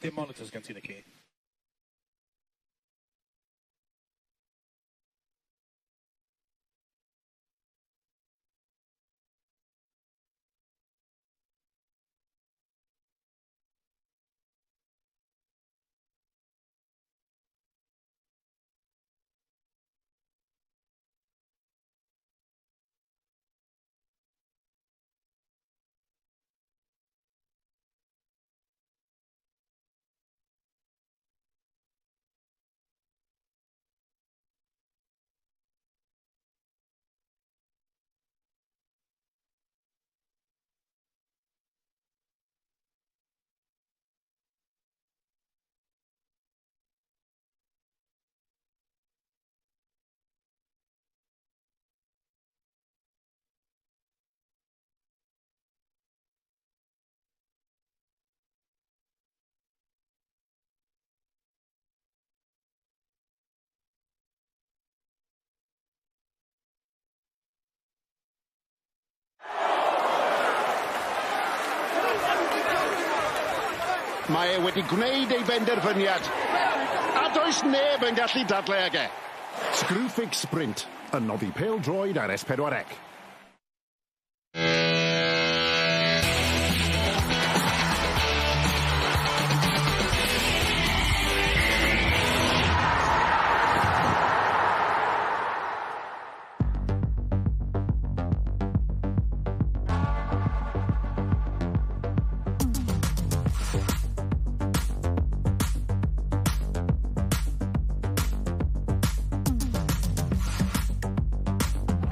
Dim monitors gen ti naci? Mae e wedi gwneud ei benderfyniad, a does neb yn gallu dadlau ag e. Screwfix Sprint, yn noddi pêl-droed ar S4C.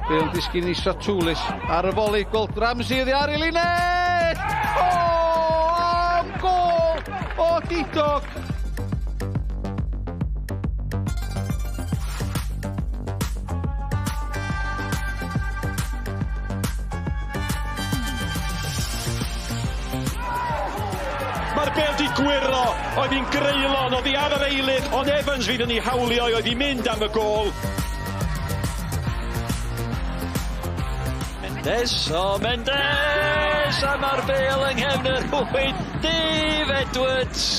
Bale yn disgyn i Satoulis ar y foli, gweld Ramsey oddi ar ei linell! O, am gôl! O, didog! Mae'r bêl 'di gwyro, oedd hi'n greulon, oddi ar yr eilydd, ond Evans fydd yn ei hawlio oedd hi'n mynd am y gôl. Mendes, o Mendes! A mae'r bêl yng nghefn y rhwyd, Dave Edwards!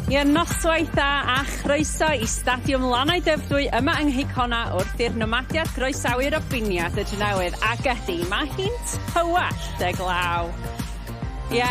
Ie, noswaith dda a chroeso i Stadiwm Lannau Dyfrdwy yma yng Nghei Connah wrth i'r Nomadiaid groesawu'r Robiniad y Drenewydd ac ydy, mae hi'n tywallt y glaw. Ie,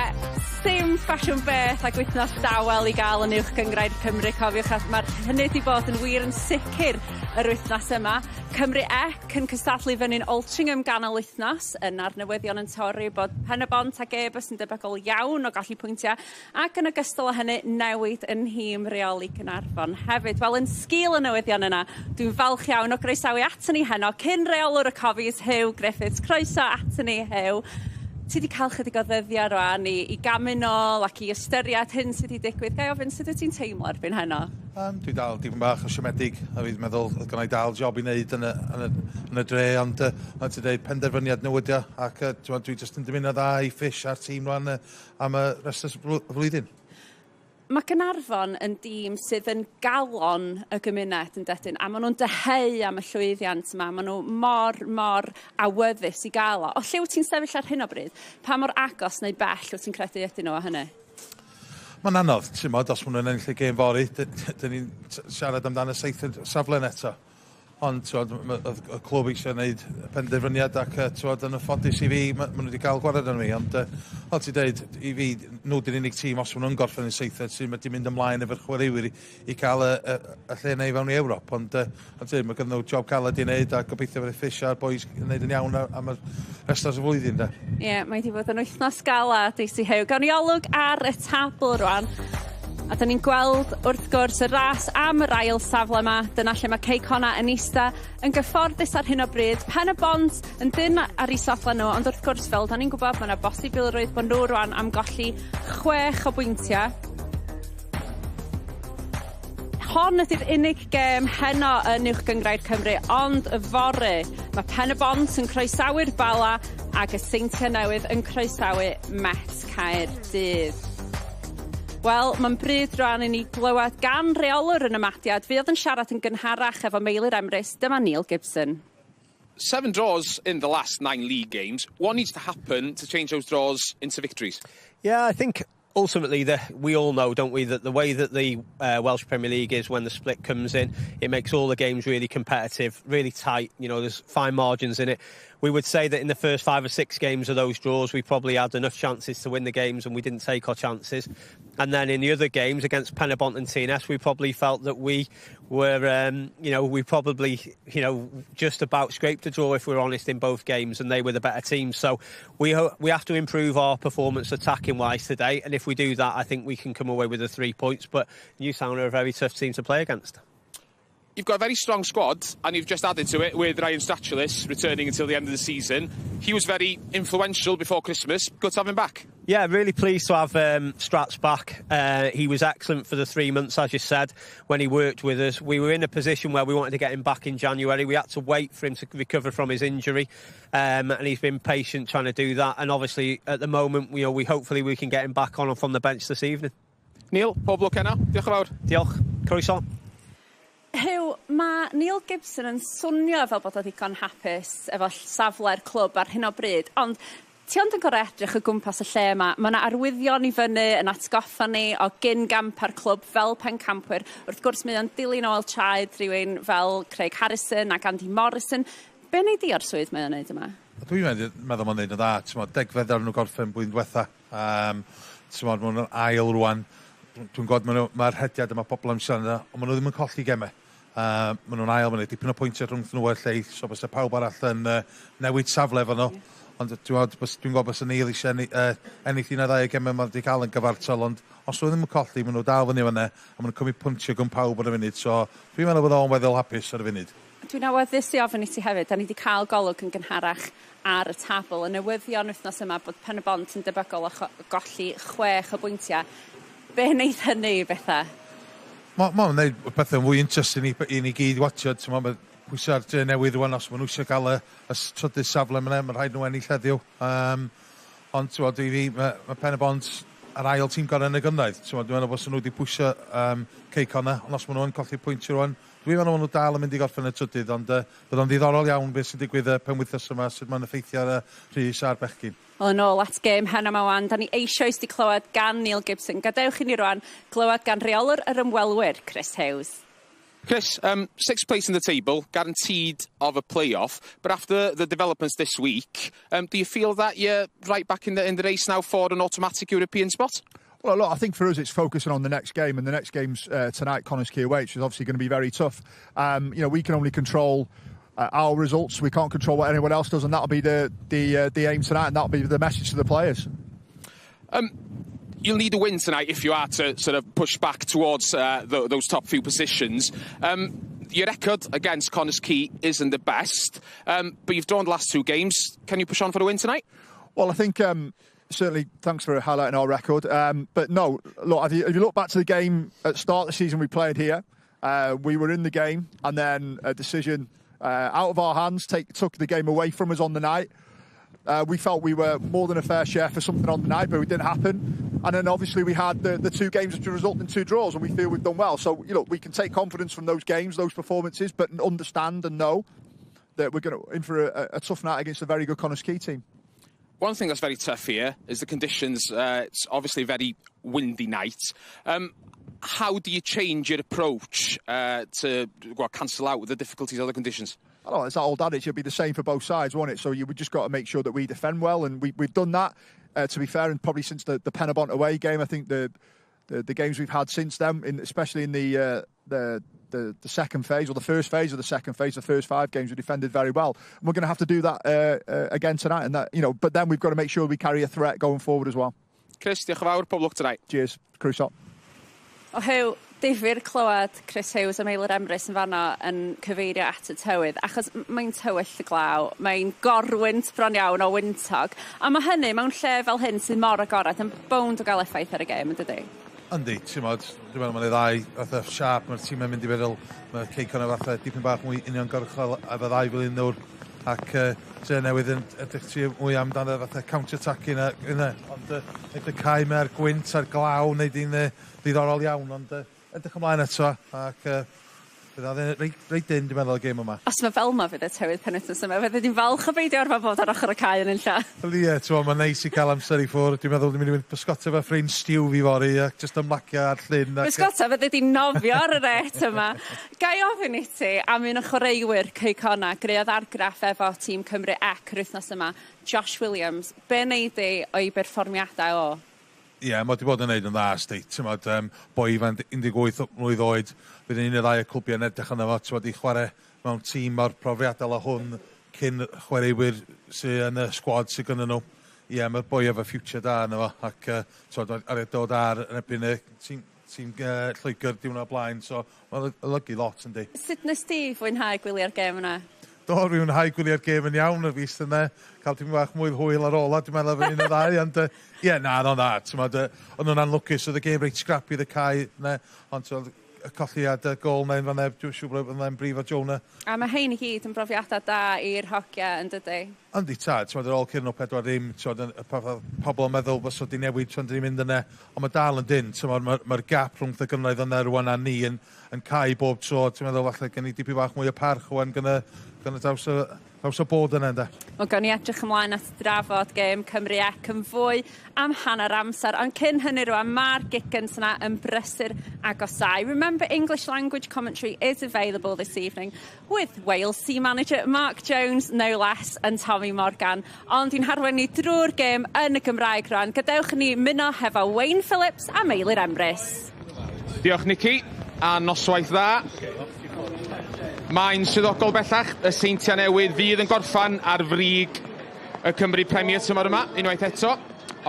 sim ffasiwn beth ag wythnos dawel i gael yn Uwch Gynghrair Cymru, cofiwch, a mae'r hynny wedi bod yn wir yn sicr yr wythnos yma. Cymru Ec yn cystadlu fyny'n Altrincham ganol wythnos, yna'r newyddion yn torri bod Pen-y-bont ac Airbus yn debygol iawn o golli pwyntiau, ac yn ogystal â hynny, newid yn nhîm reoli Caernarfon hefyd. Wel, yn sgil y newyddion yna, dwi'n falch iawn o groesawu aton ni heno cyn reolwr y Cofis, Huw Griffiths. Croeso aton ni, Huw. Ti 'di cael chydig o ddyddiau rwan i, i gamu nôl ac i ystyried hyn sydd wedi digwydd. Ga i ofyn, sut wyt ti'n teimlo erbyn heno? Dwi dal dipyn bach o siomedig, a fi'n meddwl oedd gennai dal job i wneud yn y, yn y, yn y dre, ond uh, ond ti'n dweud penderfyniad nhw ydi o, ac uh, dwi jyst yn dymuno dda i Fish a'r tîm rwan uh, am y rest y flwyddyn. Mae Gaernarfon yn dîm sydd yn galon y gymuned yn dydyn, a maen nhw'n dyheu am y llwyddiant yma, maen nhw mor, mor awyddus i gael o. O lle wyt ti'n sefyll ar hyn o bryd? Pa mor agos neu bell wyt ti'n credu ydyn nhw o hynny? Mae'n anodd, ti'n modd, os maen nhw'n ennill y gêm fory, dyn ni'n siarad amdano y seithfed safle eto. Ond t'wod oedd y clwb eisiau gwneud penderfyniad ac yy t'wod yn ffodus i fi ma' ma' nhw wedi cael gwared arno fi ond yy fel ti'n deud i fi nhw 'di'r unig tîm os ma' nhw'n gorffen yn seithfed sydd wedi mynd ymlaen efo'r chwaraewyr i i cael y y y lle 'na i fewn i Ewrop ond yy fel ti'n deud ma' gynddyn nhw job caled i wneud a gobeithio fydd Fish a'r bois yn neud yn iawn am y rest o'r flwyddyn 'de. Ie, mae 'di bod yn wythnos galad i ti Huw. Gawn ni olwg ar y tabl rwan. A 'dan ni'n gweld wrth gwrs y ras am yr ail safle 'ma. Dyna lle mae Cei Connah yn ista yn gyfforddus ar hyn o bryd. Pen y Bont yn dynn ar 'u safle nhw, ond wrth gwrs fel 'dan ni'n gwybod ma' 'na bosibilrwydd bod nhw rwan am golli chwech o bwyntiau. Hon ydy'r unig gêm heno yn Uwch Gynghrair Cymru, ond yfory mae Pen y Bont yn croesawu'r Bala ac y Seintiau Newydd yn croesawu Met Caerdydd. Wel, mae'n bryd rwan i ni glywed gan reolwr y Nomadiaid. Fuodd yn siarad yn gynharach efo Meilir Emrys. Dyma Neil Gibson. Seven draws in the last nine league games. What needs to happen to change those draws into victories? Yeah, I think ultimately we all know, don't we, that the way that the Welsh Premier League is when the split comes in, it makes all the games really competitive, really tight. There's fine margins in it. We would say that in the first 5 or 6 games of those draws, we probably had enough chances to win the games and we didn't take our chances. And then in the other games against Penybont and TNS, we probably felt that we were, we probably, just about scraped a draw, if we're honest, in both games, and they were the better team. So we have to improve our performance attacking-wise today, and if we do that, I think we can come away with the 3 points. But Newtown are a very tough team to play against. You've got a very strong squad, and you've just added to it with Ryan Stratulis returning until the end of the season. He was very influential before Christmas. Good to have him back. Yeah, really pleased to have Strats back. He was excellent for the 3 months, as you said, when he worked with us. We were in a position where we wanted to get him back in January. We had to wait for him to recover from his injury, and he's been patient trying to do that. And obviously, at the moment, we hopefully we can get him back on from the bench this evening. Neil, pob lwc heno. Diolch yn fawr. Diolch. Croeso. Huw, mae Neil Gibson yn swnio fel bod o ddigon hapus efo safle'r clwb ar hyn o bryd, ond ti ond yn gorau edrych o gwmpas y lle yma. Mae yna arwyddion i fyny yn atgoffa ni o gyn gampa'r clwb fel pencampwyr. Wrth gwrs, mae o'n dilyn ôl traed rhywun fel Craig Harrison ac Andy Morrison. Be wnei di o'r swydd mae o'n neud yma? Dwi'n meddwl mae'n neud yn dda. Ti'n 10fed ar nhw gorffen blwyddyn diwetha. Ti'n maen nhw'n ail rwan. Dwi'n gwybod mae'r rhediad yma pobl am siarad, ond maen nhw ddim yn colli gemau. Maen nhw'n ail, maen nhw'n dipyn o pwyntiau rhwng nhw a'r lleill, so bysa pawb arall yn newid safle efo nhw. Ond dwi'n gwybod bysa Neil eisiau ennill un neu ddau o gemau maen wedi cael yn gyfartal, ond os nhw ddim yn colli, maen nhw dal fyny fan'na, a maen nhw'n cymryd pwyntiau gan pawb ar y funud, so dwi'n meddwl bod o'n weddol hapus ar y funud. Dwi'n awyddus i ofyn i ti hefyd, da ni wedi cael golwg yn gynharach ar y tabl. Y newyddion wythnos yma bod Pen-y-bont yn debygol o golli 6 o bwyntiau. Be wneud hynny i bethau? Mae'n gwneud pethau'n fwy interesting i ni gyd watchad. Mae pwysau'r Drenewydd rwan, os maen nhw eisiau gael y trydydd safle yma, mae'n rhaid nhw ennill heddiw. Ond ti'n i fi, mae Pen-y-bont yr ail tîm gorau yn y gynghrair. Dwi'n meddwl bod nhw wedi pwysio Cei Connah, ond os maen nhw'n colli pwyntiau rwan, dwi'n meddwl maen nhw dal yn mynd i gorffen y trydydd, ond bydd o'n ddiddorol iawn beth sy'n digwydd y penwythnos yma, sut mae'n effeithio ar y Rhys a'r bechgyn. Wel, yn ôl at gêm heno 'ma wan, da ni eisoes 'di clywed gan Neil Gibson. Gadewch i ni rwan glywed gan reolwr yr ymwelwyr, Chris Hughes. Chris, sixth place in the table, guaranteed of a playoff. But after the developments this week, do you feel that you're right back in the race now for an automatic European spot? Well, look, I think for us it's focusing on the next game, and the next game's tonight, Connah's Quay away, which is obviously going to be very tough. We can only control our results. We can't control what anyone else does, and that'll be the aim tonight, and that'll be the message to the players. You'll need a win tonight if you are to sort of push back towards those top few positions. Your record against Connah's Quay isn't the best, but you've drawn the last two games. Can you push on for the win tonight? Well, I think certainly, thanks for highlighting our record. But no, look, if you look back to the game at the start of the season we played here, we were in the game, and then a decision out of our hands took the game away from us on the night. We felt we were more than a fair share for something on the night, but it didn't happen. And then obviously we had the two games which result in two draws, and we feel we've done well. So, we can take confidence from those games, those performances, but understand and know that we're going to in for a tough night against a very good Connah's Quay team. One thing that's very tough here is the conditions. It's obviously a very windy night. How do you change your approach to, well, cancel out the difficulties of the conditions? I don't know, it's that old adage, it'll be the same for both sides, won't it? So you just got to make sure that we defend well, and we've done that, to be fair, and probably since the Penybont away game, I think the games we've had since then, especially in the second phase, or the first phase of the second phase, the first five games, we defended very well. And we're going to have to do that again tonight, and that, but then we've got to make sure we carry a threat going forward as well. Chris, diolch yn fawr, pob lwc tonight. Cheers, croeso. O Huw, difyr clywed Chris Hughes a Meilir Emrys yn fanno yn cyfeirio at y tywydd, achos mae'n tywyll y glaw, mae'n gorwynt bron iawn o wyntog, a mae hynny mewn lle fel hyn sydd mor agored yn bownd o gael effaith ar y gêm, yn dydi? Yndi, ti'n modd, dwi'n meddwl mae'n ddau fatha siâp, mae'r tîm yn mynd i feddwl, mae Cei Connah fatha dipyn bach mwy uniongyrchol efo ddau fel un. Ac Drenewydd yn edrych ti mwy amdano fatha counter-attacking yna. Ond y cae mae'r gwynt a'r glaw wneud hi'n ddiddorol iawn, ond edrych ymlaen eto ac bydd o'n reit dyn, dwi'n meddwl, y gêm yma. Os mae fel yma fydd y tywydd penwythnos yma, fydde di'n falch o beidio arfer bod ar ochr y cae yn unlla. Wel ie, ti'n mae'n neis i cael amser i ffwrdd. Dwi'n meddwl dwi'n mynd i fynd bysgota efo ffrind Stew fi fory a jyst ymlacio ar llyn. Bysgota, fydde di'n nofio ar y ret yma. Ga i ofyn i ti am un o chwaraewyr Cei Connah, greuodd argraff efo tîm Cymru C yr wythnos yma, Josh Williams. Be wnei di o'i berfformiadau o? Ie, yeah, mae wedi bod yn neud yn dda, sti. Ti'n boi ifanc 18 mlwydd oed, fydd yn un o'r ddau y clwbiau yn edrych arno fo, ti'n i chwarae mewn tîm mor profiadol â hwn cyn chwaraewyr sydd yn y sgwad sydd gynnyn nhw. Ie, yeah, mae'r boi efo future da yno fo, ac ti'n ar ei dod ar yn erbyn y tîm Lloegr diwrnod blaen, so mae'n olygu lot, yndi. Sut nes ti fwynhau gwylio'r gêm yna? Do, rwy'n mwynhau gwylio'r gêm yn iawn, y fis yna, cael tipyn bach mwy hwyl ar ôl, dwi'n meddwl efo un o ddau, ond ie, yeah, na, no, na, ti'n meddwl, ond nhw'n anlwcus, oedd y gêm reit scrappy y cae, ne, ond ti'n y colliad y gôl neu'n fan dwi'n siŵr bod yn brif o Jonah. A mae hein i gyd yn brofiadau da i'r hogia yn dydy? Yndi tad, ti'n meddwl, ar ôl curo nhw 4-0, ti'n meddwl, pobl yn meddwl bod wedi newid tra'n ni'n mynd yna, ond mae dal yn dyn, ti'n meddwl, mae'r gap rhwng y gynghrair yna rwan a ni yn cau bob tro, ti'n meddwl, falle gen i dipyn bach mwy o parch rwan gyda draws o bod yna, ynde. Wel, gawn ni edrych ymlaen at drafod gêm Cymru C yn fwy am hanner amser, ond cyn hynny rwan, mae'r gic-ins yna yn brysur agosau. Remember, English language commentary is available this evening with Wales team manager Mark Jones, no less, and Tommy Morgan. Ond i'n harwain ni drwy'r gêm yn y Gymraeg rwan, gadewch ni ymuno hefo Wayne Phillips a Meilir Emrys. Diolch, Nicky, a noswaith dda. Mae'n swyddogol bellach, y Seintiau Newydd fydd yn gorffan ar frig y Cymru Premier tymor yma, unwaith eto.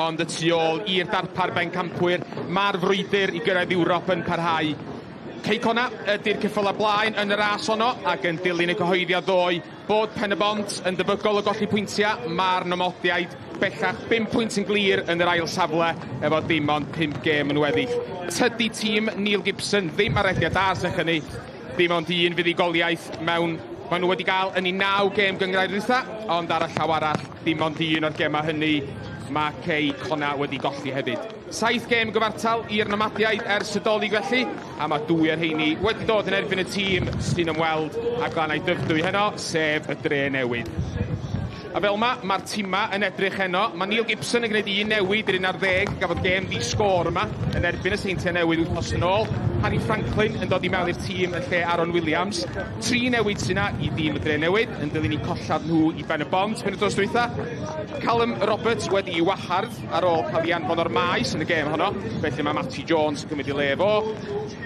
Ond y tu ôl i'r darpar bencampwyr, mae'r frwydr i gyrraedd Ewrop yn parhau. Cei Connah ydy'r ceffylau blaen yn y ras honno, ac yn dilyn y cyhoeddiad ddoe bod Pen y Bont yn debygol o golli pwyntiau, mae'r Nomodiaid bellach 5 pwynt yn glir yn yr ail safle efo dim ond 5 gêm yn weddill. Tydi tîm Neil Gibson ddim ar rediad da serch hynny, dim ond un fuddugoliaeth mewn maen nhw wedi gael yn eu 9 gêm gynghrair dwytha, ond ar y llaw arall, dim ond un o'r gemau hynny mae Cei Connah wedi golli hefyd. 7 gêm gyfartal i'r Nomadiaid ers y Dolig felly, a mae dwy o'r rheini wedi dod yn erbyn y tîm sy'n ymweld â Glannau Dyfrdwy heno, sef y Dre Newydd. A fel yma, mae'r tîma yn edrych heno. Mae Neil Gibson yn gwneud un newid i'r 11, gafodd gêm di sgôr yma yn erbyn y Seintiau Newydd wythnos yn ôl. Harry Franklin yn dod i mewn i'r tîm yn lle Aaron Williams. 3 newid sy'n yna i dîm y Dre Newydd yn dilyn eu collad nhw i Ben y Bont penwythnos dwytha. Callum Roberts wedi ei wahardd ar ôl cael ei anfon o'r maes yn y gêm honno, felly mae Matty Jones yn cymryd ei le fo.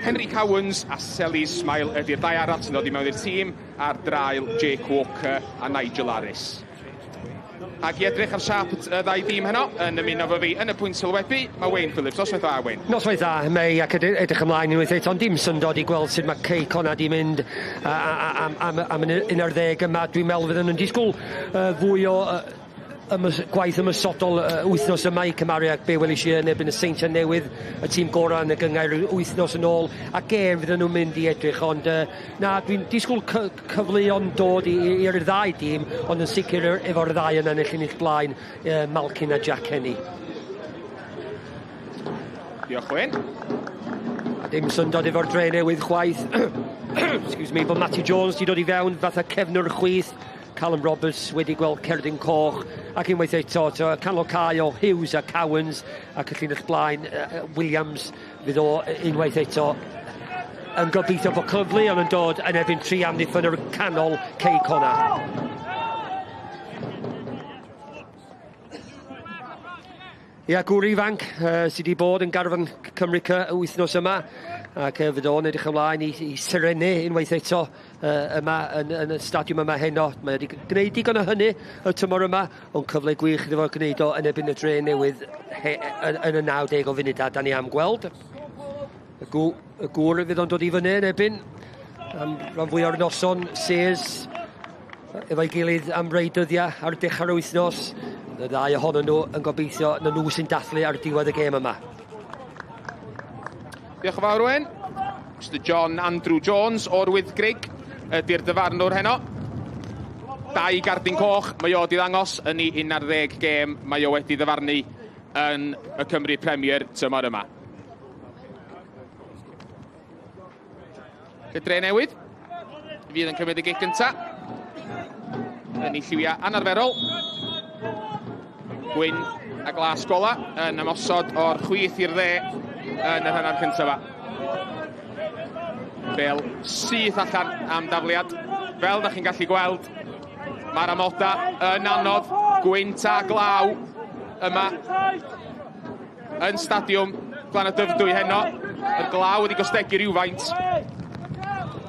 Henry Cowans a Seli Ismail ydy'r ddau arall sy'n dod i mewn i'r tîm ar draul Jake Walker a Nigel Harris. Ac i edrych ar siâp y ddau dîm heno, yn ymuno fo fi yn y pwynt sylwebu, mae Wayne Phillips. Noswaith dda, Wayne. Noswaith dda, Mei, ac edrych ymlaen unwaith eto, ond dim syndod i gweld sut mae Cei Connah di mynd am 11 yma. Dwi'n meddwl fydden nhw'n disgwyl fwy o gwaith ymosodol wythnos yma i cymharu ag be welis i yn erbyn y Seintiau Newydd, y tîm gorau yn y gynghrair wythnos yn ôl, a gêm fydden nhw'n mynd i edrych, ond na, dwi'n disgwyl cyfleon dod i'r ddau dîm, ond yn sicr efo'r ddau yna yn y llinell blaen, Malkin a Jack Kenny. Diolch, Wayne. A dim syndod efo'r Dre Newydd chwaith, excuse me, bod Matty Jones di dod i fewn fatha cefnwr chwith, Callum Roberts wedi gweld cerdyn coch, ac unwaith eto, canol cae o Hughes a Cowans, ac y llinell blaen, Williams fydd o unwaith eto yn gobeithio bod cyfleon yn dod yn erbyn tri amddiffyn yr canol Cei Connah. Ia, gŵr ifanc sydd wedi bod yn garfan Cymru C wythnos yma, ac fydd o'n edrych ymlaen i serennu unwaith eto yma yn y stadiwm yma heno. Mae wedi gwneud digon o hynny y tymor yma, ond cyfle gwych iddo fo gwneud o yn erbyn y Dre Newydd yn y 90 o funudau da ni am gweld. Y gŵr fydd o'n dod i fyny yn erbyn am rhan fwy o'r noson, Sears, efo'i gilydd am rei dyddiau ar dechrau'r wythnos. Y ddau ohonyn nhw yn gobeithio na nhw sy'n dathlu ar diwedd y gêm yma. Diolch yn fawr, Wayne. Mr John Andrew Jones o'r Wyddgrug ydy'r dyfarnwr heno. Dau gardyn coch, mae o wedi ddangos yn ei 11 gêm, mae o wedi ddyfarnu yn y Cymru Premier tymor yma. Y Dre Newydd fydd yn cymryd y gic gynta. Yn ei lliwiau anarferol. Gwyn a glas gola yn ymosod o'r chwith i'r dde yn yr hanner cyntaf yma. Bel syth allan am dafliad. Fel da chi'n gallu gweld, mae'r amoda yn anodd, gwynt a glaw yma yn stadiwm Glan y Dyfrdwy heno. Y glaw wedi gostegu rhywfaint,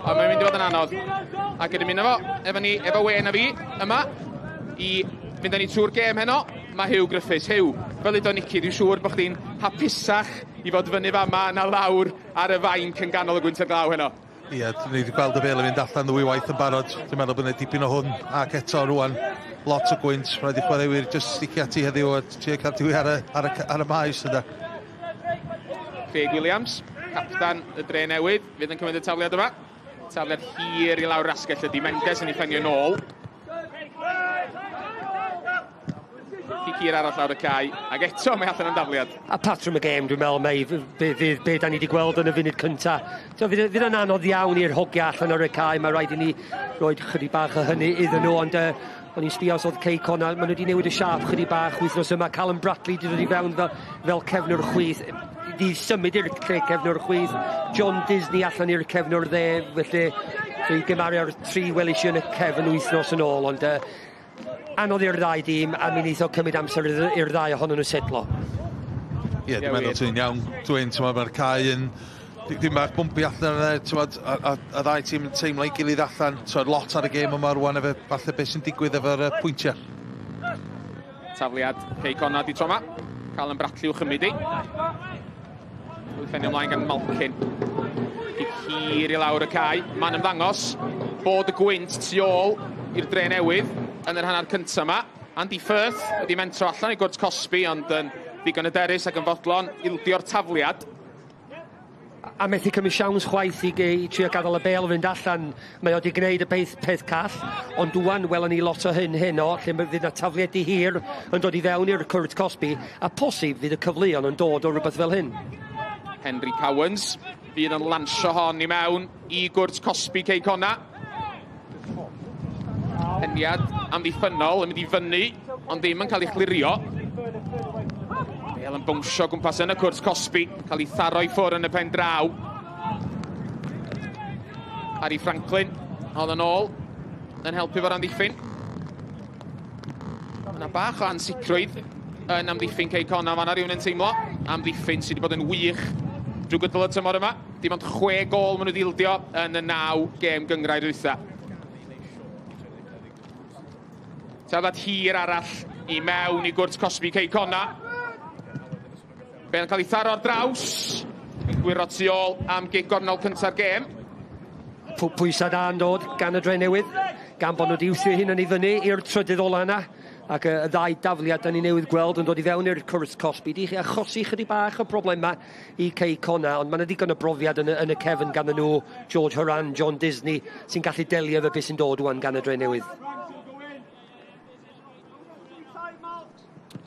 ond mae'n mynd i fod yn anodd. Ac yn ymuno fo, efo ni, efo Wen a fi, yma, i fynd â ni trwy'r gêm heno, mae Huw Griffiths. Huw, fel udodd Nicky, dwi'n siŵr bod chdi'n hapusach i fod fyny fama na lawr ar y fainc yn ganol y gwynt a'r glaw heno. Ie, ni wedi gweld y bêl yn mynd allan ddwy waith yn barod. Dwi'n meddwl bod yna dipyn o hwn ac eto rwan lot o gwynt. Rhaid i chwaraewyr jyst sticio ati heddiw a trio cael diwy ar y, ar y, ar y maes yna. Craig Williams, captan y Dre Newydd, fydd yn cymryd y tafliad yma. Tafliad hir i lawr asgell ydy Mendes yn ei ffenio nôl. Cic hir arall lawr y cae, ac eto mae allan am dafliad. A patrwm y gêm, dwi'n meddwl, mae be, be, be da ni wedi gweld yn y funud cynta. So, fydd, fydd yn anodd iawn i'r hogia allan o'r cae, mae rhaid i ni roi chydig bach o hynny iddyn nhw, ond o'n i'n sbio os oedd Cei Connah, maen nhw wedi newid y siâp chydig bach wythnos yma. Callum Bradley wedi dod i fewn fel, fel cefnwr chwith, di symud i'r lle cefnwr chwith. John Disney allan i'r cefnwr dde, felly so i gymaru ar tri welis i yn y cefn wythnos yn ôl, ond anodd i'r ddau dîm a mi wneith o cymryd amser i'r ddau ohonyn nhw setlo. Ie, dwi'n meddwl ti'n iawn. Dwi'n, ti'n mae'r cae yn dim bach bwmpi allan yna, ti'n a, a, a ddau tîm yn teimlo ei gilydd allan. Ti'n lot ar y gêm yma rwan efo falle beth sy'n digwydd efo'r pwyntiau. Tafliad Cei Connah di tro yma. Callum Bradley i'w chymryd i. Ffenio ymlaen gan Malkin. Gic hir i lawr y cae. Mae'n ymddangos bod y gwynt tu ôl i'r Dre Newydd yn yr hanner cyntaf yma. Andy Firth wedi mentro allan i gwrt cosbi, ond yn ddigon hyderus ac yn fodlon ildio'r tafliad. A methu cymryd siawns chwaith i, i trio gadael y bêl fynd allan. Mae o wedi gwneud y peth, peth call, ond dwan welon ni lot o hyn heno, lle fydd yna tafliedi hir yn dod i fewn i'r cwrt cosbi, a posib fydd y cyfleon yn dod o rhywbeth fel hyn. Henry Cowans fydd yn lansio hon i mewn i gwrt cosbi Cei Connah. Peniad amddiffynnol yn mynd i fyny, ond ddim yn cael ei chlirio. Bêl yn bownsio gwmpas yn y cwrt cosbi, cael ei tharo i ffwrdd yn y pen draw. Harry Franklin, oedd yn ôl, yn helpu fo'r amddiffyn. Yna bach o ansicrwydd yn amddiffyn Cei Connah fanna rhywun yn teimlo. Amddiffyn sydd wedi bod yn wych drwy gydol y tymor yma. Dim ond 6 gôl maen nhw wedi ildio yn y 9 gêm gynghrair dwytha. Tafliad hir arall i mewn i gwrt cosbi Cei Connah. Bêl yn cael ei tharo ar draws. Yn gwyro tu ôl am gig gornel cynta'r gêm. Pwysau da yn dod gan y Dre Newydd, gan bod nhw wedi wthio hunan i fyny i'r trydydd ola yna. Ac y ddau dafliad da ni newydd gweld yn dod i fewn i'r cwrt cosbi di achosi chydig bach o problemau i Cei Connah, ond mae yna ddigon o brofiad yn y, yn y cefn gan nhw, George Horan, John Disney, sy'n gallu delio efo beth sy'n dod wan gan y Dre Newydd.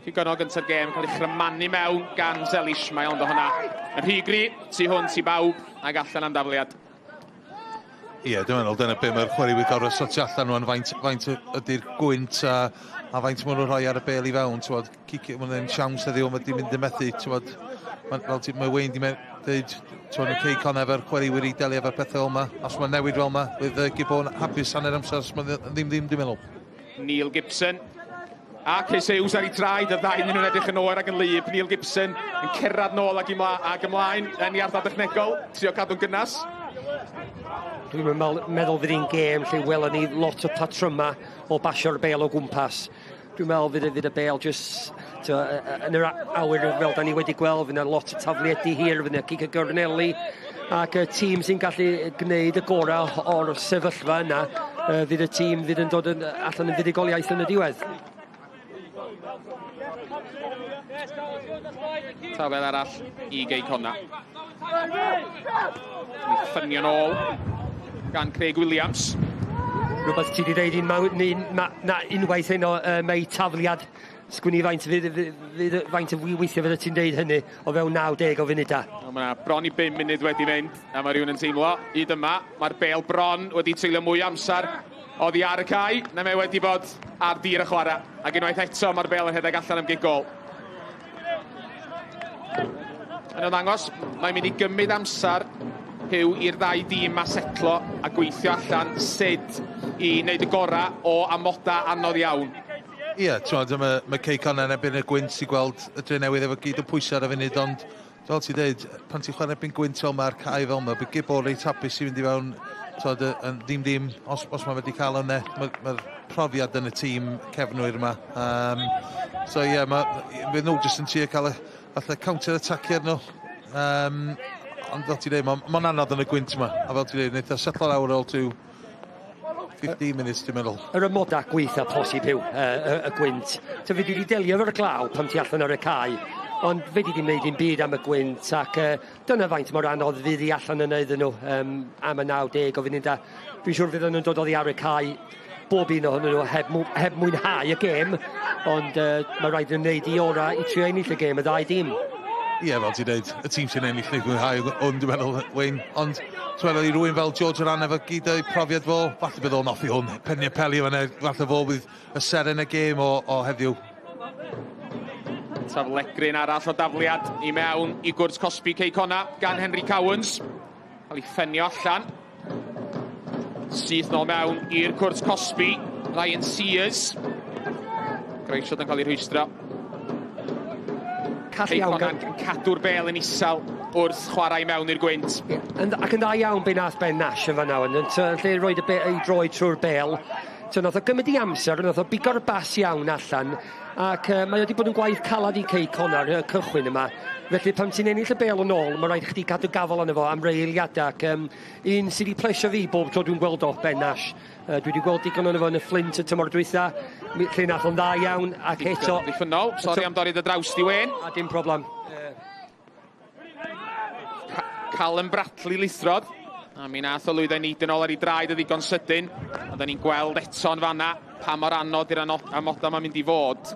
Cic gornel gynta'r gêm, cael ei chrymanu mewn gan Zel Ismail, ond o hwnna yn rhy gry, tu hwnt i bawb, ac allan am dafliad. Ie, dwi'n meddwl dyna be mae'r chwaraewyr gorfod sortio allan rwan, faint, faint ydy'r gwynt a, a faint maen nhw'n rhoi ar y bêl i fewn, ti'n bod, cic, maen nhw'n siawns heddiw, mae di mynd yn methu, ti'n bod, ma, fel ti, mae Wayne di dweud, ti'n bod, Cei Connah efo'r chwaraewyr i delio efo'r pethau fel yma, os mae'n newid fel yma, fydd Gibbon hapus hanner amser, os mae'n ddim ddim, dwi'n meddwl. Neil Gibson a Chris Hughes ar ei traed, y ddau nhw'n edrych yn oer ac yn wlyb. Neil Gibson yn cerdded nôl ac, ac ymlaen yn ei ardal dechnegol, trio cadw'n gynnas. Dwi'n meddwl fydd hi'n gêm lle welon ni lot o patryma o basio'r bêl o gwmpas. Dwi'n meddwl fydd, fydd y bêl jyst to, yn yr awyr fel da ni wedi gweld, fydd yna lot o tafliedi hir, fydd yna cic y gorneli, ac y tîm sy'n gallu gwneud y gorau o'r sefyllfa yna, fydd y tîm fydd yn dod yn, allan yn fuddugoliaeth yn y diwedd. Tafel arall i Gei Connah. Ffynio nôl gan Craig Williams. Rhywbeth ti wedi dweud unwaith heno, mae tafliad. Sgwn i faint o weithiau fydde ti'n deud hynny o fewn 90 o funudau. Mae yna bron i 5 munud wedi mynd, a mae rhywun yn teimlo, hyd yma, mae'r bel bron wedi treulio mwy o amser oddi ar y cae, na mae wedi bod ar dir y chwarae. Ac unwaith eto mae'r bel yn rhedeg allan am gic gôl. Yn ymddangos, mae'n mynd i gymryd amser Huw i'r ddau dîm ma setlo a gweithio allan sut i wneud y gorau o amodau anodd iawn. Ie, ti'n gwbod, mae Cei Connah yn erbyn y gwynt i gweld y Drenewydd efo gyd o pwysau ar y funud, ond fel ti'n dweud, pan ti'n chwarae erbyn gwynt fel mae'r cae fel yma, bydd Gibbo reit hapus i fynd i fewn, t'wod, yn ddim-dim, os mae wedi cael yna, mae'r profiad yn y tîm cefnwyr yma. So ie, yeah, fydd nhw jyst yn trio cael y falle counter-attack arno. Ond fel ti'n dweud, mae'n anodd yn y gwynt yma, a fel ti'n dweud, wneud o setlo lawr ôl to 15 minutes, dwi'n meddwl. Yr amoda gweitha posib yw y gwynt. So fe di delio efo'r glaw pan ti allan ar y cae, ond fe di ddim wneud dim byd am y gwynt, ac dyna faint mor anodd fydd i allan yna iddyn nhw am y 90 o funudau. Dwi'n siŵr fydd nhw'n dod oddi ar y cae bob un ohonyn nhw heb mwynhau y gêm, ond mae rhaid nhw'n wneud i orau i trio ennill y gêm, y ddau dîm. Ie, fel ti'n dweud, y tîm sy'n ennill neu mwynhau hwn, dwi'n meddwl, Wayne, ond ti'n meddwl i rywun fel George Oran efo gyd o'i profiad fo, falle bydd o'n offi hwn, penio peli fan hyn, falle fo bydd y seren y gêm o heddiw. Taflegryn arall o dafliad i mewn i gwrt cosbi Cei Connah gan Henry Cowans. Cael ei ffenio allan. Syth nôl mewn i'r cwrt cosbi, Ryan Sears. Greisiod yn cael ei rhwystro. Call iawn. Cei Connah yn cadw'r bel yn isel wrth chwarae mewn i'r gwynt. Yeah. Ac yn dda iawn be nath Ben Nash yn fan'na. Yn lle roed ei droed trwy'r bel. So nath o gymryd i amser, nath o bigo'r bas iawn allan, ac mae o wedi bod yn gwaith calad i Cei Connah y cychwyn yma. Felly pan ti'n ennill y bel yn ôl, mae rhaid chdi cadw gafel arno fo am rei eiliadau, ac un sydd wedi plesio fi bob tro dwi'n gweld o, Ben Nash. Dwi wedi gweld digon ono fo yn y Flint y tymor dwytha, lle nath o'n dda iawn, ac eto... Ddiffynol, sori am dorri dy draws di, Wayne. A dim problem. Callum Bradley lithrodd. A mi nath o lwyddo i neud yn ôl ar ei draed y ddigon sydyn. Ond da ni'n gweld eto'n fanna pa mor anodd i'r amodau ma'n mynd i fod.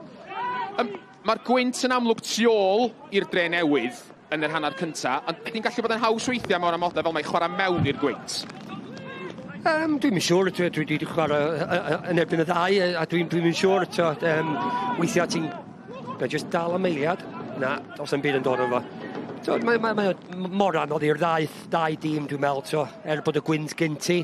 Mae'r gwynt yn amlwg tu ôl i'r Dre Newydd yn yr hanner cynta, ond ydy'n gallu bod yn haws weithiau mewn amodau fel mae chwarae mewn i'r gwynt? Dwi'm yn siŵr, dwi wedi chwarae yn erbyn y ddau, a dwi'm yn siŵr. Weithiau ti'n just dal am eiliad. Na, does 'am byd yn dod o'n fo. Mae mor anodd i'r ddau dîm, dwi'n meddwl, er bod y gwynt gen ti.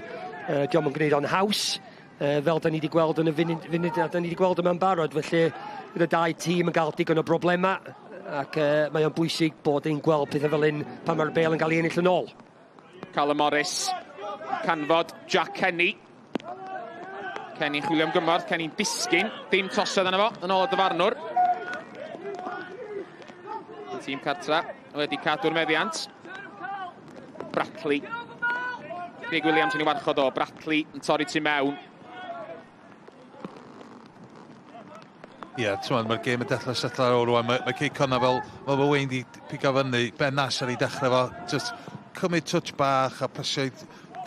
Dio'm yn gwneud o'n haws, fel da ni wedi gweld yn y funud, da ni wedi gweld yma'n barod, felly bydd y dau tîm yn cael digon o broblemau, ac mae o'n bwysig bod ni'n gweld pethau fel un pan mae'r bel yn cael ei ennill yn ôl. Callum Morris, canfod Jack Kenny. Kenny'n chwilio am gymorth, Kenny'n disgyn, dim trosedd yna fo, yn ôl y dyfarnwr. Tîm cartra wedi cadw'r meddiant. Bradley. Craig Williams yn ei warchod o. Bradley yn torri tu mewn. Ie, yeah, ti'n mae'r gêm yn dechrau setlo ar ôl rwan. Mae Cei Connah fel mae Wayne di pigo fyny, Ben Nash ar ei dechrau fo. Just cymryd touch bach a pasio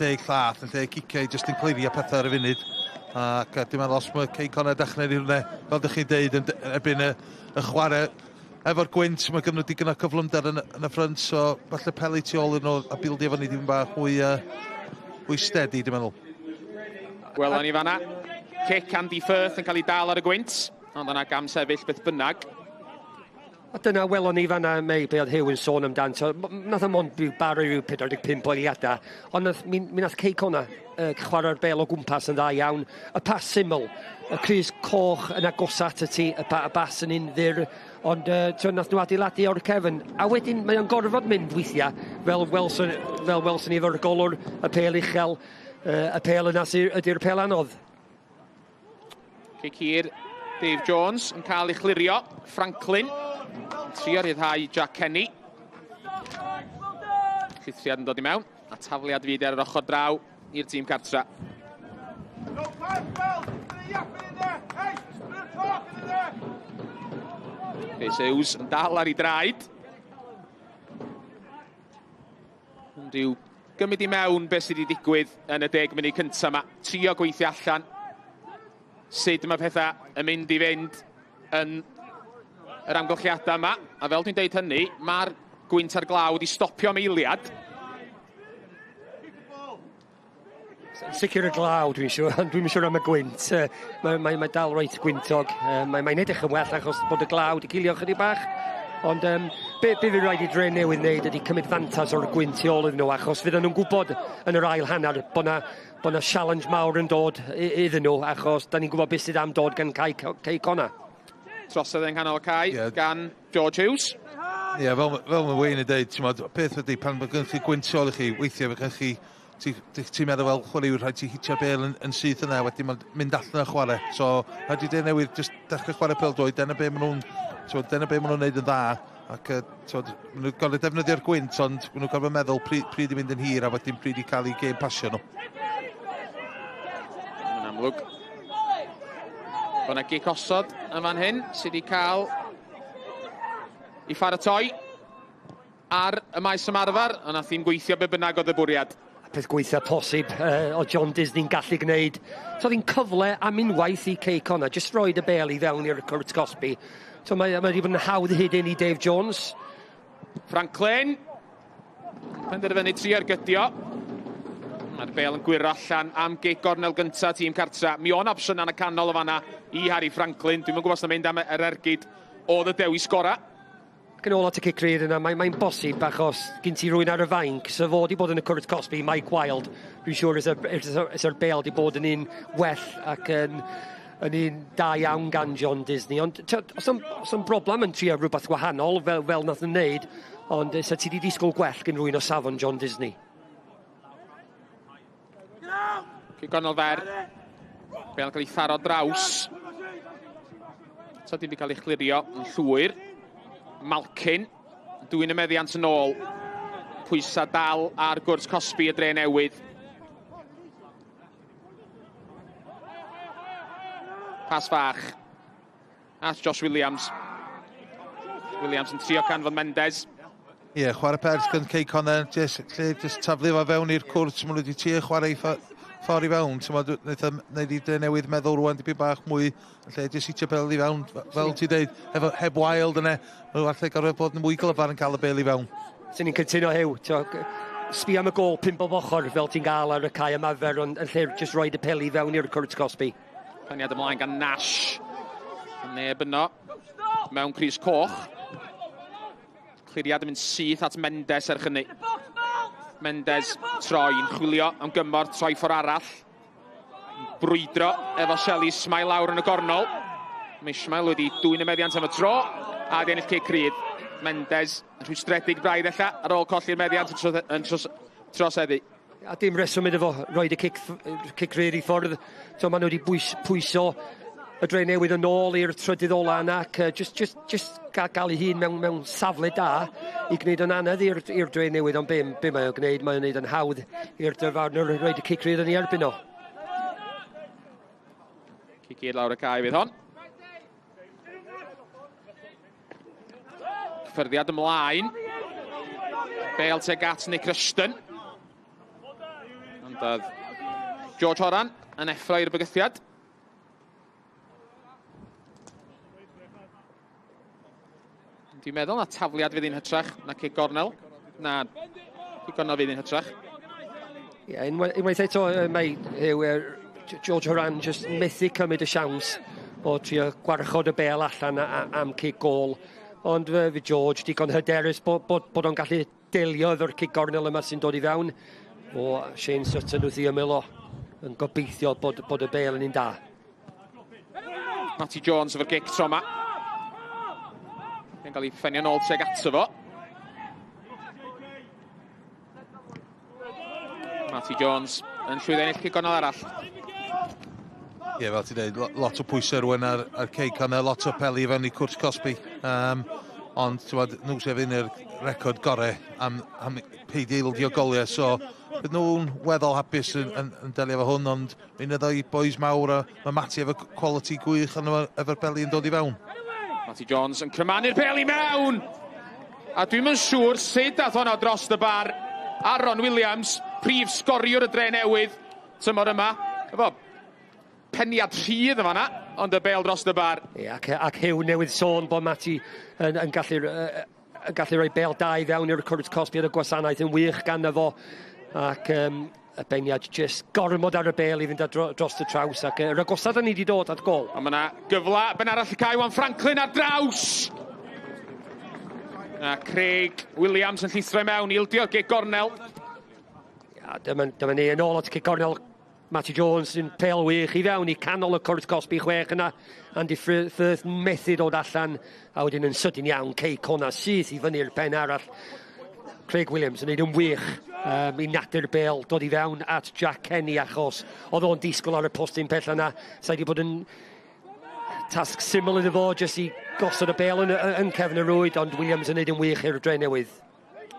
10 llath yn lle ciciau just yn clirio pethau ar y funud. Ac dwi'n meddwl os mae Cei Connah dechrau i rhywle, fel ydych chi'n deud, yn erbyn y chwarae efo'r gwynt, mae gynnu digon o cyflymder yn y ffrynt, so falle peli tu ôl iddyn nhw a bildio fyny dim bach fwy steady, dwi'n meddwl. Gwelon ni fanna. Cic Andy Firth yn cael ei dal ar y gwynt, ond yna gam sefyll beth bynnag. A dyna welon ni fanna, Mei, be oedd Huw yn sôn amdan. So, nath o mond ryw barro ryw 45 o eiliadau, ond mi nath Cei Connah chwarae'r bel o gwmpas yn dda iawn. Y pas syml, y crys coch yn agosat at y ti, y bas yn un fyr, ond nath nhw adeiladu o'r cefn. A wedyn mae o'n gorfod mynd weithiau, fel welson ni efo'r golwr, y pêl uchel, y pêl yna ydy'r pêl anodd. Cic hir, Dave Jones yn cael ei chlirio, Franklin. Trio rhyddhau Jack Kenny. Llithriad yn dod i mewn, a tafliad fyd ar yr ochr draw i'r tîm cartra. Chris Hughes yn dal ar ei draed. Rhyw Gymryd i mewn beth sydd wedi digwydd yn y 10 munud cyntaf yma. Trio gweithio allan sut mae pethau yn mynd i fynd yn yr amgylchiadau yma. A fel dwi'n deud hynny, mae'r gwynt a'r glaw wedi stopio am eiliad. Sicr y glaw, dwi'n siŵr, ond dwi'n siŵr am y gwynt. Mae, mae, mae dal reit gwyntog. Mae, mae'n edrych yn well achos bod y glaw wedi cilio chydig bach. Ond be, be fydd rhaid i Dre Newydd wneud ydy cymryd fantas o'r gwynt tu ôl iddyn nhw, achos fydden nhw'n gwybod yn yr ail hanner bod na, bod na challenge mawr yn dod iddyn nhw, achos da ni'n gwybod beth sydd am dod gan Cei, Cei Connah. Trosedd yng nghanol y cae gan George Hughes. Ie, yeah, fel, fel mae Wayne yn dweud, ti'n peth ydy, pan mae gennych chi gwynt tu ôl i chi, weithiau fe chi ti'n ti, ti meddwl fel chwaraewyr, rhaid ti hitio bêl yn, yn syth yna, wedyn mae'n mynd allan o'r chwarae. So, rhaid i Drenewydd just dechrau chwarae pêl droed, dyna be maen nhw'n dyna be maen nhw'n neud yn dda. Ac t'wod, maen nhw'n gorfod defnyddio'r gwynt, ond maen nhw'n gorfod meddwl pryd, pryd i fynd yn hir a wedyn pryd i cael eu gêm pasio nhw. Yn amlwg. Bod yna gic osod yn fan hyn sydd wedi cael i pharatoi ar y maes ymarfer, ond nath hi'n gweithio be bynnag oedd y bwriad. Peth gweitha posib o John Disney'n gallu gwneud. So oedd hi'n cyfle am unwaith i Cei Connah, just roed y bel i fewn i'r cwrt cosbi. So mae, mae wedi bod yn hawdd hyd i Dave Jones. Franklin. Penderfynu trio ergydio. Mae'r bel yn gwyro allan am gic gornel gyntaf tîm cartra. Mi o'n opsiwn yn y canol o fanna i Harry Franklin. Dwi'm yn gwybod os na mynd am yr ergyd oedd y dewis gora. Ac yn ôl at y cic rydd yna, mae'n mae bosib achos gyn ti rywun ar y fainc, so fod i bod yn y cwrt cosbi, Mike Wilde, dwi'n siŵr is yr bel di bod yn un well ac yn, yn un da iawn gan John Disney. Ond os am, os am broblem yn trio rhywbeth gwahanol fel, fel nath nhw'n wneud, ond sa ti di disgwyl gwell gen rhywun o safon John Disney. Cic gornel fer. Bel yn cael ei tharo draws. So dim wedi cael ei chlirio yn llwyr. Malkin, dwyn y meddiant yn ôl. Pwysa dal ar gwrs cosbi y Dre Newydd. Pas fach at Josh Williams. Williams yn trio canfod Mendes. Ie, yeah, chwarae pers gan Cei Connah, just, lle, just taflu fo fewn i'r cwrt, maen nhw wedi trio chwarae ffordd i fewn. Ti'n modd, wneud i Drenewydd meddwl rwan dipyn bach mwy, yn lle just hitio bel i fewn, fel ti'n deud, efo, heb Wild yna, maen nhw falle gorfod bod yn mwy glyfar yn cael y bel i fewn. Sy'n ni'n cytuno Hew, sbio am y gôl pum bob ochr fel ti'n gael ar y cae ymarfer, ond yn lle just roed y peli fewn i'r cwrt cosbi. Peniad ymlaen gan Nash. Neb yno. Mewn crys coch. Cliriad yn mynd syth at Mendes erch hynny. Mendes troi yn chwilio am gymorth, troi ffordd arall. Brwydro efo Shelley Ismail lawr yn y gornol. Mae Ismail wedi dwyn y meddiant am y tro. A di ennill cic rydd. Mendes yn rhwystredig braidd ella ar ôl colli'r meddiant yn, yn tros, troseddu. A dim reswm iddo fo roed y cic, cic rydd i ffwrdd. So maen nhw wedi bwys, pwyso y Dre Newydd yn ôl i'r trydydd ola yna ac just, just, just gael, gael ei hun mewn, mewn safle da i gwneud yn anodd i'r i'r Dre Newydd, ond be, be mae o'n gwneud, mae o'n gwneud yn hawdd i'r dyfarnwr roed y cic rydd yn ei erbyn o. Cic i'r lawr y cae fydd hon. Cyffyrddiad ymlaen. Bale tuag at Nick Rushton. Ond oedd George Horan yn effro i'r bygythiad. Dwi'n meddwl na tafliad fydd hi'n hytrach na cic gornel. Na, cic gornel fydd hi'n hytrach. Ie, yeah, unwaith eto, mae yw, George Horan just methu cymryd y siawns o trio gwarchod y bel allan am cic gôl. Ond fe George digon hyderus bod, bod, bod o'n gallu delio efo'r cic gornel yma sy'n dod i fewn. O Shane Sutton wrth i ymyl o yn gobeithio bod, bod y bel yn un da. Matty Jones efo'r gic tro yma. Yn cael ei ffenio nôl tuag ato fo. Matty Jones yn llwyddo ennill cic gornel arall. Ie, yeah, fel ti'n dweud, lot o pwysau rwan ar, ar Cei Connah, lot o peli fewn i cwrt cosbi. Ond, ti'n bod, nhw sef un o'r record gorau am, am peidio ildio goliau, so bydd nhw'n weddol hapus yn, yn, yn delio efo hwn, ond un o ddau boys mawr a mae Matty efo quality gwych arno fo efo'r peli yn dod i fewn. Matty Jones yn crymanu'r peli mewn! A dwi'm yn siŵr sut dath hwnna dros y bar. Aaron Williams. Prif sgoriwr y Dre Newydd tymor yma. Efo peniad rhydd yn fanna, ond y bêl dros y bar. Ie, ac Huw newydd sôn bod Matty yn gallu rhoi bêl da i fewn i'r cwrt cosbi ar y gwasanaeth yn wych gan fo. Ac y beniad jyst gormod ar y bêl i fynd dros y traws ac yr agosad ni wedi dod at gol. A mae yna gyfle ben arall y cae, Iwan Franklin ar draws! A Craig Williams yn llithro i mewn, ildio gic gornel. Ia, dyma ni yn ôl at cic gornel. Matty Jones yn pêl wych i fewn i canol y cwrt cosbi 6 yna. Andy Firth methu dod allan, a wedyn yn sydyn iawn, Cei Connah syth i fyny'r pen arall. Craig Williams yn neud yn wych i nadu'r bêl, dod i fewn at Jack Kenny achos oedd o'n disgwyl ar y postyn pell yna. Sa wedi bod yn tasg syml iddo fo, jyst i gosod y bêl yn cefn y rwyd, ond Williams yn neud yn wych i'r Dre Newydd.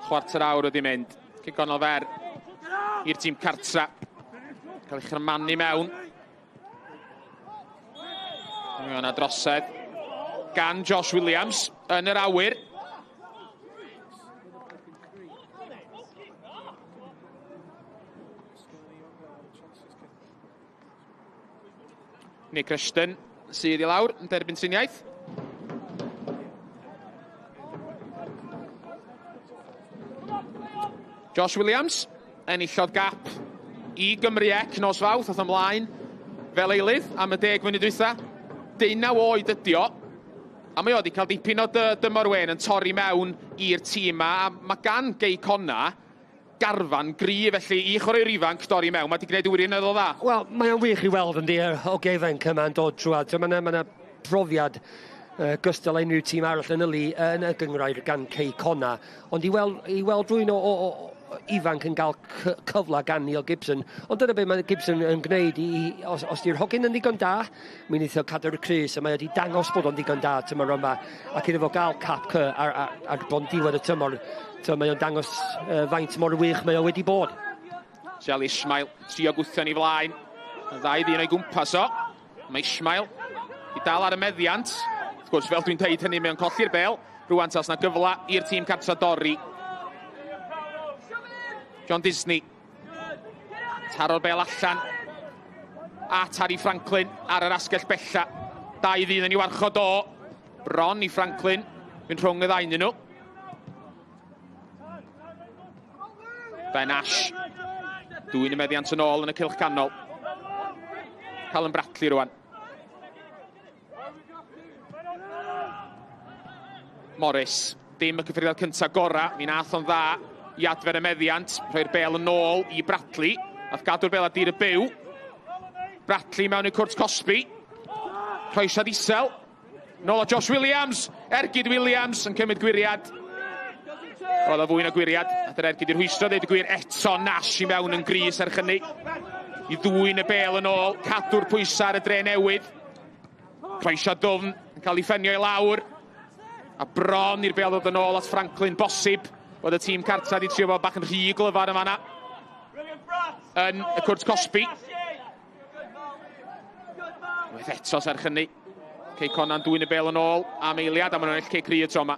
Chwarter awr wedi mynd. Cic gornel fer i'r tîm cartra. Cael ei chyrmannu mewn. Mae yna drosedd gan Josh Williams yn yr awyr. Nick Rushton sydd i lawr yn derbyn triniaeth. Josh Williams enillodd gap i Gymru ec nos Fawrth, ath ymlaen fel eilydd am y 10 munud dwytha. 19 oed ydi o, a mae o wedi cael dipyn o dymor wen yn torri mewn i'r tîm ma, a mae gan Gei Connah garfan gry, felly i chwaraewyr ifanc dorri mewn, mae wedi gwneud wirioneddol dda. Wel, mae o'n wych i weld yndi, o ifanc yma'n dod trwad. So, mae yna profiad gystal unrhyw tîm arall yn y yn y gynghrair gan Cei Connah. Ond i weld rhywun o ifanc yn cael cyfle gan Neil Gibson. Ond dyna beth mae Gibson yn gwneud, os di'r hogyn yn ddigon da, mi wneith o cadw'r crys, a mae wedi dangos bod o'n ddigon da tymor yma. Ac iddo fo gael cap C ar bron diwedd y tymor, mae o'n dangos faint mor wych mae o wedi bod. Sel Ismail, trio gwthio ni flaen. Y ddau ddyn o'i gwmpas o. Mae Ismail i dal ar y meddiant. Wrth gwrs, fel dwi'n deud hynny, mae o'n colli'r bêl. Rwan tas na gyfle i'r tîm cartra dorri. John Disney. Taro'r bêl allan. At Harry Franklin ar yr asgell bella. Dau ddyn yn ei warchod o. Bron i Franklin. Mynd rhwng y ddau nhw. Ben Ash. Dwyn y meddiant yn ôl yn y cylch canol. Callum Bradley rwan. Morris. Dim y cyffyrddiad cyntaf gora. Mi nath o'n dda i adfer y meddiant. Rhoi'r bêl yn ôl i Bradley. Nath gadw'r bêl ar dir y byw. Bradley mewn i cwrt cosbi. Croesiad isel. Nôl o Josh Williams. Ergyd Williams yn cymryd gwiriad. Oedd o fwy na gwiriad. Nath yr ergyd i'r rhwystro, dweud y gwir eto Nash i mewn yn grys erch hynny. I ddwyn y bêl yn ôl. Cadw'r pwysau ar y Dre Newydd. Croesiad dwfn yn cael ei ffenio i lawr. A bron i'r bêl ddod yn ôl at Franklin. Bosib bod y tîm cartra wedi trio bod bach yn rhy glyfar yn fanna. Yn y cwrt cosbi. Unwaith eto serch hynny. Cei Connah'n dwyn y bêl yn ôl am eiliad, a maen nhw'n ennill cic ry y tro yma.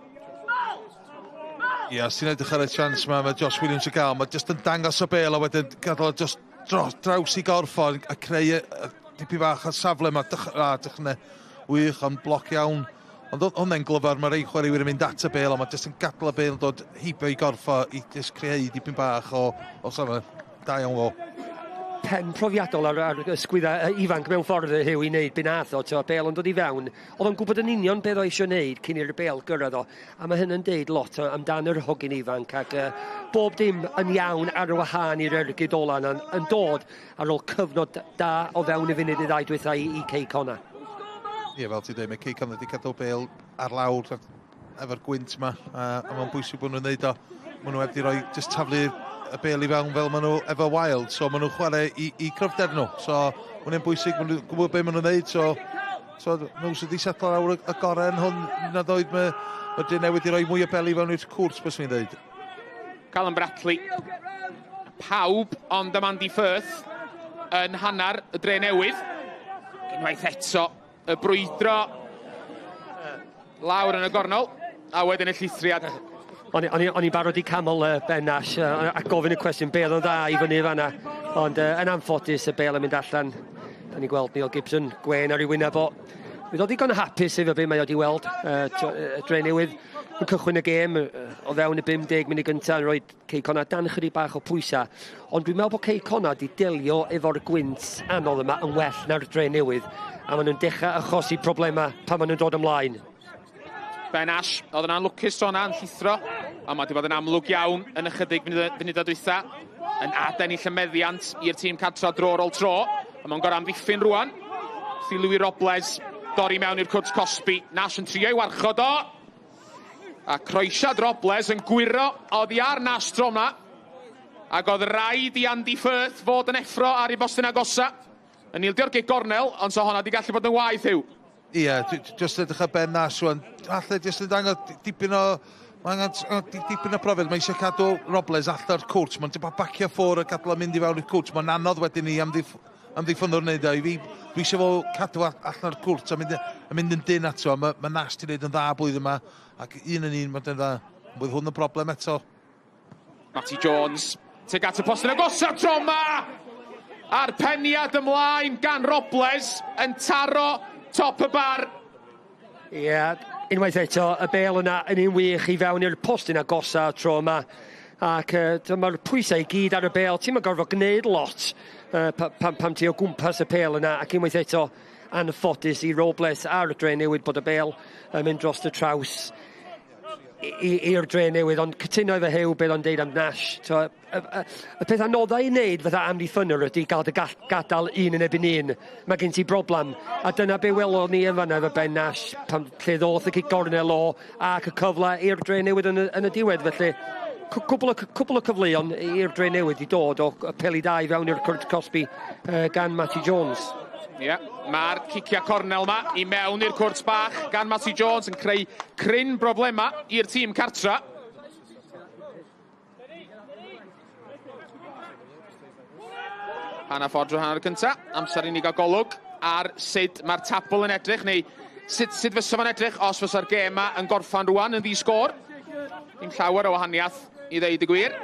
Ie, os ti'n edrych ar y chance ma, mae Josh Williams yn gael, mae jyst yn dangos y bêl a wedyn gadael o jyst draws i gorffo a creu dipyn bach o safle yma. Dychrau wych, ond bloc iawn. Ond hwnna'n glyfar, mae rei chwaraewyr yn mynd at y bêl, ond mae jyst yn gadael y bêl yn dod heibio i gorffo i jyst creu dipyn bach o safle. Da iawn fo. Pen profiadol ar y sgwydda ifanc mewn ffordd Huw i wneud be nath o, bêl yn dod i fewn. Oedd o'n gwybod yn union beth oedd eisiau wneud cyn i'r bêl gyrraedd o. A mae hyn yn deud lot amdan yr hogyn ifanc ac bob dim yn iawn ar y wahân i'r ergyd ola yn dod ar ôl cyfnod da o fewn y funud neu ddau dwytha i Cei Connah. Ie, fel ti'n dweud, mae Cei Connah wedi cadw bêl ar lawr efo'r gwynt yma, a mae'n bwysig bod nhw'n neud o. Maen nhw wedi rhoi jyst taflu y bêl i fewn fel maen nhw efo Wild, so maen nhw'n chwarae i cryfder nhw. So, hwnna'n bwysig, maen nhw'n gwybod beth maen nhw'n neud, so nhw sydd wedi setlo lawr y gorau yn hwn, nad oedd mae'r Dre Newydd i roi mwy o beli fewn i'r cwrt, bys fi'n dweud. Callum Bradley. Pawb ond am Andy Firth yn hanner y Dre Newydd. Unwaith eto, y brwydro lawr yn y gornel, a wedyn y llithriad. O'n i'n barod i camol Ben Nash a gofyn y cwestiwn be oedd o'n dda i fyny fanna. Ond yn anffodus y bêl yn mynd allan. Da ni'n gweld Neil Gibson, gwên ar ei wyneb o. Fydd o ddigon hapus efo be mae o wedi weld. Drenewydd yn cychwyn y gêm o fewn y 50 munud gyntaf yn rhoi Cei Connah dan chydig bach o pwysau. Ond dwi'n meddwl bod Cei Connah wedi delio efo'r gwynt anodd yma yn well na'r Drenewydd. A maen nhw'n dechrau achosi problemau pan maen nhw'n dod ymlaen. Ben Ash, oedd yna'n lwcus tro yna yn llithro, a mae wedi bod yn amlwg iawn yn ychydig funudau dwytha, yn adennill y meddiant i'r tîm cartra dro ar ôl tro, a mae'n gorau amddiffyn rwan. Wrth i Louis Robles dorri mewn i'r cwrt cosbi, Nash yn trio ei warchod o, a croesiad Robles yn gwyro oddi ar Nash tro yma, ac oedd rhaid i Andy Firth fod yn effro ar ei bostyn agosa, yn ildio'r gic gornel, ond so honna di gallu bod yn waeth yw. Ie, jyst edrych ar Ben Nash rwan. Falle jyst yn dangos dipyn o... Mae angen dipyn o brofiad. Mae eisiau cadw Robles allan o'r cwrt. Mae'n dipyn bacio ffwr a gadw mynd i fewn i'r cwrt. Mae'n anodd wedyn i amddiffynnwr wneud o. I fi, dwi eisiau fo cadw allan o'r cwrt a mynd yn dyn ato. Mae Nash di wneud yn dda blwyddyn yma. Ac un yn un, mae'n dda. Bydd hwn yn broblem eto. Matty Jones, tuag at y postyn agosaf tro yma! A'r peniad ymlaen gan Robles yn taro top y bar. Ie, yeah, unwaith eto, y bêl yna yn un wych i fewn i'r postyn agosa tro yma. Ac mae'r pwysau i gyd ar y bêl. Ti'm yn gorfod gwneud lot pam ti o gwmpas y pêl yna. Ac unwaith eto, anffodus i Robles a'r Drenewydd bod y bêl yn mynd dros y traws i'r Drenewydd. Ond cytuno efo Huw beth o'n deud am Nash. So, y peth anoddau i wneud fatha amddiffynnwr ydy gael dy gadael un yn ebyn un. Mae gen ti broblem. A dyna be welon ni yn fanna efo Ben Nash, pan lle ddoth y cic gornel o ac y cyfle i'r Drenewydd yn y diwedd. Felly, cwpl o cyfleon i'r Drenewydd i dod o peli da i fewn i'r cwrt cosbi gan Matty Jones. Ie, yeah, mae'r ciciau cornel yma i mewn i'r cwrt bach gan Matty Jones yn creu cryn broblema i'r tîm cartra. Hanner ffordd drwy hanner cynta, amser i ni gael golwg ar sut mae'r tabl yn edrych, neu sut fysa fo'n edrych os fysa'r gêm yma yn gorffan rwan yn ddi-sgôr. Dim llawer o wahaniaeth i ddeud y gwir.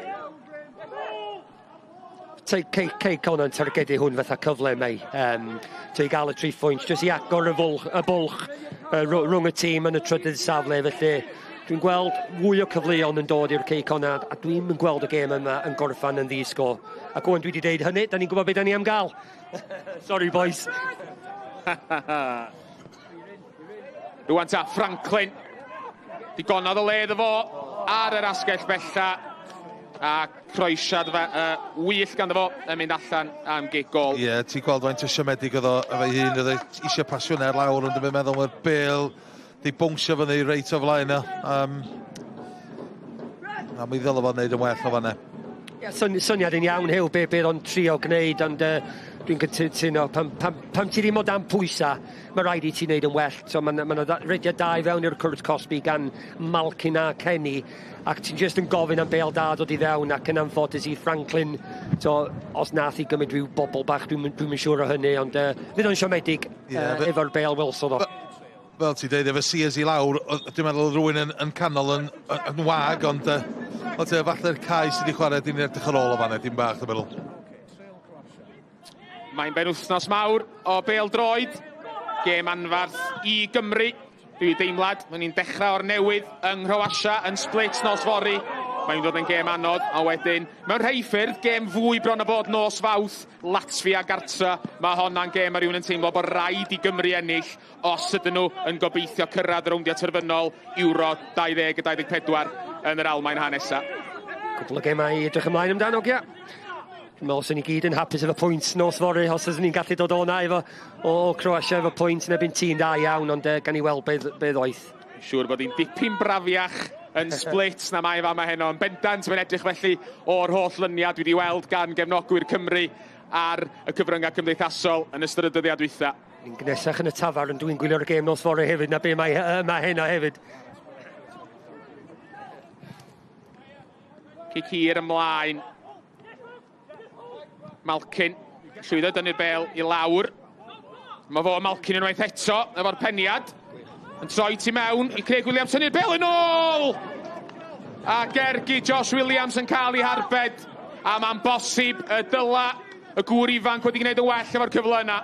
Cei Connah yn targedu hwn fatha cyfle mei. I gael y 3 pwynt, jyst i agor y bwlch rhwng y tîm yn y trydydd safle. Felly dwi'n gweld fwy o cyfleon yn dod i'r Cei Connah a dwi'n yn gweld y gêm yma yn gorffan yn ddi-sgôr. Ac o'n dwi wedi deud hynny, da ni'n gwybod beth da ni am gael. Sorry boys. Rwan ta, Franklin. Digonodd o le iddo fo ar yr asgell bella. A croesiad wych ganddo fo yn mynd allan am gic gôl. Ie, yeah, ti'n gweld faint o siomedig oedd o efo'i hun, oedd e eisiau pasio ar lawr, ond dwi'n meddwl mae'r bêl di bownsio fyny reit o flaen o. A mi ddylai fo wneud yn well o fanna. Ie, syniad yn iawn, Huw, be o'n trio gwneud, ond dwi'n cytuno, pam ti ddim o dan pwysau, mae rhaid i ti wneud yn well. So, mae yna rediad da i fewn i'r cwrt cosbi gan Malkin a Kenny, ac ti'n just yn gofyn am bêl da dod i fewn, ac yn anffodus i Franklin. So, os nath i gymryd rhyw bobl bach, dwi'm yn siŵr o hynny, ond fydd o'n siomedig efo'r bêl Wilson o. Fel ti'n deud, efo Sears i lawr, dwi'n meddwl oedd rhywun yn canol yn wag, ond falle'r cae sydd wedi chwarae, di'n edrych ar ôl o fanna, dim bach, dwi'n meddwl. Mae'n benwythnos mawr o bêl-droed. Gêm anfarth i Gymru. Dwi deimlad, mae'n ni'n dechrau o'r newydd yng Nghroatia yn Split nos fory. Mae'n dod yn gêm anodd, a wedyn, mewn rhai ffyrdd, gêm fwy bron o bod nos Fawrth, Latfia gartra. Mae honna'n gêm mae rhywun yn teimlo bod rhaid i Gymru ennill os ydyn nhw yn gobeithio cyrraedd y rowndiau terfynol Euro 2024 yn yr Almaen ha nesa. Cwpl o gemau i edrych ymlaen amdano, gia. Dwi'n meddwl sy'n ni gyd yn hapus efo pwynt nos fory, os ydyn ni'n gallu dod o'na efo o Croatia efo pwynt yn erbyn tîm da iawn, ond gan i weld be ddoeth. Siŵr bod hi'n dipyn brafiach yn Split na mae fama heno. Yn bendant, mae'n edrych felly o'r holl lyniau dwi wedi weld gan gefnogwyr Cymru ar y cyfryngau cymdeithasol yn ystod y dyddiau dwytha. Ni'n gnesach yn y tafarn, dwi'n gwylio'r gêm nos fory hefyd, na be mae heno hefyd. Cic hir ymlaen. Malkin, llwyddo dynnu'r bêl i lawr. Mae fo Malkin unwaith eto efo'r peniad. Yn troi tu mewn i Craig Williams, tynnu'r bêl yn ôl! A gergi Josh Williams yn cael ei harbed. A mae'n bosib y dyla y gŵr ifanc wedi gwneud yn well efo'r cyfle yna.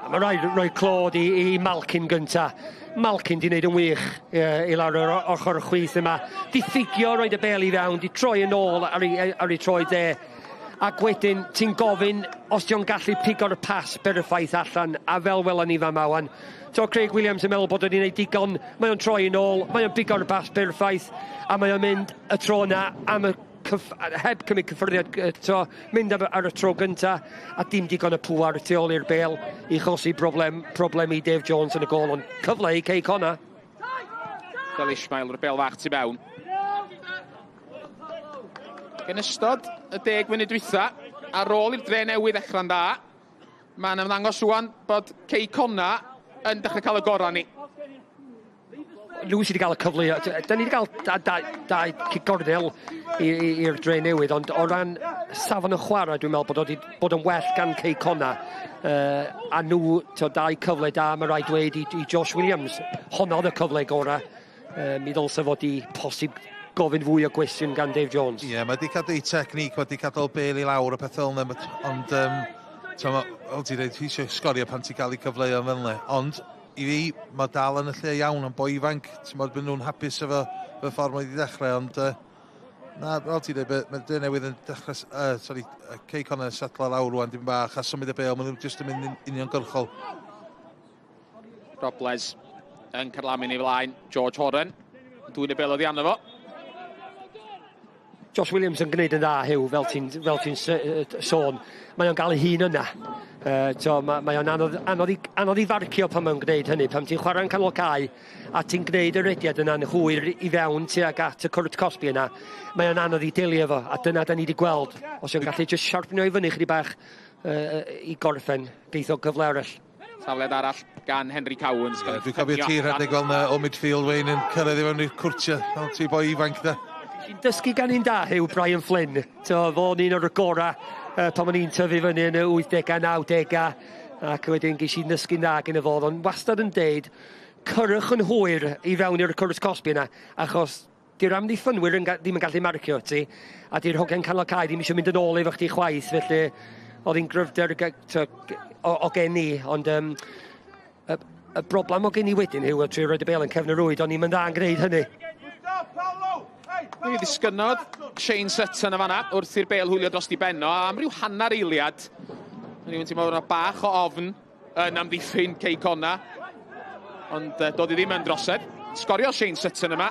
A mae rhaid rhoi clod i Malkin gynta. Malkin di wneud yn wych i lawr yr ochr chwith yma. Di ffugio roed y bel i fewn, di troi yn ôl ar ei troed dde. Ac wedyn ti'n gofyn os di o'n gallu pigo'r pas berffaith allan, a fel welon ni fan 'ma wan. So Craig Williams yn meddwl bod o'n gwneud digon, mae o'n troi yn ôl, mae o'n pigo'r pas berffaith, a mae o'n mynd y tro yna am y heb cymryd cyffyrddiad eto, mynd ar y tro gynta, a dim digon y pŵar tu ôl i'r bel i chosi problem i Dave Jones yn y gôl, ond cyfle i Cei Connah. Fel Ismail, o'r bel fach tu mewn. Yn ystod y 10 munud dwytha, ar ôl i'r Dre Newydd ddechrau'n dda, mae'n ymddangos rŵan bod Cei Connah yn dechrau cael y gorau ni. Nhw sydd wedi cael y cyfle, da ni wedi cael dau cic gornel i'r Dre Newydd, ond o ran safon y chwarae, dwi'n meddwl bod wedi bod yn well gan Cei Connah. A nhw, dau cyfle da, mae rhaid dweud i Josh Williams. Honno oedd y cyfle gorau. Mi ddylse fod i posib gofyn fwy o gwestiwn gan Dave Jones. Ie, yeah, mae wedi cadw ei technique, mae wedi cadw'r bel i lawr y pethau fel yna, ond fel ti'n dweud, ti eisiau sgorio pan ti'n cael ei cyfleoedd fel yna, ond i fi, mae dal yn y lle iawn, ond boi ifanc, ti'n bod nhw'n hapus efo ffordd mae wedi dechrau, ond na, fel ti'n dweud, mae Dre Newydd yn dechrau, sorry, Cei Connah yn setlo lawr rwan dim bach, a symud y bel, maen nhw jyst yn mynd uniongyrchol. Robles yn carlamu i flaen, George Horan, dwyn y bel oddi arno fo. Josh Williams yn gwneud yn dda, Hugh, fel ti'n sôn. Mae o'n gael ei hun yna. Mae o'n anodd i farcio pan mae'n gwneud hynny. Pan ti'n chwarae'n canol cae a ti'n gwneud y rediad yna'n hwyr i fewn tuag at y cwrt cosbi yna, mae o'n anodd i delio efo, a dyna da ni wedi gweld. Os o'n gallu just sharpnio i fyny chydig bach i gorffen, geith o gyfle arall. Tafliad arall gan Henry Cowans. Dwi'n cofio ti rhedeg fel yna o midfield, Wayne, yn cyrraedd i fewn i'r cwrtia, fel ti boi ifanc da. Ti'n dysgu gan un da, Hugh, Brian Flynn. Fo'n un o'r gorau pan o'n i'n tyfu fyny yn y 80au, 90au, ac wedyn ges i ddysgu'n dda gyda fo. Ond wastad yn deud, cyrwch yn hwyr i fewn i'r cwrt cosbi yna, achos di'r amddiffynwyr ddim yn gallu marcio ti, a di'r hogiau'n canol cae ddim eisiau mynd yn ôl efo chdi chwaith, felly oedd hi'n gryfder o gen i, ond y broblem o gen i wedyn, Hugh, oedd trio roed y bel yn cefn y rwyd, o'n i'n mynd dda'n gwneud hynny. Mi ddisgynnodd Shane Sutton yn fanna wrth i'r bel hwylio dros di benno, a am ryw hanner eiliad, rhywun ti'n meddwl bach o ofn yn amddiffyn Cei Connah, ond doedd hi ddim yn drosedd. Sgorio Shane Sutton yma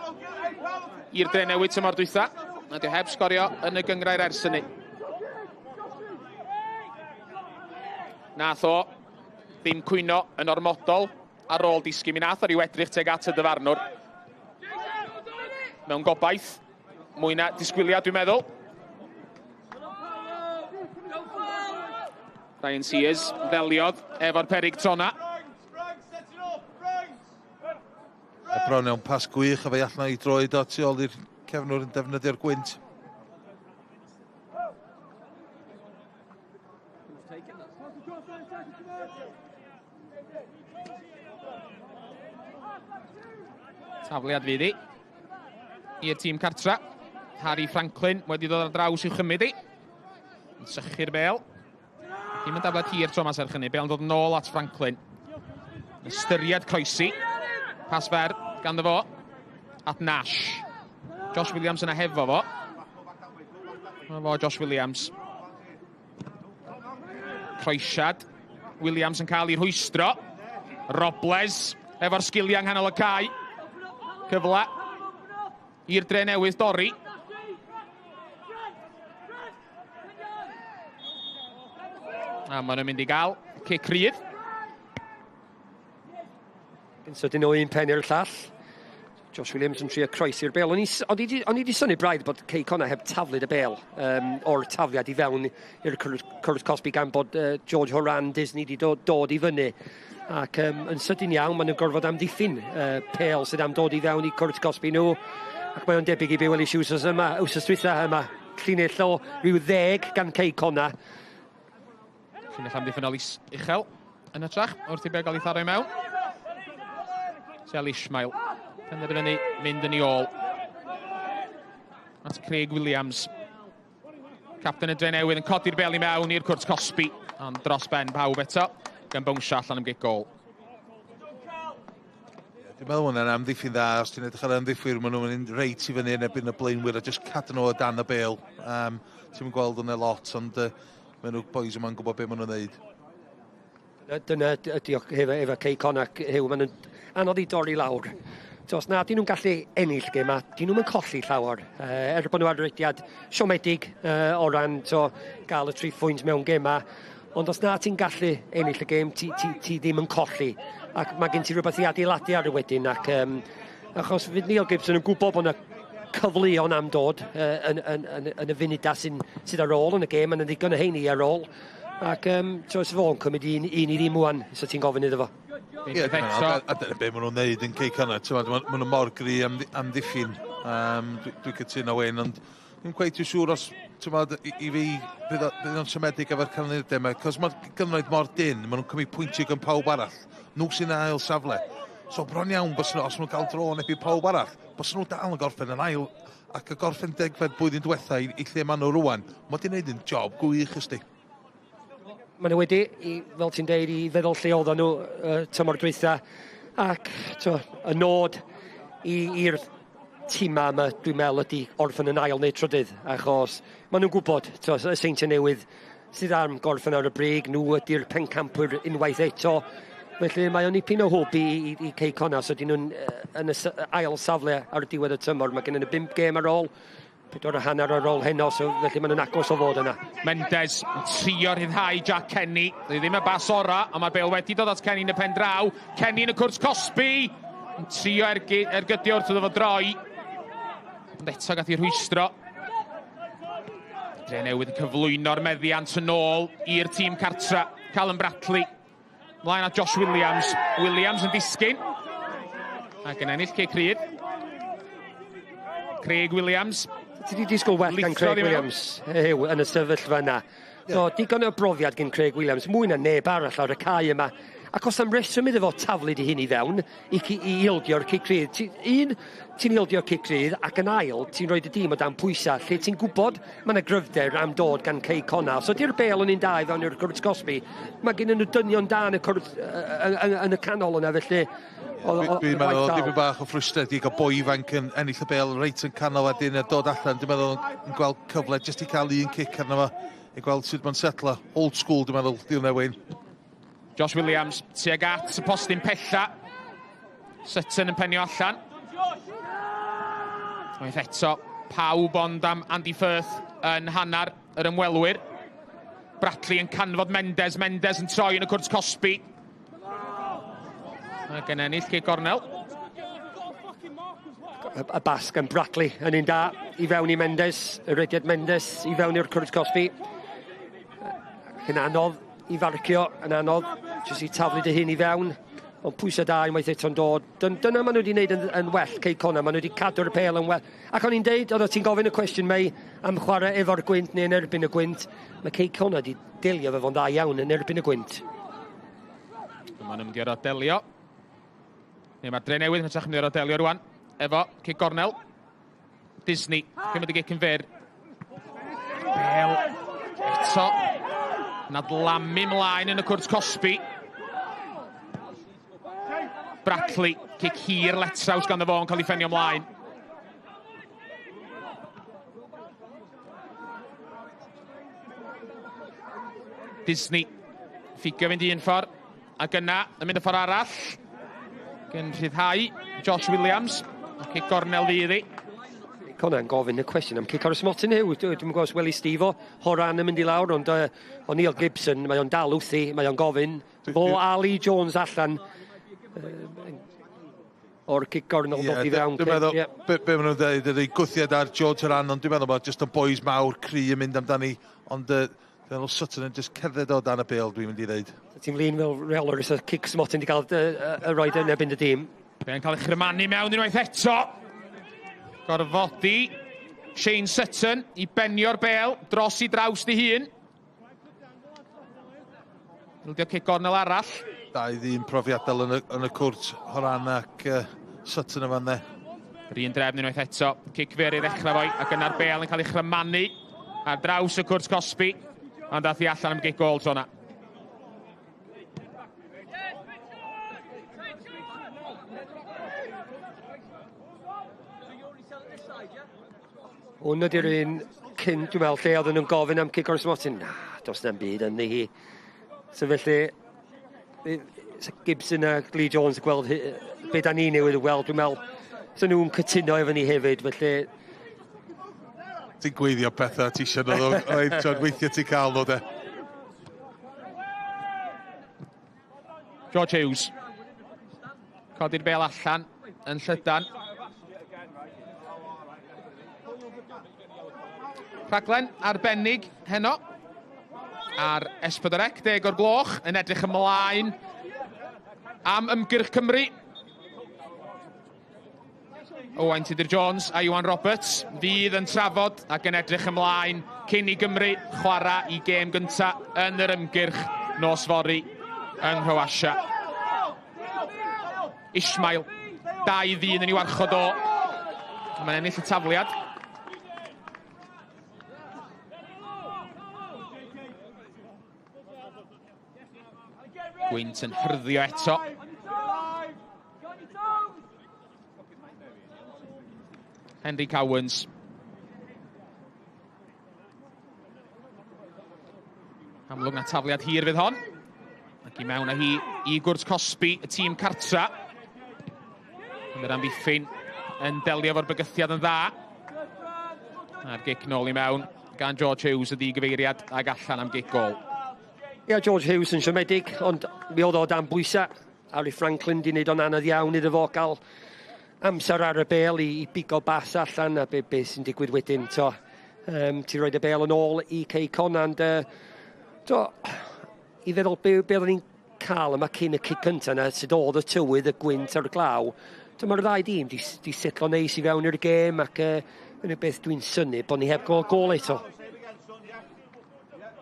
i'r Dre Newydd tymor dwytha, a di heb sgorio yn y gynghrair ers hynny. Nath o ddim cwyno yn ormodol ar ôl disgyn, mi nath o ryw edrych tuag at y dyfarnwr. Mewn gobaith, mwy na disgwyliad dwi'n meddwl. Ryan Sears ddeliodd efo'r perig trona. A bron iawn pas gwych a fe allan i droed o tu ôl i'r cefnwr yn defnyddio'r gwynt. Tafliad fydd hi i'r tîm cartra. Harry Franklin wedi dod ar draws i'w chymryd i. Yn sychu'r bel. Dim yn daflad hir tro mas serch hynny. Bel yn dod nôl at Franklin. Ystyried croesi. Pas fer ganddo fo at Nash. Josh Williams yna hefo fo. Yna fo Josh Williams. Croesiad. Williams yn cael ei rhwystro. Robles efo'r sgiliau yng nghanol y cae. Cyfle i'r Dre Newydd dorri. A maen nhw'n mynd i gael cic rydd. Yn sydyn o un pen i'r llall. Josh Williams yn trio croesi'r bel. O'n i wedi synnu braidd bod Cei Connah heb taflud y bel o'r tafliad i fewn i'r cwrt cosbi gan bod George Horan Disney wedi dod i fyny. Ac yn sydyn iawn, maen nhw'n gorfod amddiffyn pel sydd am dod i fewn i cwrt cosbi nhw. Ac mae o'n debyg i be welis i wsos yma, wsos dwytha yma. Llinell o ryw 10 gan Cei Connah. Llinell amddiffynnol uchel yn hytrach wrth i bel gael ei tharo i mewn. Sel Ismail penderfynu mynd yn ei ôl. At Craig Williams. Capten y Drenewydd yn codi'r bel i mewn i'r cwrt cosbi. Ond dros ben pawb eto. Gan bownsio allan am gic gol. Dwi'n meddwl hwnna'n amddiffyn dda, os ti'n edrych ar amddiffwyr, maen nhw'n mynd reit i fyny yn erbyn y blaenwyr a just cadw nhw o dan y bêl. Ti'n gweld hwnna lot, ond maen nhw boys yma'n gwybod beth maen nhw'n neud. Dyna ydi efo Cei Connah, Huw, maen nhw'n anodd i dorri lawr. So, os na, dyn nhw'n gallu ennill gema, dyn nhw'n colli llawer. Er bod nhw ar rediad siomedig o ran to, gael y 3 phwynt mewn gema, ond os na ti'n gallu ennill y gêm, ti ddim yn colli. Ac mae gen ti rhywbeth i adeiladu ar y wedyn. Ac, achos fydd Neil Gibson yn gwybod bod yna cyfleon am dod yn y funudau sydd ar ôl yn y gêm, yn ddigon o heini ar ôl. Ac so, fo'n cymryd 1-0 wan, so ti'n gofyn iddo fo. Ie, a dyna be maen nhw'n neud yn Cei Connah. Maen nhw mor gry amddiffyn. Dwi'n cytuno Wayne, ond dwi'n cweit yn siŵr os, ti'n i fi, bydd o'n siomedig efo'r canlyniadau yma, cos mae'r gynghrair mor dyn, maen nhw'n cymryd pwyntiau gan pawb arall. Nhw sy'n ail safle. So bron iawn, bys nhw, os nhw'n cael dro yn erbyn pawb arall, bys nhw dal yn gorffen yn ail ac y gorffen degfed blwyddyn diwetha i lle maen nhw rwan, mae wedi gwneud yn job gwych ysdi. Maen nhw wedi, fel ti'n deud, i feddwl lle oedden nhw tymor dwytha, ac to, y nod i'r tîma yma, dwi'n meddwl, ydy orffen yn ail neu trydydd, achos maen nhw'n gwybod, to, y Seintiau Newydd sydd am gorffen ar y brig, nhw ydy'r pencampwyr unwaith eto, felly mae o'n ipyn o hwb i Cei Connah, so dyn nhw'n yn y ail safle ar y diwedd y tymor. Mae gen nhw 5 gêm ar ôl, 4.5 ar ôl heno, so felly maen nhw'n agos o fod yna. Mendes yn trio rhyddhau Jack Kenny. Dwi ddim y bas ora, ond mae'r bel wedi dod at Kenny yn y pen draw. Kenny yn y cwrt cosbi. Yn trio ergydio wrth iddo fo droi. Ond eto gath ei rhwystro. Drenewydd yn cyflwyno'r meddiant yn ôl i'r tîm cartra. Callum Bradley. Mlaen at Josh Williams. Williams yn disgyn. Ac yn ennill cic rydd. Craig Williams. Ti wedi disgwyl well gan Craig Williams Huw, yn y sefyllfa yna. So, digon o brofiad gen Craig Williams, mwy na neb arall ar y cae yma. Ac os am reswm iddo fo taflu di hyn i fewn, i ildio'r cic rydd. Un, ti'n ildio'r cic rydd, ac yn ail, ti'n rhoi dy dîm o dan pwysau, lle ti'n gwybod mae yna gryfder am dod gan Cei Connah. So, di'r bel yn un da i fewn i'r cwrt cosbi, mae gen nhw dynion da yn y, cwrt, yn y canol yna, felly. Dwi'n meddwl, dipyn bach o ffrwystredig o boi ifanc yn ennill y bel reit yn canol a dyn a dod allan. Dwi'n meddwl yn gweld cyfle jyst i cael un cic arno fo, i gweld sut mae'n setlo. Old school, dwi'n meddwl, di hwnna, Wayne. Josh Williams tuag at y postyn pella. Sutton yn penio allan. Waith eto, pawb ond am Andy Firth yn hanner yr ymwelwyr. Bradley yn canfod Mendes. Mendes yn troi yn y cwrt cosbi. Ac yn ennill cic gornel. Y bas gan Bradley yn un da i fewn i Mendes, y rediad Mendes i fewn i'r cwrt cosbi. Yn anodd i farcio, yn anodd, jyst i taflu dy hun i fewn, ond pwysau da unwaith eto'n dod. Dyna maen nhw wedi gwneud yn well, Cei Connah, maen nhw wedi cadw'r pêl yn well. Ac o'n i'n deud, oedd ti'n gofyn y cwestiwn mei am chwarae efo'r gwynt neu yn erbyn y gwynt, mae Cei Connah wedi delio efo fo'n dda iawn yn erbyn y gwynt. Dyma'n mynd i orfod delio. Neu mae'r Drenewydd yn hytrach yn mynd i orfod delio rwan. Efo cic gornel. Disney, cymryd y gic yn fyr. Bel eto. Nadlamu mlaen yn y cwrt cosbi. Bradley, cic hir letraws gan fo yn cael ei ffenio ymlaen. Disney, ffigio fynd un ffordd, ac yna yn mynd y ffordd arall. Gan rhyddhau Josh Williams, a cic gornel fydd i. Connah yn gofyn y cwestiwn am cic ar y smotyn Huw. Dwi'n gwybod os weli Steve o Horan yn mynd i lawr, ond o Neil Gibson, mae o'n dal wrthi, mae o'n gofyn. Fo Ali Jones allan o'r cic gornel dod i fewn. Dwi'n meddwl, be maen nhw'n dweud ydy gwthiad ar George Horan, ond dwi'n meddwl bod just y boys mawr cry yn mynd amdani, ond dwi'n meddwl Sutton yn just cerdded o dan y bêl, dwi'n mynd i ddeud. Ti'n flin fel reolwr, os cic smotyn wedi cael y roed yn erbyn y dîm. Be'n cael ei chrymanu mewn unwaith eto. Gorfodi Shane Sutton i benio'r bêl dros i draws di hun. Ildio cic gornel arall. Dau ddyn profiadol yn y cwrt, Horan ac Sutton yma, ne. Yr un drefn unwaith eto, cic fer i ddechrau foi, ac yna'r bêl yn cael ei chrymanu ar draws y cwrt cosbi, ond dath hi allan am gic gôl tro 'na. Hwn ydy'r un cyn, dwi'n meddwl, lle oedden nhw'n gofyn am cic o'r smotyn. Na, does na'm byd ynddi hi. So felly, Gibson a Lee Jones yn gweld be da ni newydd weld, dwi'n meddwl, so nhw'n cytuno efo ni hefyd, felly... Ti'n gweithio pethau ti eisiau nhw, oedd, weithiau ti'n cael nhw, de. George Hughes. Codi'r bel allan yn llydan. Rhaglen arbennig heno ar S4C, 10 o'r gloch, yn edrych ymlaen am ymgyrch Cymru. Owain Tudur Jones a Iwan Roberts fydd yn trafod ac yn edrych ymlaen cyn i Gymru chwarae i gêm gynta yn yr ymgyrch nos fory yng Nghroatia. Ismail, 2 ddyn yn ei warchod o. Mae'n ennill y tafliad. Gwynt yn hyrddio eto. Henry Cowans. Amlwg na tafliad hir fydd hon. Ac i mewn â hi i gwrt cosbi y tîm cartra. Yn yr amddiffyn yn delio efo'r bygythiad yn dda. A'r gic nôl i mewn gan George Hughes y digyfeiriad ag allan am gic gôl. Ia, George Hughes yn siomedig, ond mi oedd o dan bwysau. Harry Franklin di wneud o'n anodd iawn iddo fo gael amser ar y bêl i bigo bas allan a be sy'n digwydd wedyn. To, ti'n rhoi y bêl yn ôl i Cei Connah, ond to, i feddwl be oedden ni'n cael yma cyn y cic cyntaf yna, sut oedd y tywydd, y gwynt a'r glaw. To, mae'r ddau dîm di setlo neis i fewn i'r gêm ac yn y beth dwi'n synnu bod ni heb gael gôl eto.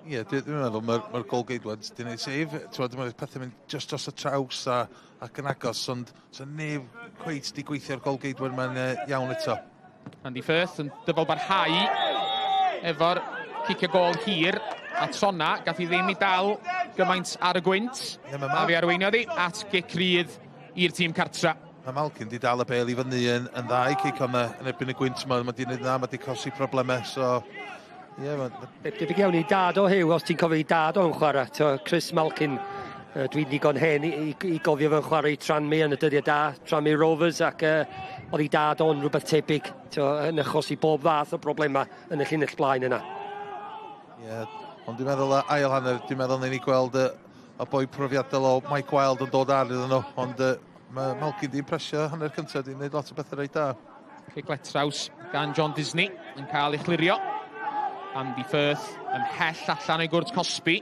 Ie, dwi'n meddwl mae'r golgeidwad di wneud save. Dwi'n meddwl pethau mynd just dros y traws ac yn agos, ond so neb cweit di gweithio'r golgeidwad ma'n iawn eto. Andy Firth yn dyfal barhau efo'r cicio gôl hir, a trona gath i ddim i dal gymaint ar y gwynt. A fi arweiniodd hi at gic rydd i'r tîm cartra. Mae Malkin di dal y bêl i fyny yn dda i cic ond yn erbyn y gwynt yma, mae di wneud dda, mae di cosi problemau, so... Ie, Debyg iawn i dad o Huw, os ti'n cofio i dad o'n chwarae, to, Chris Malkin, dwi'n digon hen i gofio fo'n chwarae i Tranmere yn y dyddiau da, Tranmere Rovers, ac oedd i dad o'n rhywbeth tebyg, to, yn achosi bob fath o problemau yn y llinell blaen yna. Ie, ond dwi'n meddwl ail hanner, dwi'n meddwl ni'n gweld y boi profiadol o Mike Wilde yn dod ar iddyn nhw, ond mae Malkin di impresio hanner cyntaf, di wneud lot o bethau reit da. Cic letraws gan John Disney yn cael ei chlirio. Andy Firth ymhell allan o'i gwrt cosbi.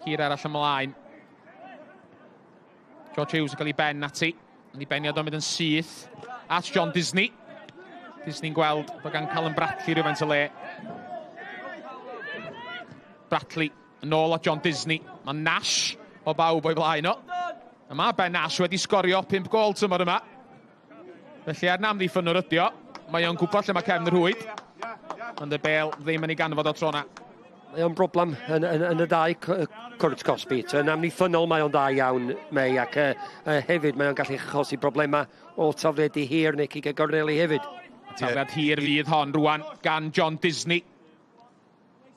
Hir arall ymlaen. George Hughes yn cael ei ben ati. Yn ei beniad o'n mynd yn syth at John Disney. Disney'n gweld bod gan Callum Bradley rhywfaint o le. Bradley yn ôl at John Disney. Mae Nash o bawb o'i blaen o. A mae Ben Nash wedi sgorio 5 gôl tymor yma. Felly er na amddiffynnwr ydi o, mae o'n gwybod lle mae cefn yr rhwyd. Ond y bêl ddim yn ei ganfod o tro na. Mae o'n broblem yn y ddau cwrt cosbi. Yn amddiffynnol mae o'n dda iawn, May, ac hefyd mae o'n gallu achosi problemau o tafliadu hir neu cicio gorneli hefyd. Tafliad hir fydd hon rwan gan John Disney.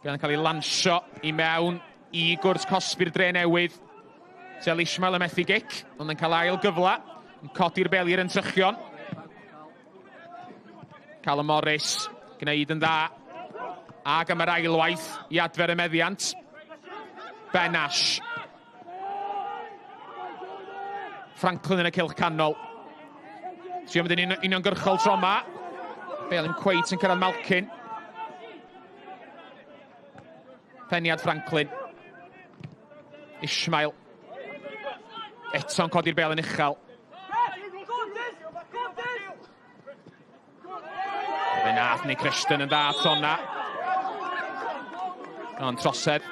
Gan cael ei lansio i mewn i gwrt cosbi'r dre newydd. Zel Ismail yn methu gic, ond yn cael ail gyfle. Yn codi'r bel i'r entrychion. Callum Morris, gwneud yn dda. Ac am yr ailwaith i adfer y meddiant. Ben Ash. Franklin yn y cylch canol. Trio mynd yn uniongyrchol tro yma. Bel yn cweit yn cyrraedd Malkin. Peniad Franklin. Ismail. Eto'n codi'r bel yn uchel. Fe nath Nick Rushton yn dda tro na. Ond trosedd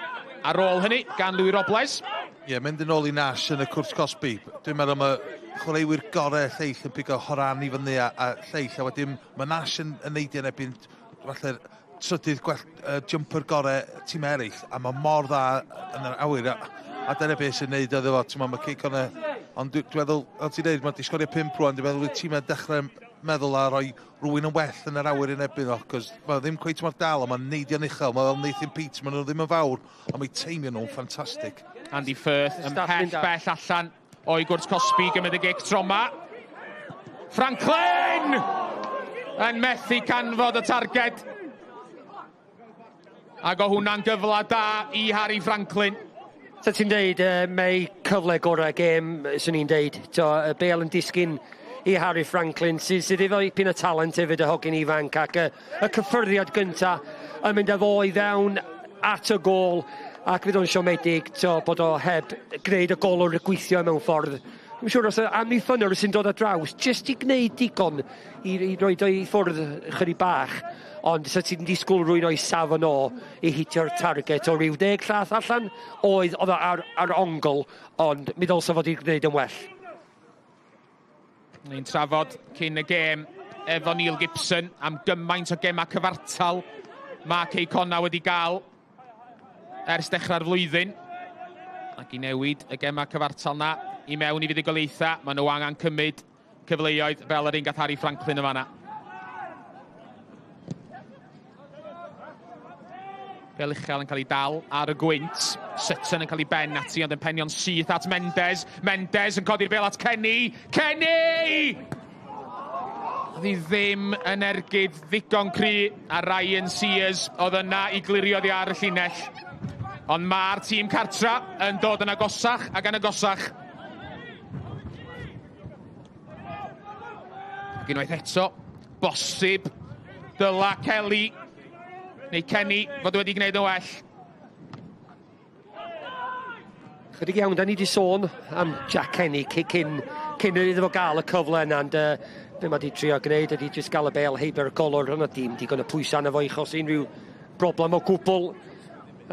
ar ôl hynny gan Louis Robles. Ie, yeah, mynd yn ôl i Nash yn y cwrt cosbi. Dwi'n meddwl mae chwaraewyr gorau lleill yn pigo Horan i fyny a lleill, a wedyn mae Nash yn neidio yn erbyn falle'r trydydd gwell jumper gorau tîm eraill, a mae mor dda yn yr awyr, a dyna beth sy'n neud iddo fo, ti'n mae Cei Connah, ond dwi'n meddwl, fel ti'n dweud, mae di sgorio 5 rwan, dwi'n meddwl y tîm yn dechrau meddwl a rhoi rhywun yn well yn yr awyr yn erbyn o, cos mae ddim cweit mor dal, ond mae'n neidio'n uchel, mae fel Nathan Peats, maen nhw ddim yn fawr, ond mae teimio nhw'n ffantastig. Andy Firth yn pell bell allan o'i gwrt cosbi, gymryd y gic troma. Franklin! Yn methu canfod y targed. Ac o hwnna'n gyfle da i Harry Franklin. So ti'n deud, mae cyfle gorau gêm, swn i'n deud. To, y bel yn disgyn i Harry Franklin, sydd efo ipyn o talent hefyd, y hogyn ifanc, ac y cyffyrddiad gynta yn mynd â fo i fewn at y gôl, ac fydd o'n siomedig to, bod o heb gwneud y golwr gweithio mewn ffordd. Dwi'n siŵr os amddiffynwr sy'n dod ar draws, jyst i gwneud digon i roed o i ffwrdd chydig bach, ond sa ti'n disgwyl rhywun o'i safon o i hitio'r target o ryw 10 llath allan, oedd o ar ongl, ond mi ddylsa fod i gwneud yn well. Ni'n trafod cyn y gêm efo Neil Gibson am gymaint o gemau cyfartal mae Cei Connah wedi gael ers dechrau'r flwyddyn. Ac i newid y gemau cyfartal na i mewn i fuddugoliaethau, maen nhw angen cymryd cyfleoedd fel yr un gath Harry Franklin yn fanna. Bel uchel yn cael ei dal ar y gwynt. Sutton yn cael ei ben ati, ond yn penio'n syth at Mendes. Mendes yn codi'r bel at Kenny. Kenny! Oedd hi ddim yn ergyd ddigon cry, a Ryan Sears oedd yna i glirio ddi ar y llinell. Ond mae'r tîm cartra yn dod yn agosach ac yn agosach. Ac unwaith eto, bosib dyla Kelly neu Kenny fod wedi gwneud yn well. Chydig iawn, da ni wedi sôn am Jack Kenny cyn iddo fo gael y cyfle yna, ond be mae wedi trio gwneud ydy jyst gael y bel heibio'r golwr, yna dim digon o pwysau arno fo i achos unrhyw broblem o gwbl,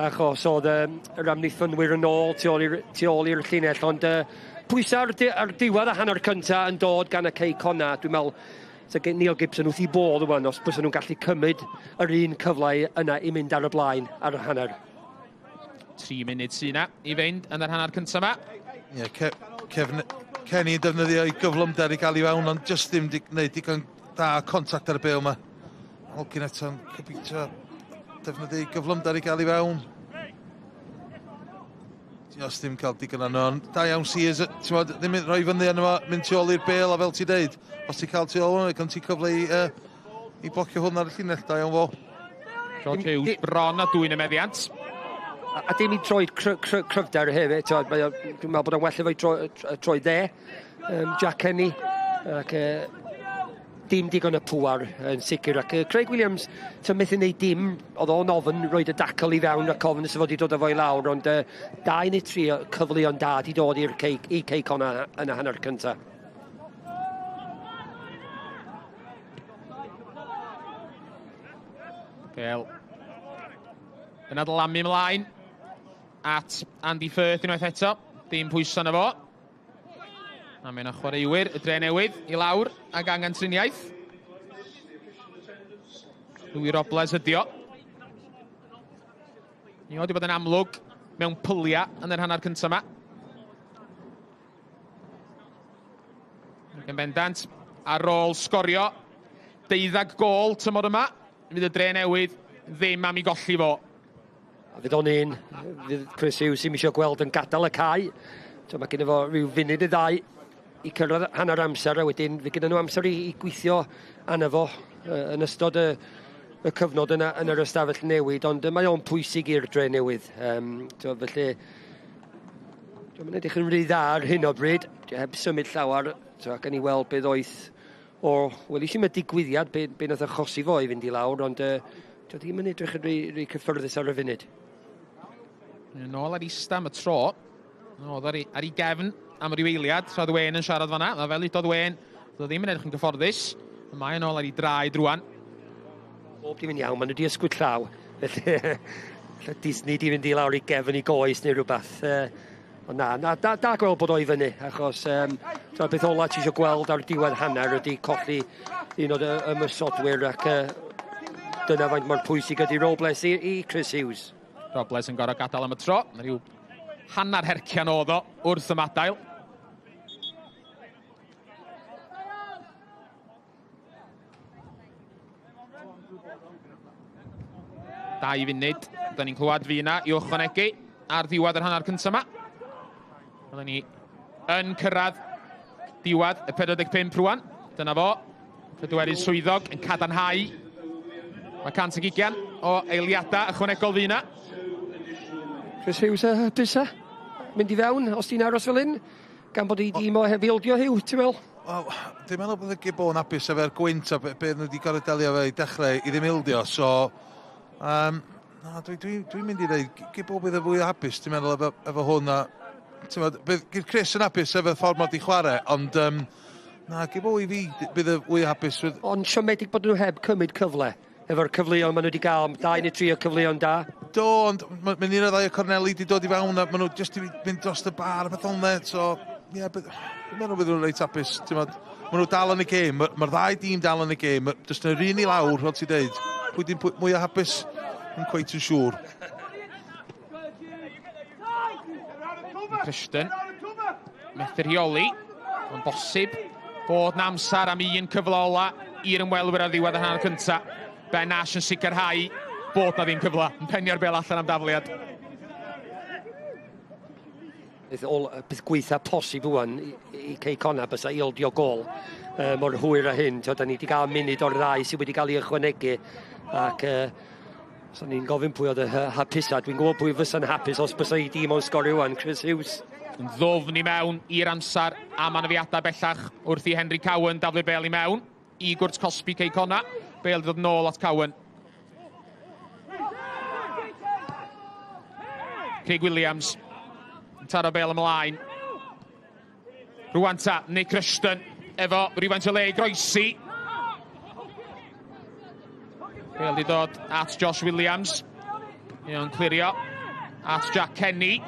achos oedd yr amddiffynwyr yn ôl tu ôl i'r llinell, ond pwysau ar diwedd y hanner cyntaf yn dod gan y Cei Connah. Dwi'n meddwl so Neil Gibson wrth i bodd rwan os bysa nhw'n gallu cymryd yr un cyfle yna i mynd ar y blaen ar y hanner. 3 munud sy'n yna i fynd yn yr hanner cyntaf yma. Ie, Kenny yn defnyddio ei gyflymder i gael i fewn, ond jyst ddim di gwneud digon da contact ar y bêl yma. Elgin eto'n gobeithio defnyddio ei gyflymder i gael i fewn. Os ddim cael digon arno, ond da iawn Sears, ti'n modd, ddim yn rhoi fyny arno fo, mynd tu ôl i'r bêl, a fel ti'n deud, os ti'n cael tu ôl hwnna, gan ti cyfle i blocio hwn ar y llinell, da iawn fo. George Hughes bron a dwyn y meddiant. A dim i droed cryfder hefyd, dwi'n meddwl bod o'n well efo'i droed dde, Jack Kenny, ac dim digon y pŵar yn sicr. Ac Craig Williams, ti'n methu wneud dim, oedd o'n ofn roed y dacl i fewn ac ofn nes fod i dod â fo i lawr, ond 2 neu 3 cyfleon da di dod i'r i Cei Connah yn y hanner cyntaf. Bel yn adlamu ymlaen at Andy Firth unwaith eto. Dim pwyso na fo. A mae yna chwaraewyr y Dre Newydd i lawr ag angen triniaeth. Louis Robles ydi o. Ni wedi bod yn amlwg mewn pyliau yn yr hanner cyntaf yma. Ac yn bendant, ar ôl sgorio 12 gôl tymor yma, fydd y Dre Newydd ddim am ei golli fo. A fydd o'n un, fydd Chris Hughes ddim eisiau gweld yn gadael y cae. So mae genno fo rhyw funud i ddau i cyrraedd hanner amser, a wedyn fydd gyda nhw amser i gweithio arno fo yn ystod y cyfnod yna yn yr ystafell newid, ond mae o'n pwysig i'r Dre Newydd. Felly, dwi'n edrych yn rhy dda ar hyn o bryd, heb symud llawer, so, ac yn i weld beth oedd o, wel, eisiau mae digwyddiad, be nath achosi fo i fynd i lawr, ond dwi ddim yn edrych yn rhy cyffyrddus ar y funud. Yn ôl ar ista am y tro, oedd ar ei gefn am ryw eiliad, tra oedd Wayne yn siarad fanna. Mae fel udodd Wayne, doedd ddim yn edrych yn gyfforddus. Mae yn ôl ar ei draed rwan. Bob dim yn iawn, maen nhw wedi ysgwyd llaw. Felly, Disney di fynd i lawr i gefn i goes neu rhywbeth. Ond na, na, da, da gweld bod o i fyny, achos beth ola ti eisiau gweld ar diwedd hanner ydy colli un o'r ymosodwyr ac dyna faint mor pwysig ydy Robles i Chris Hughes. Robles yn gorfod gadael am y tro. Mae rhyw hanner hercian oedd o wrth ymadael. Dau funud, da ni'n clywed fi yna i ychwanegu ar ddiwedd yr hanner cyntaf yma. Oedden ni yn cyrraedd diwedd y 45 rwan. Dyna fo, pedwerydd swyddog yn cadarnhau. Mae 120 o eiliadau ychwanegol fi yna. Chris Hughes hapus e? Mynd i fewn, os ti'n aros fel hyn, gan bod ei dîm o heb ildio Hugh, ti'n meddwl? Wel, dwi'n meddwl bod y Gibon yn hapus efo'r gwynt a be nhw wedi gorfod delio efo i dechrau i ddim ildio, so na, dwi'n mynd i ddeud Gibon bydd y fwy hapus, dwi'n meddwl, efo hwn a ti'n meddwl, bydd Chris yn hapus efo'r ffordd mae wedi chwarae, ond na, Gibon i fi bydd y fwy hapus. Ond siomedig bod nhw heb cymryd cyfle efo'r cyfleon maen nhw wedi gael, 2 neu 3 o cyfleon da. Do, ond mae'n un o ddau o corneli wedi dod i fewn a maen nhw jyst wedi mynd dros y bar a beth ond so ie, yeah, dwi'n meddwl bydd nhw'n reit hapus. Maen nhw dal yn y gêm, mae'r ddau dîm dal yn y gêm, jyst yr un i lawr, fel ti'n deud. Pwy di'n mwy o hapus? Yn cweit yn siŵr. Christian, methu rheoli, mae'n bosib bod na amser am un cyfle ola i'r ymwelwyr ar ddiwedd y hanner cynta. Ben Ash yn sicrhau bod na ddim cyfle, yn penio'r bel allan am dafliad. Beth gweitha posib ŵan i Cei Connah bysa ildio gôl mor hwyr â hyn. Da ni wedi cael munud o'r ddau sydd wedi cael ei ychwanegu ac so ni'n gofyn pwy oedd y hapusa. Dwi'n gwybod pwy fysa'n hapus os bysa i dîm o'n sgorio ŵan, Chris Hughes. Yn ddwfn i mewn i'r amser am anafiadau bellach wrth i Henry Cowan daflu'r bel i mewn i gwrt cosbi Cei Connah. Bel dod nôl at Cowan. Craig Williams yn taro bel ymlaen. Rwan ta, Nick Rushton efo rhywfaint o le i groesi. Bel di dod at Josh Williams. Mae o'n clirio at Jack Kenny.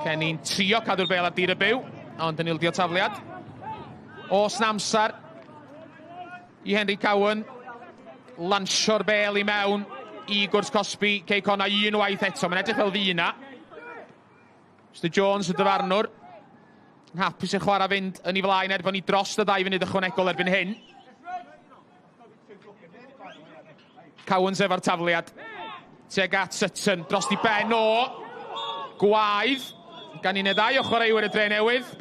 Kenny'n trio cadw'r bel ar dir y byw, ond yn ildio tafliad. Oes na amser i Henry Cowan lansio'r bel i mewn i gwrs cosbi Cei Connah unwaith eto. Mae'n edrych fel fi yna. Mr Jones y dyfarnwr yn hapus i chwarae fynd yn ei flaen er bod ni dros y 2 funud ychwanegol erbyn hyn. Cowans efo'r tafliad tuag at Sutton dros di ben o gwaedd gan un neu ddau o chwaraewyr y Dre Newydd.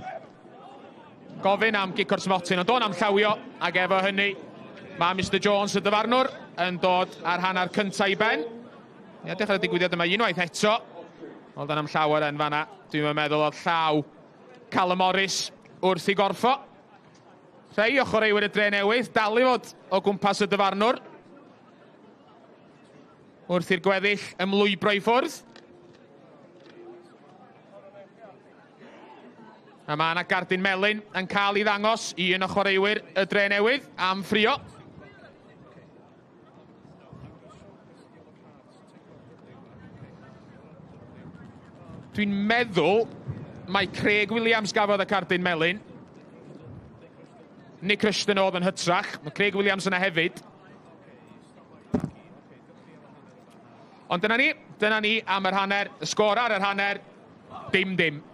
Gofyn am gic o'r smotyn, ond o'n am llawio, ac efo hynny mae Mr Jones y dyfarnwr yn dod ar hanner cyntaf i ben. Ie, dechrau'r digwyddiad yma unwaith eto. Ond am llawer yn fanna, dwi'n meddwl oedd llaw Callum Morris wrth i gorffo. Rhai o chwaraewyr y Dre Newydd dal i fod o gwmpas y dyfarnwr wrth i'r gweddill ymlwybro i ffwrdd. A mae yna gardyn melyn yn cael ei ddangos i un o chwaraewyr y Dre Newydd am ffrio. Dwi'n meddwl mai Craig Williams gafodd y cardyn melyn. Nick Rushton oedd yn hytrach. Mae Craig Williams yna hefyd. Ond dyna ni am yr hanner. Y sgôr ar yr hanner, 0-0.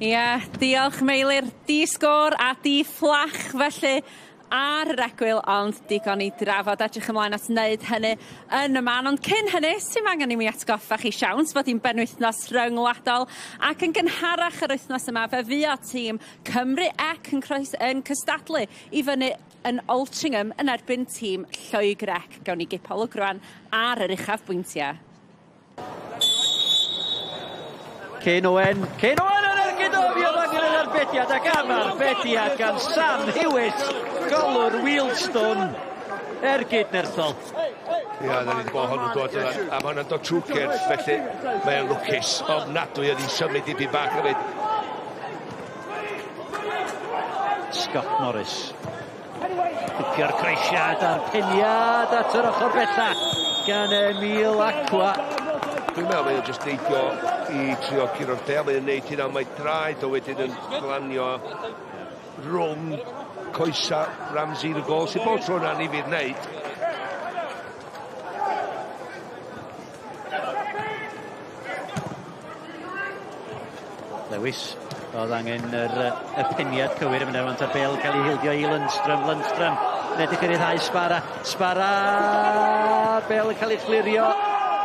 Ie, diolch Meilir. Di sgôr a di fflach felly ar yr egwyl, ond digon i drafod. Edrych ymlaen at wneud hynny yn y man. Ond cyn hynny, sy'n angen i mi atgoffa chi siawns bod hi'n benwythnos rhyngwladol, ac yn gynharach yr wythnos yma fe fuo tîm Cymru C yn cystadlu i fyny yn Altrincham yn erbyn tîm Lloegr C. Gawn ni gipolwg rwan ar yr uchafbwyntiau. Cyn Owen yn ergyd o fi oedd angen yr arbediad, ac am arbediad gan Sam Hewitt, golwr Wealdstone, ergyd nerthol. Ia, da ni wedi gweld hwnnw'n dod yna, a mae hwnna'n dod trwy cyrff, felly mae'n lwcus ofnadwy oedd hi'n symud i bach hefyd. Scott Morris. Picio'r croesiad a'r peniad at yr ochr bella. gan Emil Acquah. Dwi'n meddwl mae o'n jyst neidio i trio curo'r bêl, mae'n neud hynna, mae draed o wedyn yn glanio rhwng coesa Ramsey y gôl, sy'n bob tro yna ni fydd wneud. Lewis, oedd angen y peniad cywir yn mynd ar bêl cael ei hildio i Lundstram. Lundstram yn edrych ar ei ddau Sbara. Sbara, bêl yn cael ei chlirio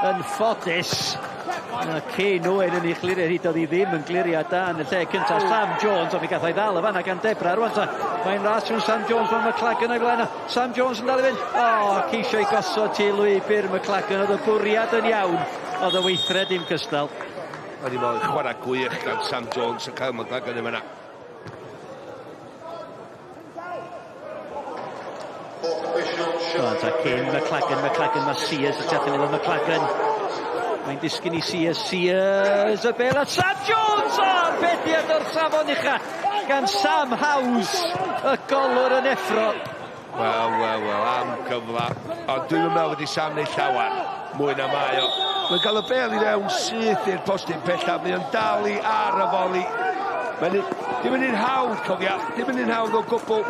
yn ffodus. Kane Owen yn ei chlirio, hyd oedd hi ddim yn glirio da yn y lle cyntaf. Sam Jones, ond mi gath o'i ddal y fanna gan Debra. Rwan ta, mae'n ras rhwng Sam Jones, mae McLagan o'i flaen. Sam Jones yn dal i fynd. O, ceisio i gosod ti lwybr McLagan. Oedd y bwriad yn iawn, oedd y weithred ddim cystal. O'n i'n meddwl chwarae gwych gan Sam Jones yn cael McLagan yma. Rwan ta, cyn McLagan, mae Sears y tu allan iddo McLagan. Mae'n disgyn i Sears, Sears, y bêl at Sam Jones! O, arbediad o'r safon ucha gan Sam Howes, y golwr yn effro. Wel, wel, wel, am gyfle. Ond dwi'n meddwl wedi Sam neu llawer mwy na mae o. Mae'n cael y bêl i fewn syth i'r postyn pellaf, mae o'n dal i ar y foli. Dim yn un hawdd, cofia, dim yn un hawdd o gwbl.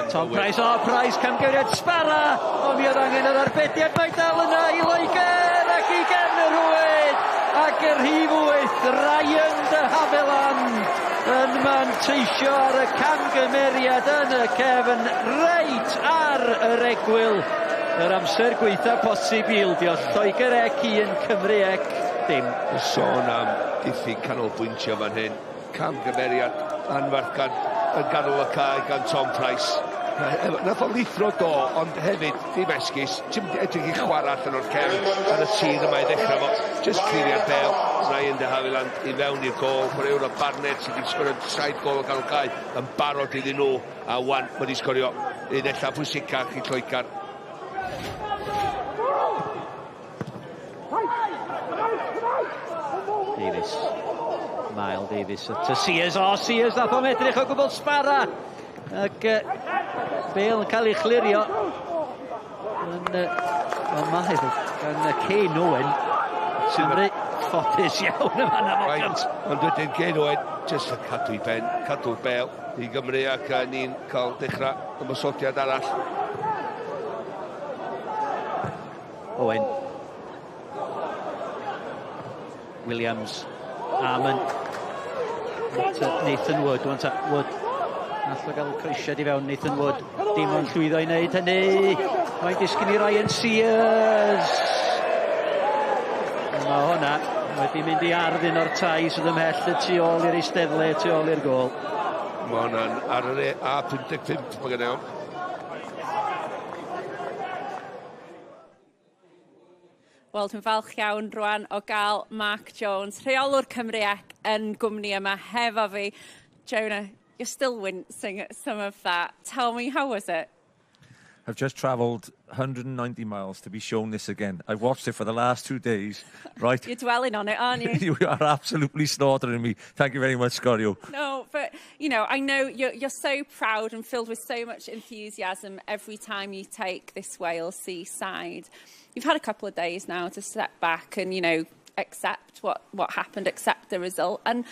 Tom Price, o Price, camgymeriad Sbara, ond mi oedd angen yr arbediad, mae dal yna i Loegr ac i gefn y rhwyd, ac y rhif 8, Ryan de Havilland yn manteisio ar y camgymeriad yn y cefn, reit ar yr egwyl. Yr amser gweitha posib i ildio, Lloegr ec 1, Cymru ec dim. Sôn am diffyg canolbwyntio fan hyn, camgymeriad anferth gan yn ganol y cae gan Tom Price. Nath o lithro do, ond hefyd, dim esgus, ti'n edrych i chwarae allan o'r cefn ar y tir yma i ddechrau fo. Just clirio'r bêl, Ryan de Havilland i fewn i'r gôl, chwaraewr o Barnet sydd wedi sgorio 7 gôl o ganol cae yn barod iddyn nhw, a wan wedi sgorio un ella pwysicach i Lloegr. Davies. Mael Davies at Sears. O, Sears nath o'n edrych o gwbl Sbara. Ac bêl yn cael ei chlirio yn Mael gan Kane Owen. Cymru ffodus iawn yma na Right, ond wedyn Kane Owen jyst yn cadw i ben, cadw'r bêl i Gymru ac ni'n cael dechrau ymosodiad arall. Owen. Williams. Armand. Nathan Wood. Wood. Nath o gael croesiad i fewn Nathan Wood. Dim ond llwyddo i wneud hynny. Mae'n disgyn i Ryan Sears. Mae hwnna wedi mynd i ardd un o'r tai sydd ymhell y tu ôl i'r eisteddle, y tu ôl i'r gôl. Mae hwnna'n ar yr A55 mae gen i. Wel, dwi'n falch iawn rwan o gael Mark Jones, rheolwr Cymru ac yn gwmni yma hefo fi. Jonah, you're still wincing at some of that. Tell me, how was it? I've just travelled 190 miles to be shown this again. I've watched it for the last 2 days, right? You're dwelling on it, aren't you? You are absolutely slaughtering me. Thank you very much, Sgorio. No, but, you know, I know you're so proud and filled with so much enthusiasm every time you take this Wales C side. You've had a couple of days now to step back and, you know, accept what happened, accept the result. And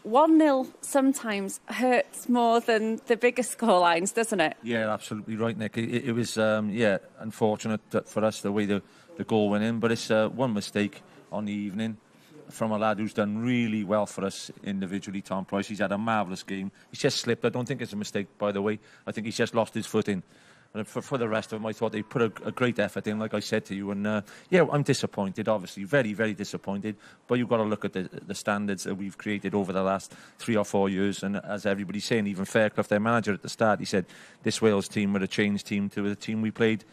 1-0 sometimes hurts more than the bigger scorelines, doesn't it? Yeah, absolutely right, Nick. It was, unfortunate for us the way the goal went in, but it's one mistake on the evening from a lad who's done really well for us individually, Tom Price. He's had a marvellous game. He's just slipped. I don't think it's a mistake, by the way. I think he's just lost his footing. And for the rest of them, I thought they put a great effort in, like I said to you. And, yeah, I'm disappointed, obviously, very, very disappointed. But you've got to look at the standards that we've created over the last 3 or 4 years. And as everybody's saying, even Fairclough, their manager at the start, he said this Wales team were a changed team to the team we played,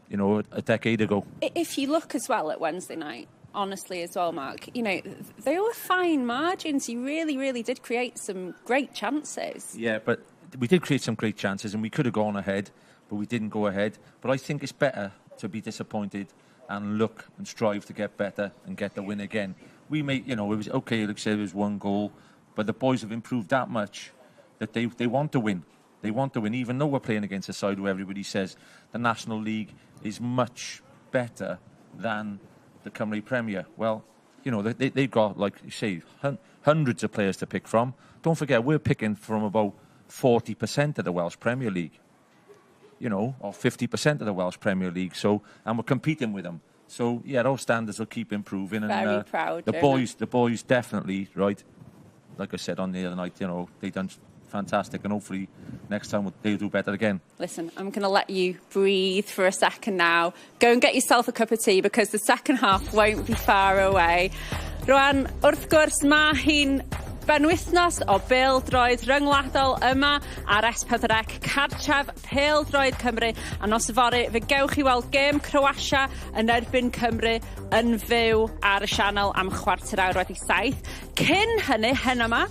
you know, a decade ago. If you look as well at Wednesday night, honestly as well, Mark, you know, they were fine margins. You really, really did create some great chances. Yeah, but we did create some great chances and we could have gone ahead, but we didn't go ahead. But I think it's better to be disappointed and look and strive to get better and get the win again. We may, you know, it was okay, like I said, it was one goal, But the boys have improved that much that they want to win. They want to win, even though we're playing against a side where everybody says the National League is much better than the Cymru Premier. Well, you know, they've got, like you say, hundreds of players to pick from. Don't forget, we're picking from about 40% of the Welsh Premier League, you know, or 50% of the Welsh Premier League. So, and we're competing with them. So, yeah, those standards will keep improving. And, Very proud. The boys definitely, right, like I said on the other night, you know, they done fantastic, and hopefully next time they'll do better again. Listen, I'm going to let you breathe for a second now. Go and get yourself a cup of tea, because the second half won't be far away. Rwan, wrth gwrs, mae hi'n benwythnos o bêl-droed ryngwladol yma ar S4C, cartref pêl-droed Cymru, a nos yfory fe gewch chi weld gêm Croatia yn erbyn Cymru yn fyw ar y sianel am 7:15. Cyn hynny, heno yma,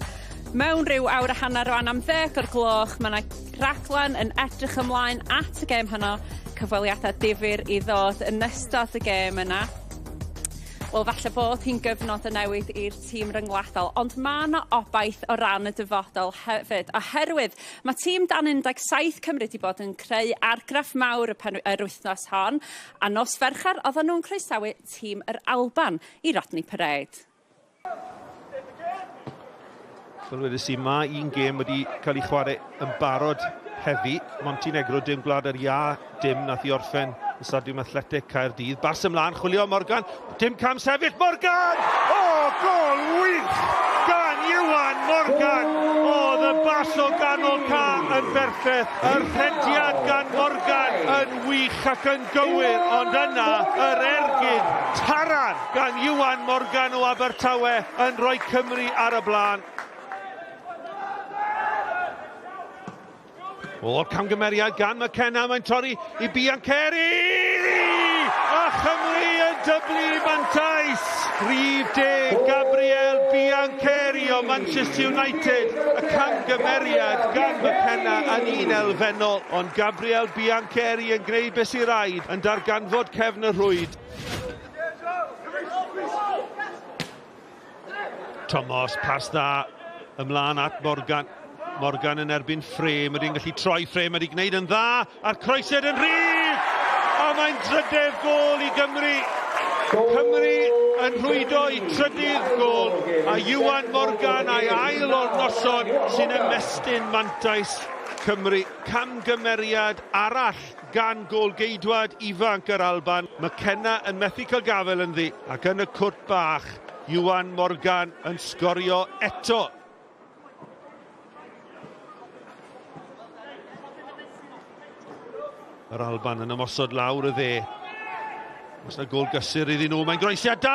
mewn rhyw awr a hanner rwan am 10 o'r gloch, mae yna raglen yn edrych ymlaen at y gêm hynno, cyfweliadau difyr i ddod yn ystod y gêm yna. Wel, falle bod hi'n gyfnod y newid i'r tîm ryngwladol, ond mae yna obaith o ran y dyfodol hefyd, oherwydd mae tîm dan 17 Cymru wedi bod yn creu argraff mawr yr wythnos hon, a nos Fercher oedden nhw'n croesawu tîm yr Alban i Rodney Parade. Fel wedes i, mae un gêm wedi cael ei chwarae yn barod heddi. Montenegro 0, Gwlad yr Iâ 0, nath i orffen y Stadiwm Athletic Caerdydd. Bas ymlaen, chwilio Morgan. Dim cam sefyll, Morgan! O, gol wych gan Iwan Morgan! Oedd y bas o ganol ca yn berffaith. Y rhediad gan Morgan yn wych ac yn gywir, ond yna yr ergyd taran gan Iwan Morgan o Abertawe yn rhoi Cymru ar y blaen. O, camgymeriad gan McKenna, mae'n torri i Biancheri! A Chymru yn dyblu mantais! Rhif 10, Gabriel Biancheri o Manchester United. Y camgymeriad gan McKenna yn un elfennol, ond Gabriel Biancheri yn gwneud beth sy'n rhaid, yn darganfod cefn y rhwyd. Thomas, pas dda ymlaen at Morgan. Morgan yn erbyn Frame, ydy'n gallu troi Frame, ydy'n gwneud yn dda, a'r croesiad yn rhydd! A mae'n drydedd gôl i Gymru. Cymru yn rhwydo i trydydd gôl, a Iwan Morgan a'i ail o'r noson sy'n ymestyn mantais Cymru. Camgymeriad arall gan gôl geidwad ifanc yr Alban. McKenna yn methu cael gafel ynddi, ac yn y cwrt bach, Iwan Morgan yn sgorio eto. Yr Alban yn ymosod lawr y dde. Oes 'na gôl gysur iddyn nhw? Mae'n groesiad da!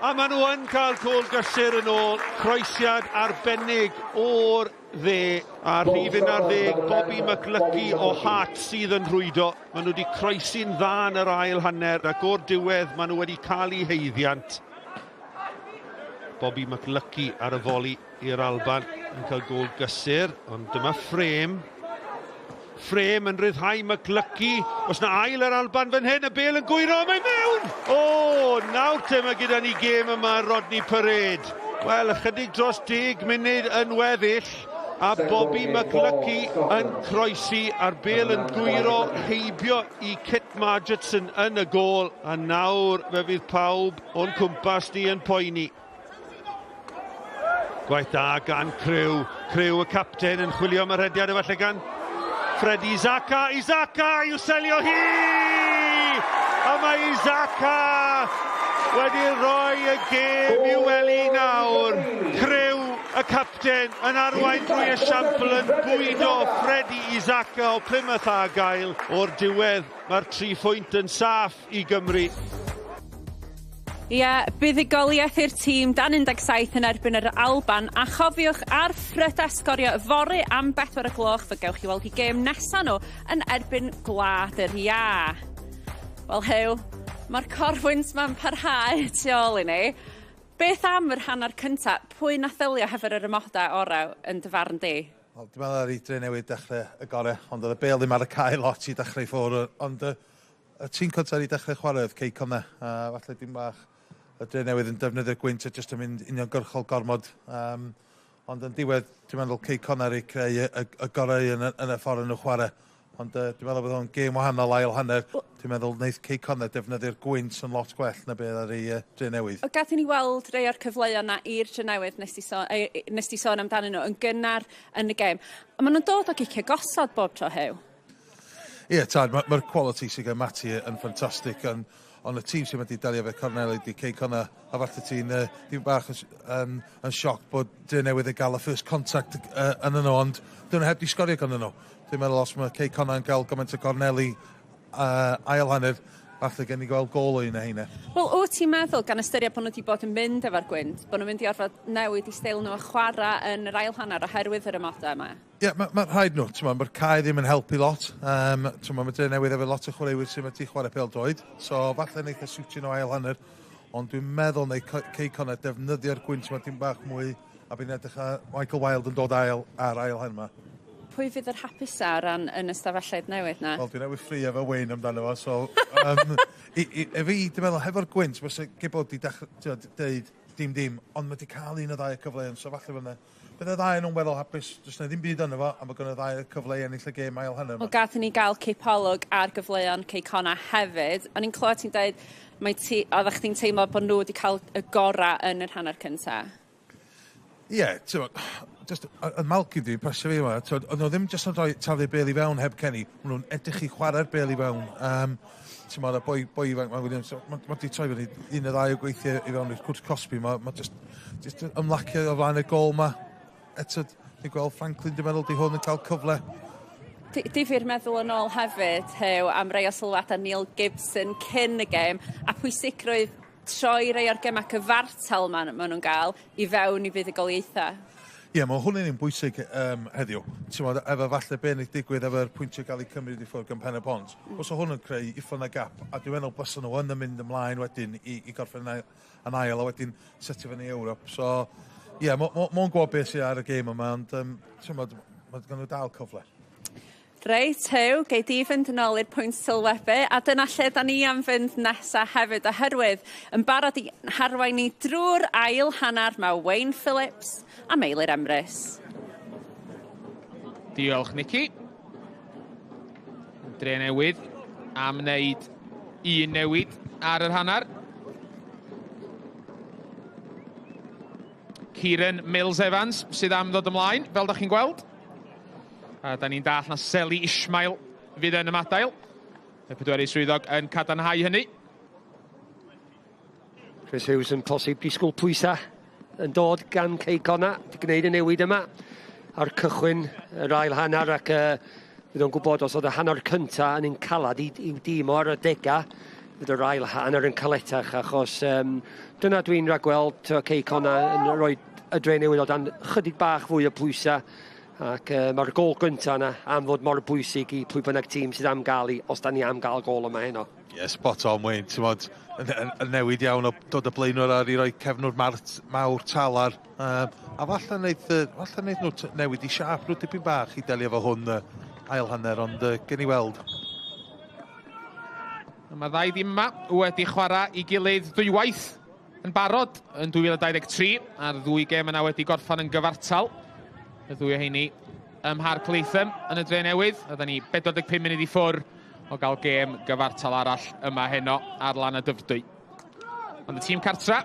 A maen nhw yn cael gôl gysur yn ôl. Croesiad arbennig o'r dde. A rhif 11, Bobby McLucky o Hearts sydd yn rhwydo. Maen nhw wedi croesi'n dda yn yr ail hanner ac o'r diwedd maen nhw wedi cael eu haeddiant. Bobby McLucky ar y foli i'r Alban yn cael gôl gysur, ond dyma Frame. Frame yn rhyddhau McLucky. Oes 'na ail yr Alban fan hyn, y bel yn gwyro, mae'n mewn! O, nawr te mae gyda ni gêm yma Rodney Parade. Wel, ychydig dros 10 munud yn weddill, a Bobby McLucky yn croesi a'r bel yn gwyro heibio i Kit Margetson yn y gôl. A nawr fe fydd pawb o'n cwmpas ni yn poeni. Gwaith da gan Crew. Crew y capten yn chwilio am y rhediad efallai gan Freddie Issaka. Issaka i'w selio hi! A mae Issaka wedi rhoi y gêm i'w wely nawr. Crew y capten yn arwain drwy esiampl yn bwydo Freddie Issaka o Plymouth Argyle. O'r diwedd mae'r 3 phwynt yn saff i Gymru. Ie, yeah, buddugoliaeth i'r tîm dan 17 yn erbyn yr Alban, a chofiwch ar ffryda sgorio fory am 4 o'r gloch fe gewch chi weld i gêm nesa nhw yn erbyn Gwlad yr Iâ. Wel Huw, mae'r corwynt ma'n parhau tu ôl i ni. Beth am yr hanner cynta? Pwy nath ddelio hefo'r yr amodau orau yn dy farn di? Wel, dwi'n meddwl ar i Dre Newydd dechrau y gorau, ond oedd y bel ddim ar y cae lot i dechrau i ffwrdd. Ond y tîm cyntaf i dechrau chwarae oedd Cei Connah. A falle dim bach y Dre Newydd yn defnyddio'r gwynt a jyst yn mynd uniongyrchol gormod. Ond yn diwedd, dwi'n meddwl Cei Connah i creu y gorau yn y ffordd yn nhw chwarae. Ond dwi'n meddwl bod o'n gêm wahanol ail hanner. Dwi'n meddwl wneith Cei Connah defnyddio'r gwynt yn lot gwell na beth ar ei Drenewydd. O, gathon ni weld rei o'r cyfleoedd na i'r Drenewydd nes ti sôn amdanyn nhw yn gynnar yn y gêm. A maen nhw'n dod o gicio gosod bob tro, Huw. Ie, yeah, tad, mae'r quality sydd gen Matty yn ffantastig, ond y tîm sy'n wedi delio efo corneli di Cei Connah, a falle ti'n dim bach yn sioc bod Drenewydd yn gael y first contact yn nhw, ond dyn nhw heb di sgorio gan nhw. Dwi'n meddwl os mae Cei Connah yn gael gymaint o corneli ail hanner, falle gen i gweld gôl o un o heina. Wel, wyt ti'n meddwl, gan ystyried bod nhw wedi bod yn mynd efo'r gwynt, bod nhw'n mynd i orfod newid i steil nhw a chwarae yn yr ail hanner oherwydd yr amodau yma? Ie, yeah, mae rhaid nhw. Mae'r cae ddim yn helpu lot. Mae Drenewydd efo lot o chwaraewyr sy'n wedi chwarae pêl-droed. So, falle wneith y siwtio nhw ail hanner. Ond dwi'n meddwl neu Cei Connah defnyddio'r gwynt yma dim bach mwy a bydd edrych ar Michael Wilde yn dod ail ar ail hanner yma. Pwy fydd yr hapusa o ran yn y stafelloedd newydd na? Wel, dwi'n newydd ffrio efo Wayne amdano fo, so i fi, dwi'n meddwl, hefo'r gwynt, fysa Gibbo di dechrau deud dim, ond mae wedi cael un o ddau cyfle, so falle fyna. Bydd y ddau nhw'n weddol hapus, jyst na ddim byd yno fo, a mae gen y ddau cyfle i ennill y gêm ail hanner. Wel, gathon ni gael cipolwg ar gyfleon Cei Connah hefyd. O'n i'n clywed ti'n dweud, oeddech chdi'n teimlo bod nhw wedi cael y gorau yn yr hanner cyntaf? Ie, yeah, ti'n just, yn Malky di, pasio fi yma, oedd nhw ddim just yn rhoi taflu bêl i fewn heb Kenny, maen nhw'n edrych i chwarae'r bêl i fewn. Ti'n meddwl, y boi ifanc, mae Williams, mae di troi fyny un o ddau o gweithio i fewn i'r cwrt cosbi, mae just ymlacio o flaen y gôl ma. Eto, ni'n gweld Franklin, dwi'n meddwl, di hwn yn cael cyfle. Difyr meddwl yn ôl hefyd, Huw, am rai o sylwadau Neil Gibson cyn y gêm, a pwysigrwydd troi rai o'r gemau cyfartal ma nhw'n gael i fewn i fuddugoliaethau. Ie, yeah, mae hwn yn bwysig heddiw. Ti'n meddwl, efo falle be wneud digwydd efo'r pwyntiau gael eu cymryd i ffwrdd gan Pen y Pont. Os o hwn yn creu uffern a gap, a dwi'n meddwl bysa nhw yn mynd ymlaen wedyn i gorffen yn ail, a wedyn setio fyny Ewrop. So, ie, yeah, mae'n gwybod beth sydd ar y gêm yma, ond ti'n meddwl, mae gen nhw dal cyfle. Reit, Huw, gei di fynd yn ôl i'r pwynt sylwebu, a dyna lle da ni am fynd nesaf hefyd, oherwydd yn barod i harwain ni drwy'r ail hanner mae Wayne Phillips a Meilir Emrys. Diolch, Nicky. Drenewydd am wneud un newid ar yr hanner. Kieran Mills Evans sydd am ddod ymlaen, fel da chi'n gweld. A da ni'n dall na Seli Ismail fydd yn ymadael. Y pedwerydd swyddog yn cadarnhau hynny. Chris Hughes yn posib disgwyl pwysa yn dod gan Cei Connah di gwneud y newid yma ar cychwyn yr ail hanner, ac fydd o'n gwybod os oedd y hanner cynta yn un calad i'w dîm o ar y dega, fydd yr ail hanner yn caletach, achos dyna dwi'n rhagweld Cei Connah yn rhoi y Drenewydd o dan chydig bach fwy o pwysa, ac mae'r gôl gynta yna am fod mor bwysig i pwy bynnag tîm sydd am gael i, os da ni am gael gôl yma heno. Ie, yeah, spot on, Wayne. Ti'n modd, yn newid iawn o dod y blaenwr ar i roi cefnwr mawr talar. A falle wneud nhw newid i siâp nhw dipyn bach i delio efo hwn ail hanner, ond gen i weld. Mae ddau dim yma wedi chwarae i gilydd ddwywaith yn barod yn 2023, a'r ddwy gêm yna wedi gorffan yn gyfartal. Y ddwy o heini ym Mharc Latham yn y Dre Newydd. Oedden ni 45 munud i ffwr o gael gêm gyfartal arall yma heno ar lan y Dyfrdwy. Ond y tîm cartra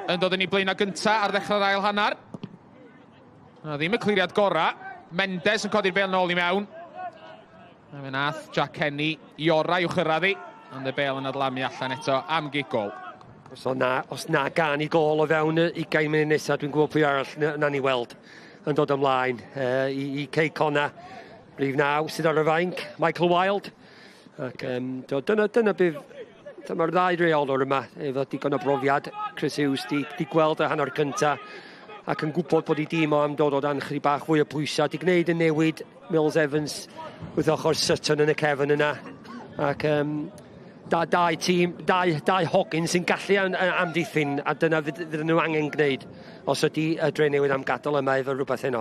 yn dod yn ei blaenau gynta ar ddechrau'r ail hanner. Na ddim y cliriad gorau. Mendes yn codi'r bêl nôl i mewn. A fe nath Jack Kenny i orau i'w chyrraedd hi, ond y bêl yn adlamu allan eto am gic gôl. Os na gan i gôl o fewn y 20 munud nesaf, dwi'n gwybod pwy arall na ni weld yn dod ymlaen i Cei Connah. Rhif 9 sydd ar y fainc, Michael Wilde. Ac dyna bydd, dyma'r ddau reolwr yma efo digon o brofiad. Chris Hughes di gweld y hanner cynta ac yn gwybod bod ei dîm o am dod o dan chydig bach fwy o pwysau. Di gwneud y newid Mills Evans wrth ochr Sutton yn y cefn yna. Ac dau tîm, dau hogyn sy'n gallu amddiffyn, a dyna fydd nhw angen gwneud os ydy y Drenewydd am gadael yma efo rhywbeth heno.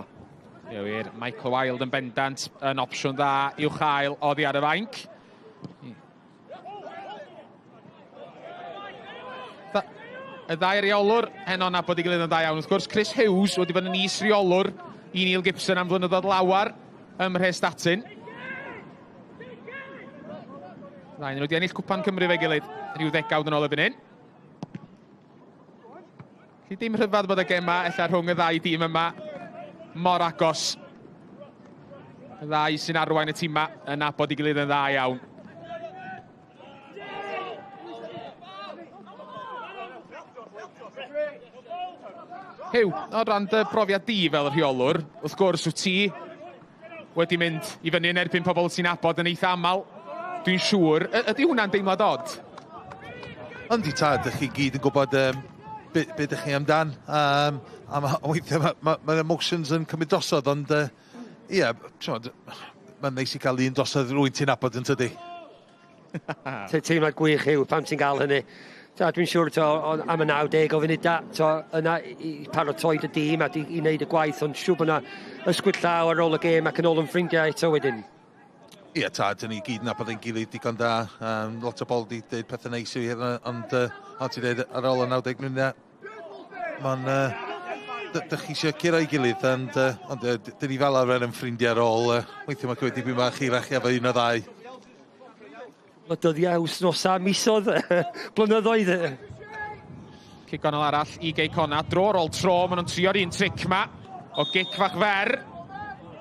Ie wir, Michael Wilde yn bendant yn opsiwn dda i'w chael oddi ar y fainc. Y ddau reolwr heno nabod ei gilydd yn dda iawn. Wrth gwrs, Chris Hughes wedi bod yn is-reolwr i Neil Gibson am flynyddoedd lawar ym Mhrestatyn. Ddau nhw wedi ennill Cwpan Cymru fe'i gilydd rhyw ddegawd yn ôl erbyn hyn. Felly dim rhyfedd bod y gema ella rhwng y ddau dîm yma mor agos. Y ddau sy'n arwain y tîma yn nabod ei gilydd yn dda iawn. Huw, o ran dy brofiad di fel rheolwr, wrth gwrs wyt ti wedi mynd i fyny yn erbyn pobl ti'n nabod yn eitha aml, dwi'n siŵr. Ydy hwnna'n deimlad od? Yndi tad, ydych chi gyd yn gwybod be ydych chi amdan. A weithiau mae'r emotions yn cymryd drosodd, ond ie, mae'n neis i cael un drosodd rwy'n ti'n nabod yn tydi. Teimlad gwych yw pam ti'n gael hynny. Dwi'n siŵr am y 90 o funudau yna i paratoi dy dîm a i wneud y gwaith, ond siŵr bod yna ysgwyd llaw ar ôl y gêm ac yn ôl yn ffrindiau eto wedyn. Ie, tad, dyn ni gyd nabod ein gilydd digon da. Lot o bobl wedi dweud pethau neis i fi, ond ti'n dweud ar ôl y 90 munud, mae'n... Dych chi eisiau curo ei gilydd, ond dyn ni fel arfer yn ffrindiau ar ôl. Weithiau mae'n cymryd dipyn bach hirach efo un o ddau. Mae dyddiau, wythnosau, misoedd, blynyddoedd. Cic gornel arall i Gei Connah. Dro ar ôl tro, maen nhw'n trio'r un tric ma o gic fach fer.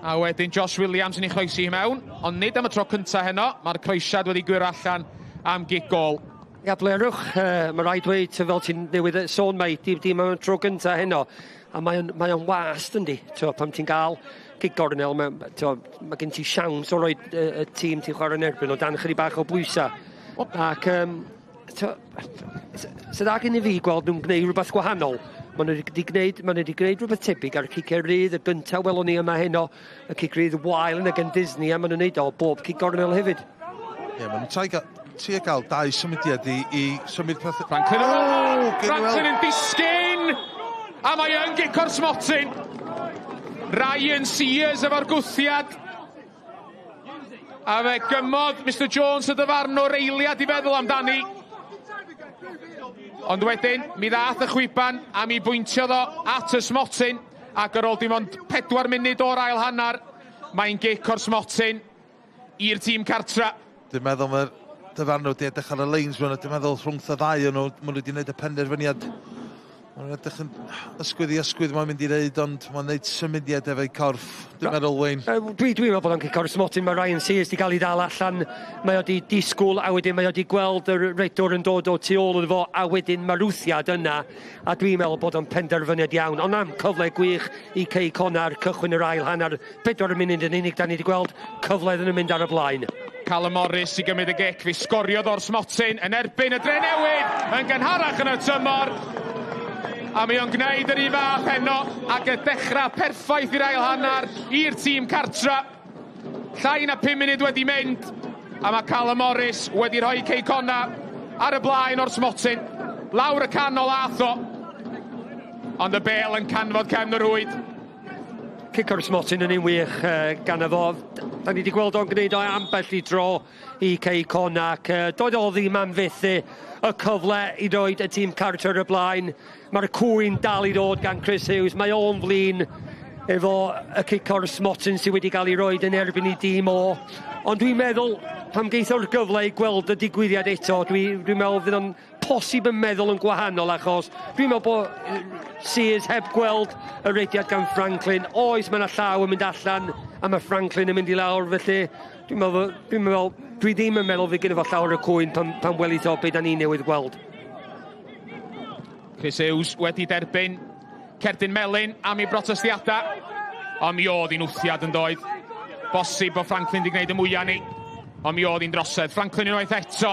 A wedyn Josh Williams yn ei chroesi i mewn, ond nid am y tro cyntaf heno. Mae'r croesiad wedi gwyro allan am gic gôl. Ia, blerwch, mae rhaid dweud, fel ti'n newydd sôn, mae dim am y tro gyntaf heno. A mae o'n wast, yndi, pam ti'n gael gic gornel, mae gen ti siawns o roi y tîm ti'n chwarae yn erbyn o dan chydig bach o bwysau. Ac sydd dda gen i fi gweld nhw'n gwneud rhywbeth gwahanol. Maen nhw wedi gwneud rhywbeth tebyg ar y cic rydd, y gyntaf welon ni yma heno, y cic rydd wael yn y gan Disney, a maen nhw'n gwneud o bob cic gornel hefyd. Ie, maen nhw'n trio gael dau symudiad i symud pethau. Franklin, Franklin yn disgyn! A mae yn gic o'r smotyn. Ryan Sears efo'r gwthiad. A fe gymodd Mr Jones y dyfarnwr eiliad i feddwl amdani. Ond wedyn, mi ddath y chwiban a mi bwyntiodd o at y smotyn. Ac ar ôl dim ond 4 munud o'r ail hanner, mae'n gic o'r smotyn i'r tîm cartra. Dwi'n meddwl mae'r dyfarnwr wedi edrych ar y leins, dwi'n meddwl rhwng y ddau o'n nhw, maen nhw wedi gwneud y penderfyniad. Mae'n edrych yn ysgwydd i ysgwydd mae'n mynd i wneud, ond mae'n gwneud symudiad efo'i corff. Dwi'n meddwl, Wayne. Dwi'n meddwl bod o'n cic o'r smotyn. Mae Ryan Sears wedi cael ei ddal allan. Mae o wedi disgwyl, a wedyn mae o wedi gweld y redwr yn dod o tu ôl iddo fo, a wedyn mae'r wthiad yna. A dwi'n meddwl bod o'n penderfyniad iawn. Ond am cyfle gwych i Cei Connah ar cychwyn yr ail hanner. 4 munud yn unig, da ni wedi gweld cyfle iddyn nhw mynd ar y blaen. Callum Morris i gymryd y gic. Fe sgoriodd o'r smotyn yn erbyn y Drenewydd yn gynharach yn y tymor. A mae o'n gwneud yr un fath heno ac y dechrau perffaith i'r ail hanner i'r tîm cartra. Llai na 5 munud wedi mynd a mae Callum Morris wedi rhoi Cei Connah ar y blaen o'r smotyn. Lawr y canol ath o. Ond y bêl yn canfod cefn y rwyd. Cic o'r smotyn yn un wych gan y fo. Da ni wedi gweld o'n gwneud o ambell i dro i Cei Connah ac doedd o ddim am fethu y cyfle i roed y tîm cartra ar y blaen. Mae'r cwyn dal i ddod gan Chris Hughes. Mae o'n flin efo y cic o'r smotyn sydd wedi cael ei roed yn erbyn i dîm o. Ond dwi'n meddwl, pan geith o'r gyfle i gweld y digwyddiad eto, dwi'n meddwl fydd o'n posib yn meddwl yn gwahanol, achos dwi'n meddwl bod Sears heb gweld y rediad gan Franklin. Oes, mae yna llaw yn mynd allan a mae Franklin yn mynd i lawr, felly dwi ddim yn meddwl fydd gynno fo llawer o cwyn pan welith o beth da ni newydd gweld. Chris Hughes wedi derbyn cerdyn melyn am ei brotestiadau, ond mi oedd hi'n wthiad yn doedd. Bosib bod Franklin wedi gwneud y mwyaf ni, ond mi oedd hi'n drosedd. Franklin unwaith eto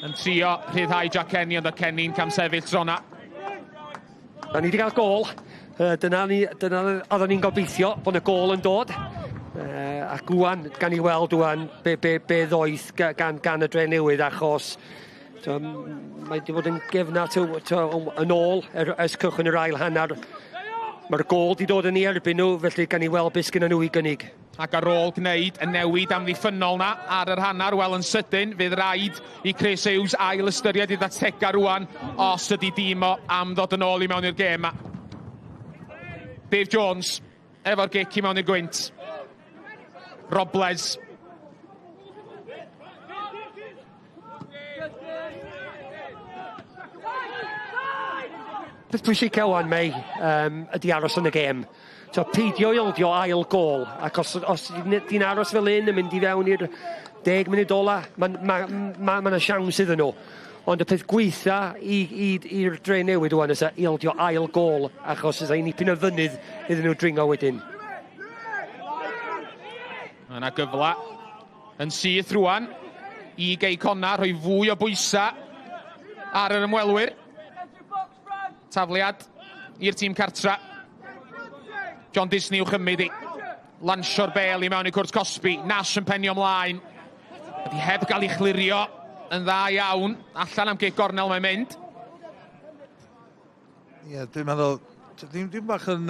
yn trio rhyddhau Jack Kenny, ond o Kenny'n camsefyll trona. Da ni wedi cael gôl. Dyna oedden ni'n gobeithio bod y gôl yn dod. Ac wwan, gan i weld wwan be ddoeth gan y Drenewydd, achos mae wedi bod yn gefnat yn ôl ers cychwyn yr ail hanner. Mae'r gôl wedi dod yn ei erbyn nhw, felly gan i weld beth sgynnon nhw i gynnig. Ac ar ôl gwneud y newid amddiffynnol na ar yr hanner, wel yn sydyn, fydd rhaid i Chris Hughes ail ystyried i ddatega rwan os ydy dîm o am ddod yn ôl i mewn i'r gêm ma. Dave Jones efo'r gic i mewn i'r gwynt. Robles. Peth pwysica wan, Mei, ydy aros yn y gêm. So, peidio ildio ail gôl, ac os di'n aros fel un yn mynd i fewn i'r 10 munud ola, mae ma, ma, ma 'na siawns iddyn nhw. Ond y peth gweitha i'r Dre Newydd wan ysa ildio ail gôl, achos ysa i nipyn o fynydd iddyn nhw dringo wedyn. Mae yna gyfle yn syth rwan i Gei Connah rhoi fwy o bwysa ar yr ymwelwyr. Tafliad i'r tîm cartra. John Disney i'w chymryd i. Lansio'r bel i mewn i cwrt cosbi. Nash yn penio ymlaen. Ydy heb gael ei chlirio yn dda iawn. Allan am gic gornel mae'n mynd. Ie, yeah, dwi'n meddwl, dwi'n bach yn...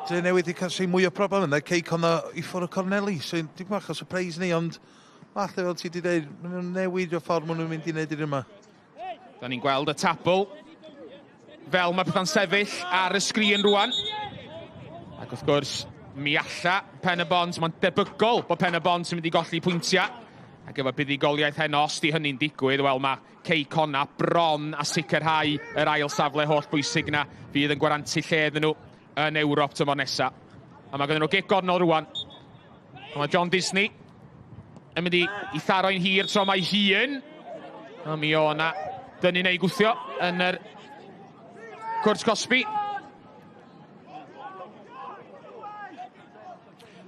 Dre Newydd i cael mwy o broblem yna, Cei Connah i ffwrdd o corneli. So, dwi'n bach o surprise ni, ond falle fel ti wedi dweud, maen nhw'n newid o ffordd maen nhw'n mynd i wneud i'r yma. Da ni'n gweld y tabl fel mae pethau'n sefyll ar y sgrin rwan. Ac wrth gwrs, mi alla Pen y Bont, mae'n debygol bod Pen y Bont yn mynd i golli pwyntiau. Ac efo buddugoliaeth heno, os di hynny'n digwydd, wel mae Cei Connah bron a sicrhau yr ail safle holl bwysig na fydd yn gwarantu lle iddyn nhw yn Ewrop tymor nesa. A mae gen nhw gic gornel rwan. A mae John Disney yn mynd i tharo'n hir tro mae hun. A mi o na dynnu neu gwthio yn yr cwrt cosbi.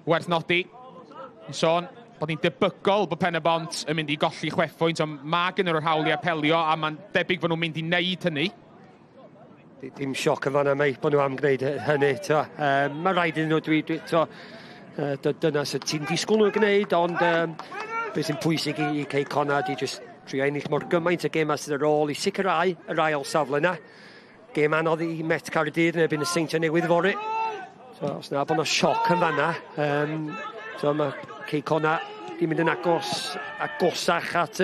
Werth nodi, yn sôn bod ni'n debygol bod Pen y Bont yn mynd i golli 6 pwynt, ond mae gen nhw'r hawl i apelio a mae'n debyg fod nhw'n mynd i wneud hynny. Dim sioc yn fanna, mei, bod nhw am gwneud hynny. Mae rhaid iddyn nhw, dyna sydd ti'n disgwyl nhw'n gwneud, ond beth sy'n pwysig i Cei Connah di jyst trio ennill mor gymaint o gemau sydd ar ôl i sicrhau yr ail safle yna. Gêm anodd i Met Caerdydd yn erbyn y Seintiau Newydd fory. So, os na bod yna sioc yn fanna, so mae Cei Connah di mynd yn agosach at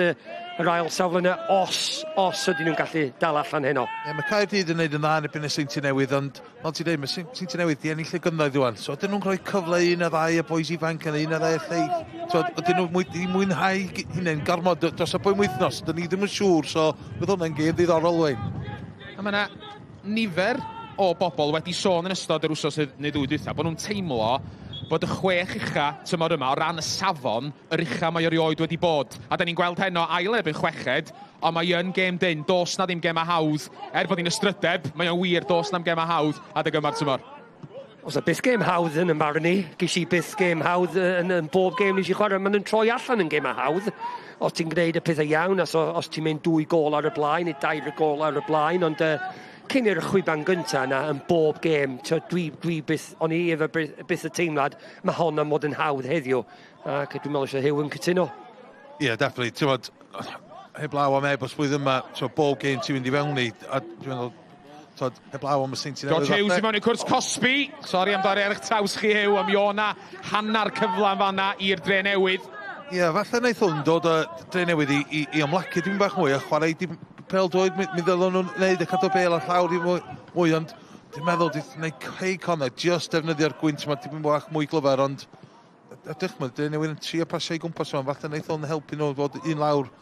yr ail safle yna, os ydyn nhw'n gallu dal allan heno. Ie, mae Caerdydd yn neud yn dda yn erbyn y Seintiau Newydd, ond fel ti'n dweud, mae Seintiau Newydd di ennill y gynghrair rwan. So ydyn nhw'n rhoi cyfle un a ddau y boys ifanc yn un a ddau y lleill. So ydyn nhw'n mwynhau hunain gormod dros y bwy wythnos. Dyn ni ddim yn siŵr, so bydd hwnna'n gêm ddiddorol, Wayne. A mae yna nifer o bobl wedi sôn yn ystod yr wsos neu ddwy dwytha bod nhw'n teimlo bod y 6 ucha tymor yma o ran y safon yr ucha mae erioed wedi bod. A da ni'n gweld heno ail erbyn chweched, ond mae yn gêm dyn, dos na ddim gêm a hawdd. Er bod ni'n ystrydeb, mae o'n wir, dos na'm gêm a hawdd adeg yma'r tymor. Os na byth gêm hawdd yn ymbarn ni, ges i byth gêm hawdd yn bob gêm nes i chwarae, maen nhw'n troi allan yn gêm a hawdd. Os ti'n gwneud y pethau iawn, os ti'n mynd 2 gôl ar y blaen, neu 2 gôl ar y blaen, ond cyn i'r chwiban gynta yna yn bob gêm, dwi byth, o'n i efo byth y teimlad, mae hon am fod yn hawdd heddiw, ac dwi'n meddwl eisiau Huw yn cytuno. Ie, yeah, definitely. Ti'n bod, heblaw am ebos blwyddyn yma, so bob gêm ti'n mynd i fewn i, a dwi'n meddwl, t'od, heblaw am y Seintiau Newydd. George Hughes i mewn i cwrt cosbi. Sori am dorri ar eich traws chi, Huw, am Iona hanner cyfle yn fanna i'r Dre Newydd. Ie, yeah, falle wnaeth hwn dod o Dre Newydd i ymlacio dim bach mwy a chwarae dim pêl-droed, mi ddylwn nhw'n wneud a cadw bêl ar llawr i mwy, ond dwi'n meddwl di wneud Cei Connah just defnyddio'r gwynt yma dipyn bach mwy glyfar, ond ydych mae Dre Newydd yn trio pasio i gwmpas yma, falle wnaeth hwn helpu nhw fod un lawr.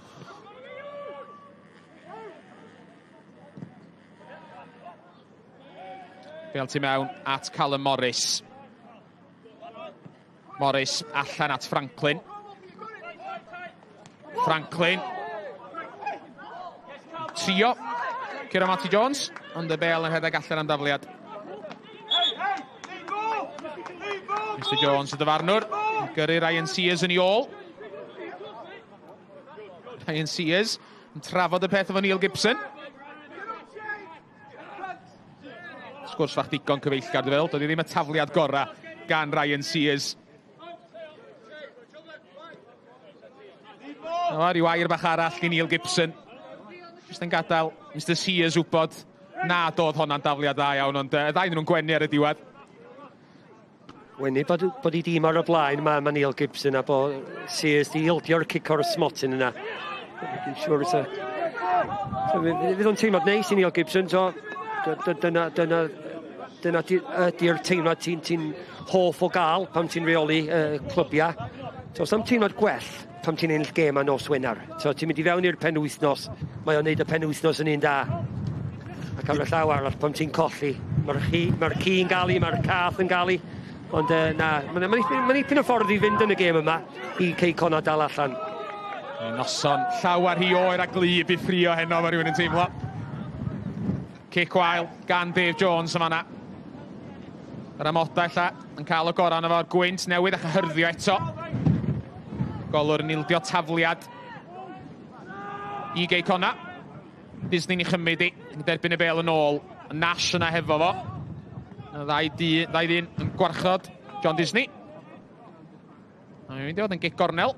Bêl tu mewn at Callum Morris. Morris allan at Franklin. Franklin. Trio. Curo Matty Jones, ond y bêl yn rhedeg allan am dafliad. Mr Jones y dyfarnwr. Gyrru Ryan Sears yn ei ôl. Ryan Sears yn trafod y peth efo Neil Gibson. Sgwrs fach digon cyfeillgar, dwi'n feddwl. Doedd hi ddim y tafliad gorau gan Ryan Sears. O, ryw air bach arall i Neil Gibson. Jyst yn gadael Mr Sears wybod na doedd honna'n dafliad dda iawn, ond y ddau nhw'n gwenu ar y diwedd. Wenu bod i dîm ar y blaen mae Neil Gibson a bod Sears di ildio'r cic o'r smotyn yna. Dwi'n siŵr so, fydd o'n teimlad neis i Neil Gibson, so dyna ydy'r teimlad ti'n hoff o gael pan ti'n reoli clybiau. So, os am teimlad gwell pan ti'n ennill gêm a nos Wener. So, ti'n mynd i fewn i'r penwythnos, mae o'n neud y penwythnos yn un da. Ac ar y llaw arall, pan ti'n colli, mae'r ci'n galu, mae'r cath yn galu. Ond na, mae'n ipyn o ffordd i fynd yn y gêm yma i Cei Connah dal allan. Noson llawer hi oer a glyb i ffrio heno, mae rhywun yn teimlo. Cic wael gan Dave Jones yma na. Yr amodau ella yn cael y gorau yna fo'r gwynt newydd a chyhyrddio eto. Golwr yn ildio tafliad i Gei Connah. Disney'n ei chymryd i, yn derbyn y bêl yn ôl. Nash yna hefo fo. Ddau ddyn yn gwarchod John Disney. Mae'n mynd i fod yn gic gornel.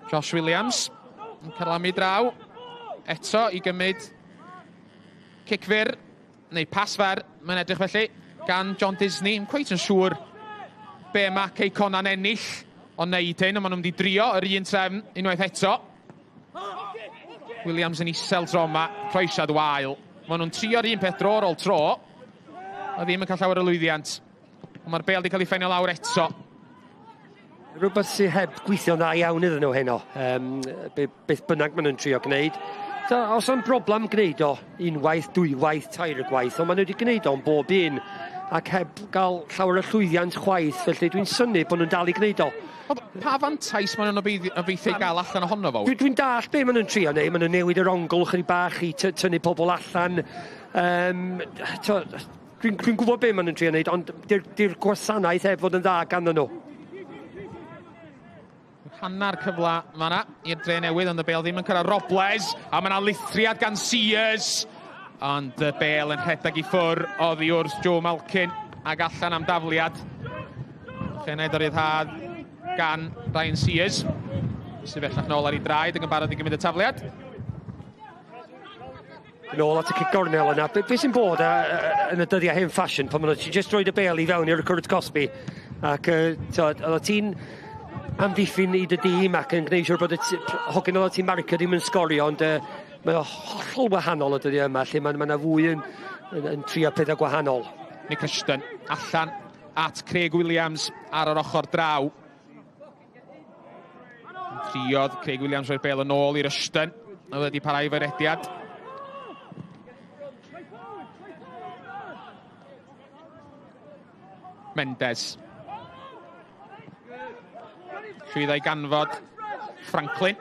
Josh Williams yn carlamu draw eto i gymryd cic fyr, neu pas fer, mae'n edrych felly, gan John Disney. I'm quite yn siŵr be mae Cei Connah'n ennill o wneud hyn, ond maen nhw'n mynd i drio yr un trefn unwaith eto. Williams yn isel tro yma, croesiad wael. Maen nhw'n trio'r un peth dro ar ôl tro, a ddim yn cael llawer o lwyddiant. Ond mae'r bêl wedi cael ei ffeinio lawr eto. Rhywbeth sydd heb gweithio'n dda iawn iddyn nhw heno. Beth bynnag maen nhw'n trio gwneud. So, os o'n broblem gwneud o unwaith, dwywaith, tair gwaith, ond maen nhw wedi gwneud o'n bob un ac heb gael llawer o llwyddiant chwaith, felly dwi'n synnu bod nhw'n dal i gwneud o. Ond pa fantais maen nhw'n obeithio i gael allan ohono fo? Dwi'n dallt be maen nhw'n trio neud, maen nhw'n newid yr ongl chydig bach i tynnu pobl allan. Dwi'n gwybod be maen nhw'n trio neud, ond di'r gwasanaeth heb fod yn dda ganddyn nhw. Hannar cyfle fan'na i'r Dre Newydd, ond y bêl ddim yn cyrraedd Robles, a mae yna lithriad gan Sears, ond y bêl yn rhedeg i ffwr oddi wrth Joe Malkin ac allan am dafliad. Chened o ryddhad gan Ryan Sears, sydd bellach nôl ar ei draed ac yn barod i gymryd y tafliad. Yn ôl at y cic gornel yna. Be sy'n bod yn y dyddiau hen ffasiwn, pan maen nhw'n just roed y bêl i fewn i'r cwrt cosbi, ac oedd ti'n amddiffyn i dy dîm ac yn gwneud siŵr bod y hogyn oedd ti'n marcio ddim yn sgorio, ond mae o hollol wahanol y dyddiau yma, lle mae yna fwy yn trio pethau gwahanol. Nick Rushton allan at Craig Williams ar yr ochr draw. Triodd Craig Williams roi'r bêl yn ôl i Rushton, oedd wedi parhau efo'i rediad. Mendes. Llwyddo i ganfod Franklin.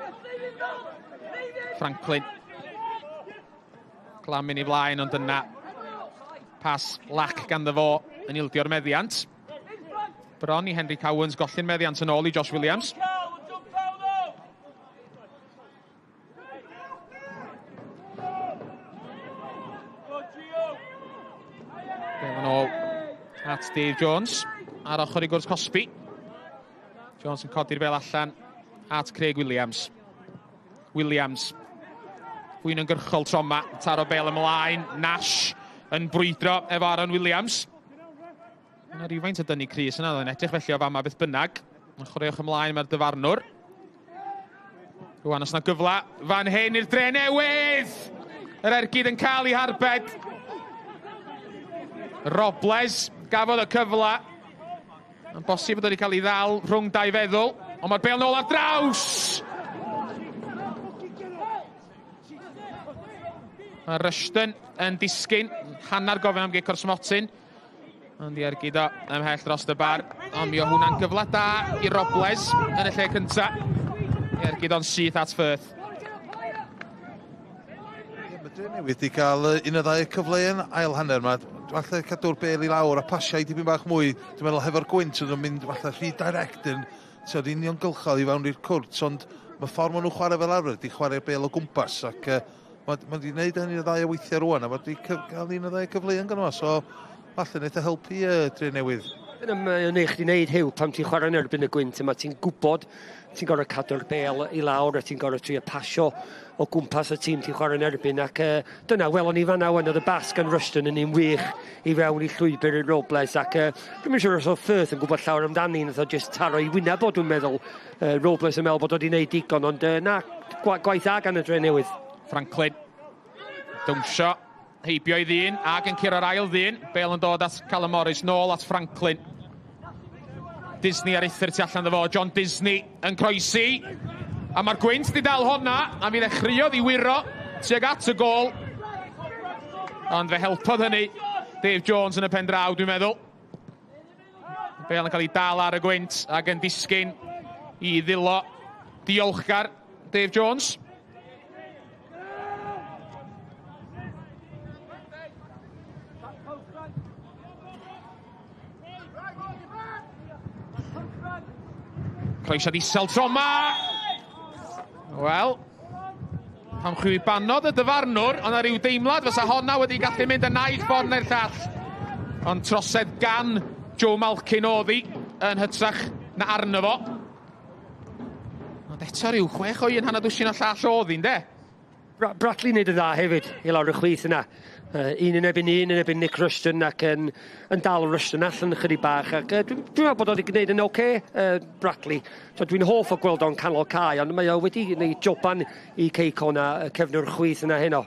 Franklin. Glamu'n ei flaen, ond yna pas lac ganddo fo yn ildio'r meddiant. Bron i Henry Cowans golli'n meddiant yn ôl i Josh Williams. Bêl yn ôl at Dave Jones ar ochr i gwrs Cosby. Jones yn codi'r bêl allan at Craig Williams. Williams. Fwy'n ymgyrchol tro yma, taro bêl ymlaen. Nash yn brwydro efo Aaron Williams. Yna rhywfaint o dynnu crys yna, oedd yn edrych felly o fama beth bynnag. Yn chwaraewch ymlaen mae'r dyfarnwr. Rwan os yna gyfle fan hyn i'r Dre Newydd! Yr ergyd yn cael ei harbed. Robles gafodd y cyfle. Mae'n bosib bod wedi cael ei ddal rhwng dau feddwl, ond mae'r bêl nôl ar draws! Mae Rushton yn disgyn, hanner gofyn am gic o'r smotyn. Ond i ergyd o ymhell dros y bar, ond mi o hwnna'n gyfle da i Robles yn y lle cynta. I ergyd o'n syth at Firth. Mae Dre Newydd wedi cael un o ddau cyfle yn ail hanner yma. Falle cadw'r bêl i lawr a pasiau dipyn bach mwy. Dwi'n meddwl hefo'r gwynt yn mynd falle rhy direct yn uniongylchol i fewn i'r cwrt, ond mae ffordd maen nhw'n chwarae fel arfer wedi chwarae'r bêl o gwmpas ac mae wedi gwneud hynny o ddau o weithiau rwan a mae wedi cael un o ddau cyfleoedd gynno fo, so falle wneud o helpu Dre Newydd. Dyna mae'n ei chdi wneud, Huw, pam ti'n chwarae yn erbyn y gwynt yma, ti'n gwybod ti'n gorfod cadw'r bêl i lawr a ti'n gorfod trio pasio o gwmpas y tîm ti'n chwarae yn erbyn, ac dyna welon ni fanna wan, oedd y bas gan Rushton yn un wych i fewn i llwybr i Robles, ac dwi'm yn siŵr os oedd Firth yn gwybod llawer amdani, nath o jyst taro i wyneb o, dwi'n meddwl. Robles yn meddwl bod o wedi gwneud digon, ond na, gwaith dda gan y Drenewydd. Franklin, dawnsio heibio i ddyn ac yn curo'r ail ddyn. Bale yn dod at Callum Morris, nôl at Franklin. Disney ar uthr tu allan ddo fo. John Disney yn croesi. A mae'r gwynt di dal honna, a mi ddechreuodd i wiro tuag at y gôl. Ond fe helpodd hynny Dave Jones yn y pen draw, dwi'n meddwl. Bale yn cael ei dal ar y gwynt ac yn disgyn i ddilo diolchgar Dave Jones. Croesiad isel tro 'ma. Wel, pam chwibanodd y dyfarnwr, ond ar ryw deimlad fysa honna wedi gallu mynd y naill ffordd neu'r llall. Ond trosedd gan Joe Malkin oedd hi yn hytrach na arno fo. Ond eto rhyw 6 o 1 hanner dwsin o llall oedd hi, ynde? Bradley wneud yn dda hefyd i lawr y chwith yna. Un yn erbyn un yn erbyn Nick Rushton ac yn dal Rushton allan ychydig bach. Ac dwi'n meddwl bod o wedi gwneud yn oce, Bradley. So, dwi'n hoff o gweld o'n canol cae, ond mae o wedi gwneud joban i Cei Connah, y cefnwr chwith yna heno.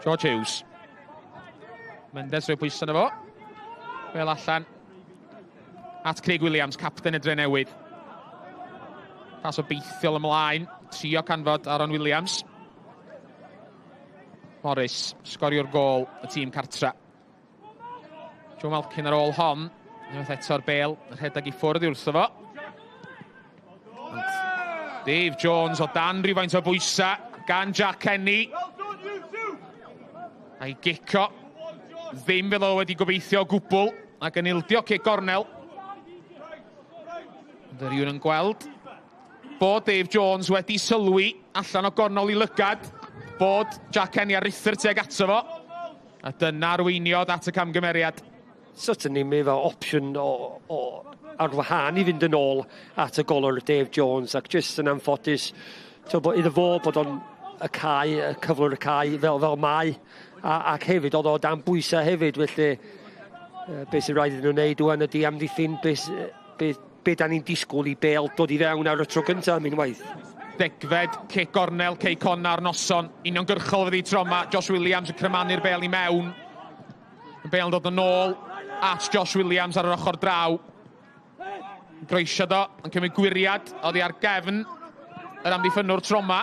George Hughes. Mendes rhoi pwysau yna fo. Fel allan at Craig Williams, capten y Drenewydd. Pas obeithiol ymlaen, trio canfod Aaron Williams. Morris, sgorio'r gôl y tîm cartra. Joe Malkin ar ôl hon, unwaith eto'r bêl, rhedeg i ffwrdd i wrtho fo. Ond Dave Jones o dan rhywfaint o bwysa gan Jack Kenny. A'i gico, ddim fel o wedi gobeithio o gwbl, ac yn ildio cic gornel. Ond yr un yn gweld bod Dave Jones wedi sylwi allan o gornel i lygad bod Jack Kenny ar ruthr tuag ato fo. A dyna arweiniodd at y camgymeriad. Certainly mae efo opsiwn o ar wahân i fynd yn ôl at y golwr Dave Jones, ac jyst yn anffodus bod iddo fo bod o'n y cae, y cyflwr y cae fel mae, ac hefyd oedd o dan bwysau hefyd, felly beth sy'n rhaid iddyn nhw wneud ŵan ydy amddiffyn be da ni'n disgwyl i Bale dod i fewn ar y tro gyntaf am unwaith. Degfed cic gornel Cei Connah ar noson. Uniongyrchol fydd i tro yma. Josh Williams yn crymanu'r bêl i mewn. Y bêl yn dod yn ôl at Josh Williams ar yr ochr draw. Groesiad o, yn cymryd gwiriad oddi ar gefn yr amddiffynnwr tro yma.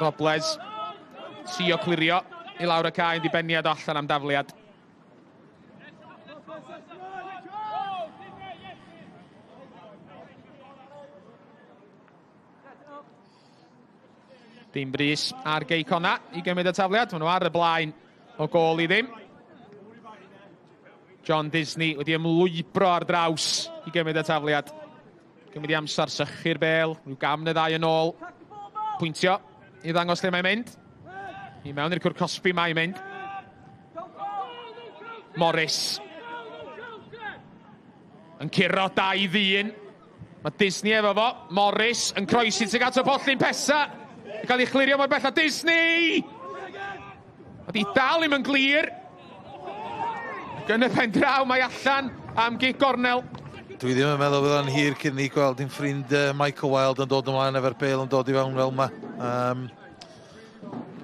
Robles trio clirio i lawr y cae, yn dibeniad allan am dafliad. Dim brys ar Gei Connah i gymryd y tafliad. Maen nhw ar y blaen o gôl i ddim. John Disney wedi ymlwybro ar draws i gymryd y tafliad. Gymryd i amser sychu'r bêl, rhyw gam neu ddau yn ôl. Pwyntio i ddangos lle mae'n mynd. I mewn i'r cwrt cosbi mae'n mynd. Morris yn curo 2 ddyn. Mae Disney efo fo. Morris yn croesi tuag at y pollyn pesa. Yn cael ei chlirio mor bell a Disney! Wedi dal ddim yn glir. Ac yn y pen draw mae allan am gic gornel. Dwi ddim yn meddwl bydd o'n hir cyn ni gweld ein ffrind Michael Wilde yn dod ymlaen efo'r bêl yn dod i fewn fel yma.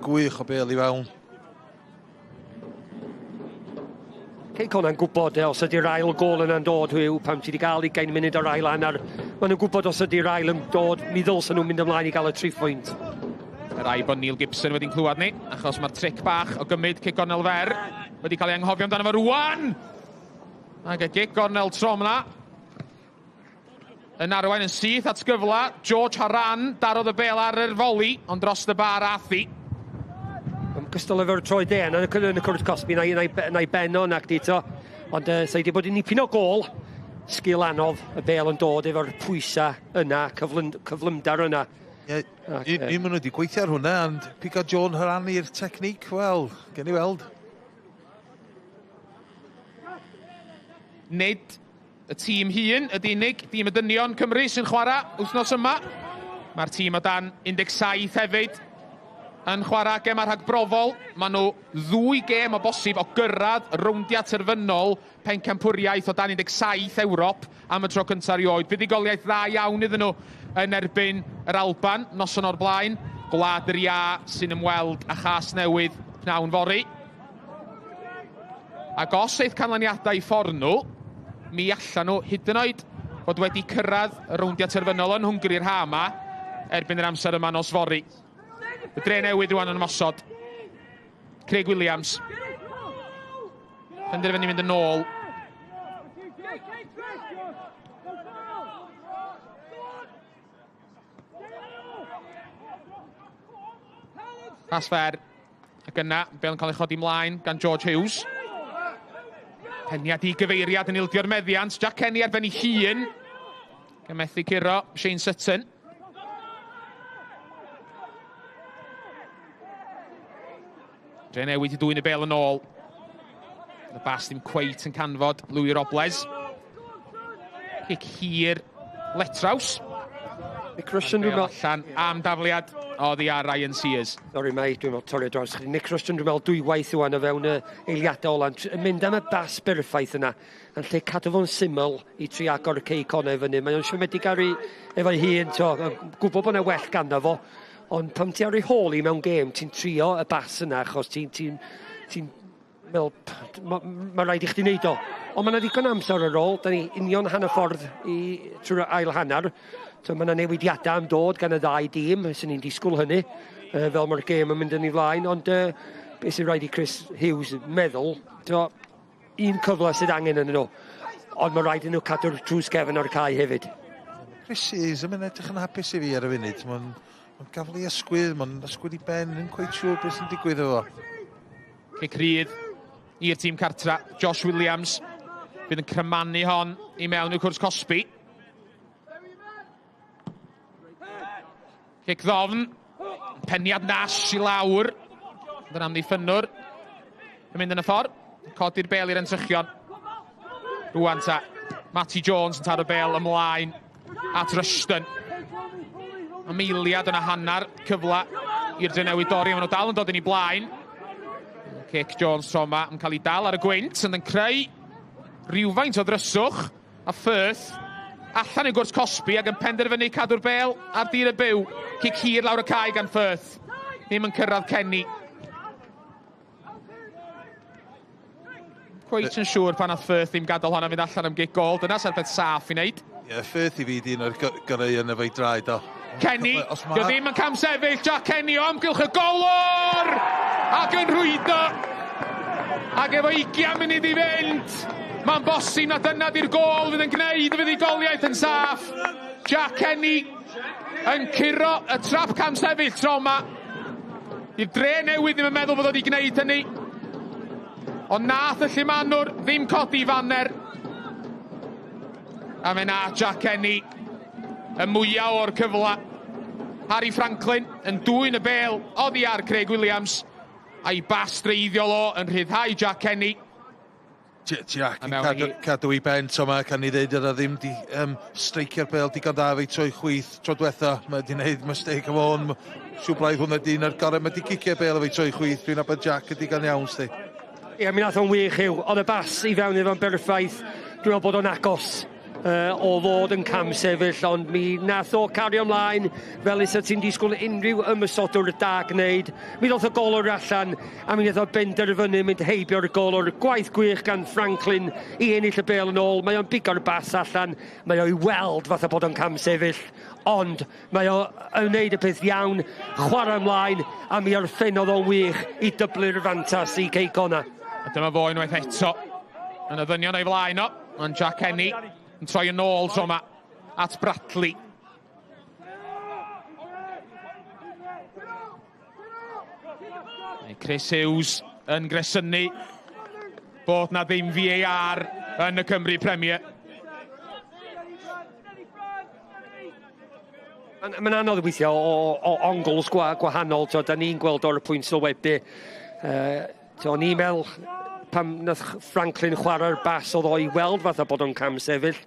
Gwych o bêl i fewn. Cei Connah'n gwybod os ydy'r ail gôl yna'n dod, Huw, pam ti wedi cael 20 munud o'r ail hanner. Maen nhw'n gwybod os ydy'r ail yn dod, mi ddylsen nhw'n mynd ymlaen i gael y 3 pwynt. Yr rai bod Neil Gibson wedi'n clywed ni, achos mae'r tric bach o gymryd cic gornel fer wedi cael ei anghofio amdano fo rwan. Ac y gic gornel tro yma yn arwain yn syth at gyfla. George Haran darodd y bêl ar yr foli, ond dros y bar ath hi. Gystal efo'r troi de yn y cwrt cosbi na'i ben o nac di to. Ond sa i wedi bod yn nipyn o gôl, sgil anodd y bêl yn dod efo'r pwysa yna, cyflymdar yna. Ie, Un maen nhw wedi gweithio ar hwnna, ond pigo John Horan i'r technique, wel, gen i weld. Nid y tîm hŷn ydy unig dîm y dynion Cymru sy'n chwarae wythnos yma. Mae'r tîm o dan 17 hefyd yn chwarae gemau rhagbrofol. Maen nhw ddwy gêm o bosib o gyrraedd rowndiau terfynol pencampwriaeth o dan 17 Ewrop am y tro cyntaf erioed. Buddugoliaeth dda iawn iddyn nhw yn erbyn yr Alban noson o'r blaen. Gwlad yr Iâ sy'n ymweld â Chasnewydd pnawn fory. Ac os eith canlyniadau i ffordd nhw, mi allan nhw hyd yn oed fod wedi cyrraedd y rowndiau terfynol yn Hwngari'r ha yma erbyn yr amser yma nos fory. Y Dre Newydd rwan yn ymosod. Craig Williams. Penderfynu mynd yn ôl. Pas fer. Ac yna, bêl yn cael ei chodi mlaen gan George Hughes. Peniad i gyfeiriad yn ildio'r meddiant. Jack Kenny ar ben ei hun. Gan methu curo Shane Sutton. Dre Newydd i dwyn y bêl yn ôl. Y bas ddim cweit yn canfod Louis Robles. Cic hir Letraws. Nick Rushton, dwi'n meddwl. Allan am dafliad oddi ar Ryan Sears. Sorry, mate, dwi'n meddwl torri dros. Nick Rushton, dwi'n meddwl dwywaith ŵan o fewn y eiliadau ola. Yn mynd am y bas berffaith yna. Yn lle cadw fo'n syml i tri agor y cei Connah fyny. Mae o'n siomedig ar ei, efo'i hun, to, gwybod bod yna well ganddo fo. Ond pan ti ar ei hôl i mewn gêm, ti'n trio y bas yna, achos ti'n ti, ti meddwl, mae ma rhaid i chdi wneud o. Ond mae yna ddigon amser ar ôl, da ni union hanner ffordd i trwy'r ail hanner. So mae yna newidiadau am dod gan y ddau dîm, sy'n ni'n disgwyl hynny, fel mae'r gêm yn mynd yn ei flaen. Ond beth sy'n rhaid i Chris Hughes meddwl, to, un cyfle sydd angen yn nhw. Ond mae rhaid i nhw cadw'r drws gefn o'r cae hefyd. Chris Hughes yn edrych yn hapus i fi ar y funud. Mae'n ma gafel ei ysgwydd, mae'n ysgwydd i ben, yn cweit siŵr beth sy'n digwydd efo. Cic rydd i'r tîm cartra, Josh Williams, fydd yn crymanu hon i mewn i'r cwrs cosbi. Cic ddofn, peniad Nash i lawr, dyna amddiffynnwr yn mynd yn y ffordd, codi'r bel i'r entrychion. Rwan ta, Matty Jones yn taro bel ymlaen at Rushton. Am eiliad yna hanner cyfle i'r Drenewydd dorri, maen nhw dal yn dod yn ei blaen. Cic Jones tro yma yn cael ei dal ar y gwynt, ond yn creu rhywfaint o ddryswch, a Firth allan i'r gwrs cosbi ac yn penderfynu cadw'r bel ar dir y byw. Cic hir lawr y cae gan Firth. Ddim yn cyrraedd Kenny. Cweit yn siŵr pan nath Firth ddim gadael honna fynd allan am gic gol. Dyna sy'r peth saff i wneud. Ie, yeah, Firth i fi di un o'r gorau yn efo'i draed o. Kenny, dio ddim yn camsefyll, Jack Kenny o amgylch y golwr! Ac yn rhwydo! Ac efo 20 munud i fynd, mae'n bosib na dyna di'r gôl fydd yn gwneud y fuddugoliaeth yn saff. Jack Kenny yn curo y trap camsefyll tro yma. I'r Dre Newydd ddim yn meddwl bod o wedi gwneud hynny. Ond nath y llumanwr ddim codi faner. A fe na Jack Kenny y mwyaf o'r cyfle. Harry Franklin yn dwyn y bel oddi ar Craig Williams a'i bas dreiddiol o yn rhyddhau Jack Kenny. Jack yn cadw i ben, so ma, can i ddeud yna ddim di streicio'r bel digon da fe troi chwith tro diwetha. Mae di wneud mistake efo hwn. Siw braidd hwnna di un o'r gorau. Mae di cicio'r bel efo troi chwith. Dwi'n nabod Jack yn digon iawn, sti. Ie, mi nath o'n wych yw. Oedd y bas i fewn iddo'n berffaith. Dwi'n meddwl bod o'n agos o fod yn camsefyll, ond mi nath o cario ymlaen fel isa ti'n disgwyl unrhyw ymosodwr da gwneud. Mi ddoth y golwr allan a mi nath o benderfynu mynd heibio'r golwr. Gwaith gwych gan Franklin i ennill y bêl yn ôl. Mae o'n bigo'r bas allan, mae o i weld fatha bod o'n camsefyll, ond mae o yn wneud y peth iawn, chwarae ymlaen, a mi orffennodd o'n wych i dyblu'r fantas i Cei Connah. A dyma fo unwaith eto yn y ddynion o'i flaen o, ond Jack Kenny yn troi yn ôl tro yma at Bradley. Chris Hughes yn gresynu bod na ddim VAR yn y Cymru Premier. Mae'n anodd weithio o ongls gwahanol, to, da ni'n gweld o'r pwynt sylwebu. O'n i'n meddwl pam nath Franklin chwarae'r bas oedd o i weld fatha bod o'n cam sefyll.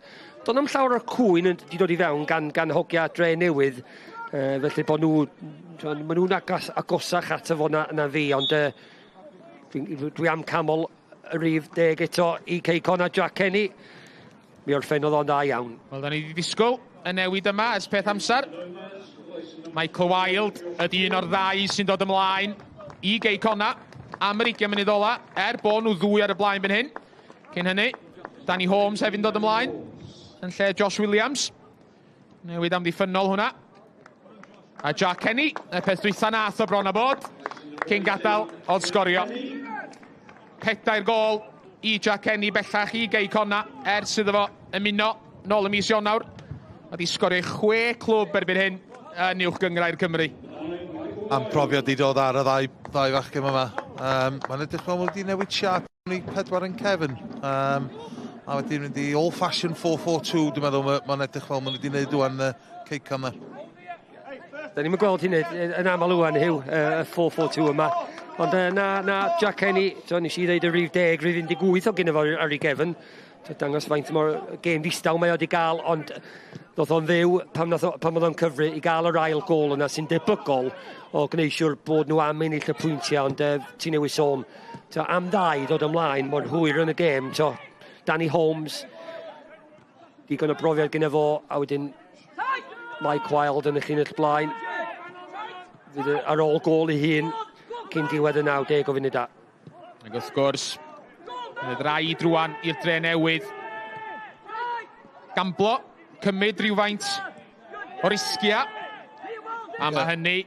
Do'n am llawer o'r cwyn wedi dod i fewn gan hogia Dre Newydd, felly bod nhw, maen nhw'n agosach ato fo na fi, ond dwi am camol y rhif 10 eto i Cei Connah, Jack Kenny. Mi orffennodd o'n dda iawn. Wel, da ni wedi disgwyl y newid yma ers peth amser. Michael Wilde ydy un o'r ddau sy'n dod ymlaen i Gei Connah am yr 20 munud ola, er bod nhw ddwy ar y blaen fan hyn. Cyn hynny, Danny Holmes hefyd yn dod ymlaen yn lle Josh Williams. Newid amddiffynnol hwnna. A Jack Kenny, y peth dwytha nath o bron a bod, cyn gadael oedd sgorio. 4 gôl i Jack Kenny bellach i Gei Connah ers iddo fo ymuno nôl ym mis Ionawr. Mae di sgorio 6 clwb erbyn hyn yn Uwch Gynghrair Cymru. Am profiad i dod ar y ddau fachgen yma. Mae'n edrych fel wedi newid siap i 4 yn cefn. A wedyn mynd i old-fashioned 4-4-2, dwi'n meddwl mae'n edrych fel maen nhw wedi gwneud wan Cei Connah. Da ni'n gweld hynny yn aml wan, Hugh, y 4-4-2 yma. Ond na Jack Kenny, so nes i ddeud y rhif 10, rhif 18 o gynno fo ar ei gefn. So, dangos faint mor gêm ddistaw mae o wedi gael, ond ddoth o'n fyw pam oedd o'n cyfri i gael yr ail gôl yna sy'n debygol o gwneud siŵr bod nhw am ennill y pwyntiau, ond ti newydd sôn, to, am ddau ddod ymlaen mor hwyr yn y gêm, to, Danny Holmes, digon o brofiad gyda fo, a wedyn Mike Wilde yn y llinell blaen. Fydd ar ôl gôl ei hun cyn diwedd y 90 o funudau. Ac wrth gwrs, bydd rhaid rwan i'r Dre Newydd gamblo, cymryd rhywfaint o risgia. A mae hynny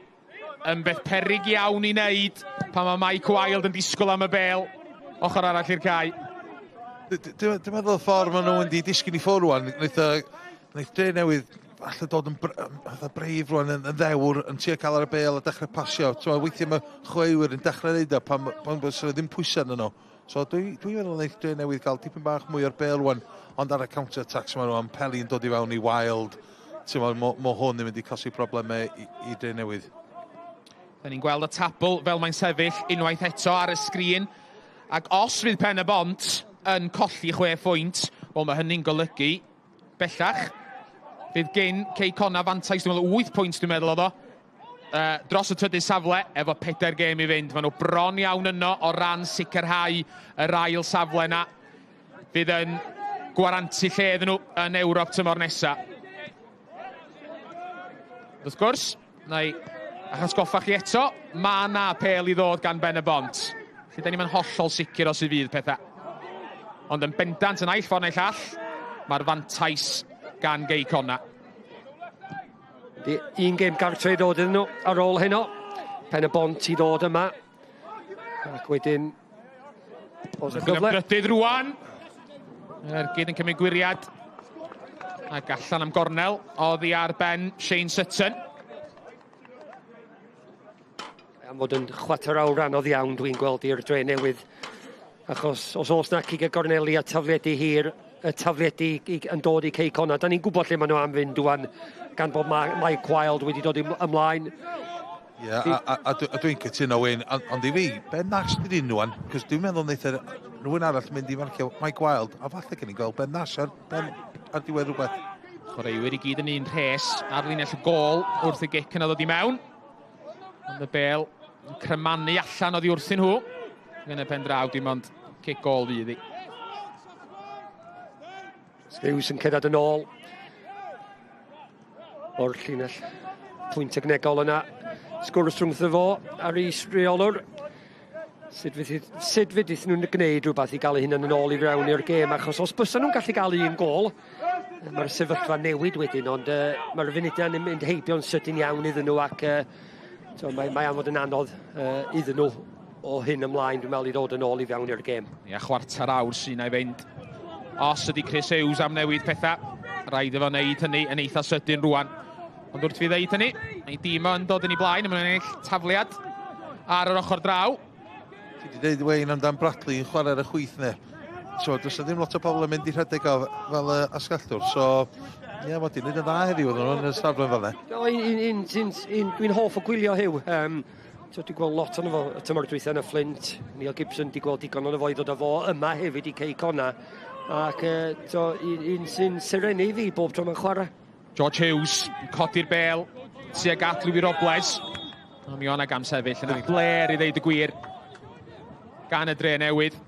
yn beth peryg iawn i wneud pan mae Mike Wilde yn disgwyl am y bel ochr arall i'r cae. Dwi'n meddwl y ffordd maen nhw'n wedi disgyn i ffwrdd rwan, wnaeth Dre Newydd falle dod yn brave rwan, yn ddewr, yn trio cael ar y bel a dechrau pasio. Weithiau mae chwaraewyr yn dechrau neud o pan ddim pwysau arnyn nhw. So dwi'n meddwl wnaeth Dre Newydd gael dipyn bach mwy o'r bel rwan, ond ar y counter-attacks maen nhw am peli yn dod i fewn i Wilde. Mae hwn yn mynd i cosi problemau i Dre Newydd. Da ni'n gweld y tabl fel mae'n sefyll unwaith eto ar y sgrin. Ac os fydd Pen y Bont yn colli 6 phwynt, wel mae hynny'n golygu bellach fydd gyn Cei Connah fantais, dwi'n meddwl 8 pwynt dwi'n meddwl oedd o, dros y trydydd safle efo 4 gêm i fynd. Maen nhw bron iawn yno o ran sicrhau yr ail safle yna fydd yn gwarantu lle iddyn nhw yn Ewrop tymor nesaf. Wrth gwrs, na i atgoffa chi eto, mae na apêl i ddod gan Ben y Bont. Felly da ni'n hollol sicr os i fydd pethau. Ond yn bendant yn naill ffordd neu llall, mae'r fantais gan Gei Connah. Un gêm gartre i ddod iddyn nhw ar ôl heno. Pen y Bont i ddod yma. Ac wedyn, os y gyfle. Brydydd rwan. Ergyd yn cymryd gwiriad. Ac allan am gornel, oddi ar ben Shane Sutton. Am fod yn chwarter awr anodd iawn dwi'n gweld i'r Dre Newydd. Achos os oes na cicio gorneli a tafliedi hir, y tafliedi yn dod i Cei Connah. Da ni'n gwybod lle maen nhw am fynd rwan, gan bod Mike Wilde wedi dod ymlaen. Ie, a dwi'n cytuno, Wayne, ond i fi, Ben Nash dyn nhw rwan, cos dwi'n meddwl wneith rhywun arall mynd i marcio Mike Wilde, a falle gen i gweld Ben Nash ar diwedd rhywbeth. Chwaraewyr i gyd yn un rhes ar linell y gôl wrth y gic yna ddod i mewn. Ond y bel yn crymanu allan oddi wrthyn nhw. Yn y pen draw, dim ond cic gôl fydd hi. Hughes yn cerdded yn ôl o'r llinell pwynt technegol yna. Sgwrs rhwngtho fo a'r is-reolwr. Sut fydd nhw'n gwneud rhywbeth i gael eu hunain yn ôl i fewn i'r gêm, achos os bysa nhw'n gallu gael un gôl, mae'r sefyllfa newid wedyn, ond mae'r funudau'n mynd heibio'n sydyn iawn iddyn nhw, ac so, mae am fod yn anodd iddyn nhw o hyn ymlaen, dwi'n meddwl, i ddod yn ôl i fewn i'r gêm. Ia, chwarter awr sy'n ei fynd. Os ydy Chris Hughes am newid pethau, rhaid iddo wneud hynny yn eitha sydyn rwan. Ond wrth fi ddeud hynny, mae dîm yn dod yn ei blaen, mae'n ennill tafliad ar yr ochr draw. Ti wedi dweud, Wayne, amdan Bradley yn chwarae ar y chwith ne. So, does 'na ddim lot o bobl yn mynd i rhedeg o fel asgellwr. So, ie, yeah, mae di wneud yn dda heddiw oedden nhw yn y safle fel 'na. O, un, dwi'n hoff o gwylio Huw. So, dwi'n gweld lot ono fo y tymor dwytha yn y Flint. Neil Gibson di gweld digon ono fo i ddod â fo yma hefyd i Cei Connah. Ac so, un sy'n serennu fi bob tro mae'n chwarae. George Hughes yn codi'r bel tuag at Louis Robles. A mi o'na gam sefyll yn y bler i ddeud y gwir gan y Dre Newydd.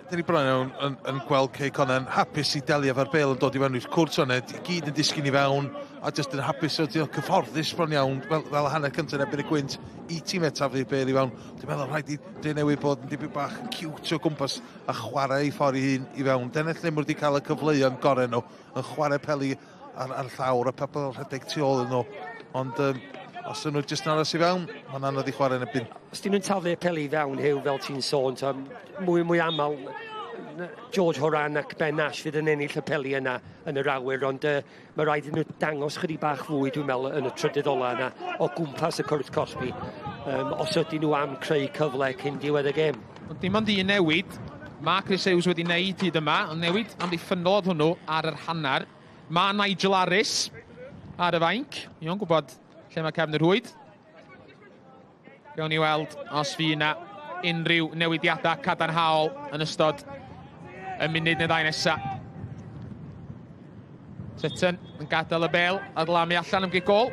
Dyn ni bron iawn yn gweld Cei Connah yn hapus i delio efo'r bel yn dod i fewn i'r cwrt o'na, i gyd yn disgyn i fewn, a jyst yn hapus o cyfforddus bron iawn, fel hanner cyntaf yn erbyn y gwynt, i tîmau taflu'r bel i fewn. Dwi'n meddwl rhaid i Dre Newydd bod yn dipyn bach yn cute o gwmpas a chwarae i ffordd i hun i fewn. Dyna lle maen nhw wedi cael y cyfleoedd gorau nhw, yn chwarae peli ar llawr a pobl yn rhedeg tu ôl nhw. Ond os ydyn nhw jyst yn aros i fewn, mae'n anodd i chwarae yn y byn. Os dyn nhw'n taflu y peli i fewn, Huw, fel ti'n sôn, ta, mwy aml, George Horan ac Ben Nash fydd yn ennill y peli yna yn yr awyr, ond mae rhaid iddyn nhw dangos chydig bach fwy, dwi'n meddwl, yn y trydydd ola yna, o gwmpas y cwrt cosbi, os ydyn nhw am creu cyfle cyn diwedd y gêm. Ond dim ond un newid, mae Chris Hughes wedi wneud hyd yma, ond newid amddiffynnol oedd hwnnw ar yr hanner. Mae Nigel Harris ar y fainc. Mi o'n gwybod lle mae cefn y rhwyd. Gawn ni weld os fydd yna unrhyw newidiadau cadarnhaol yn ystod y munud neu ddau nesaf. Sutton yn gadael y bel a lamu allan am gic gôl.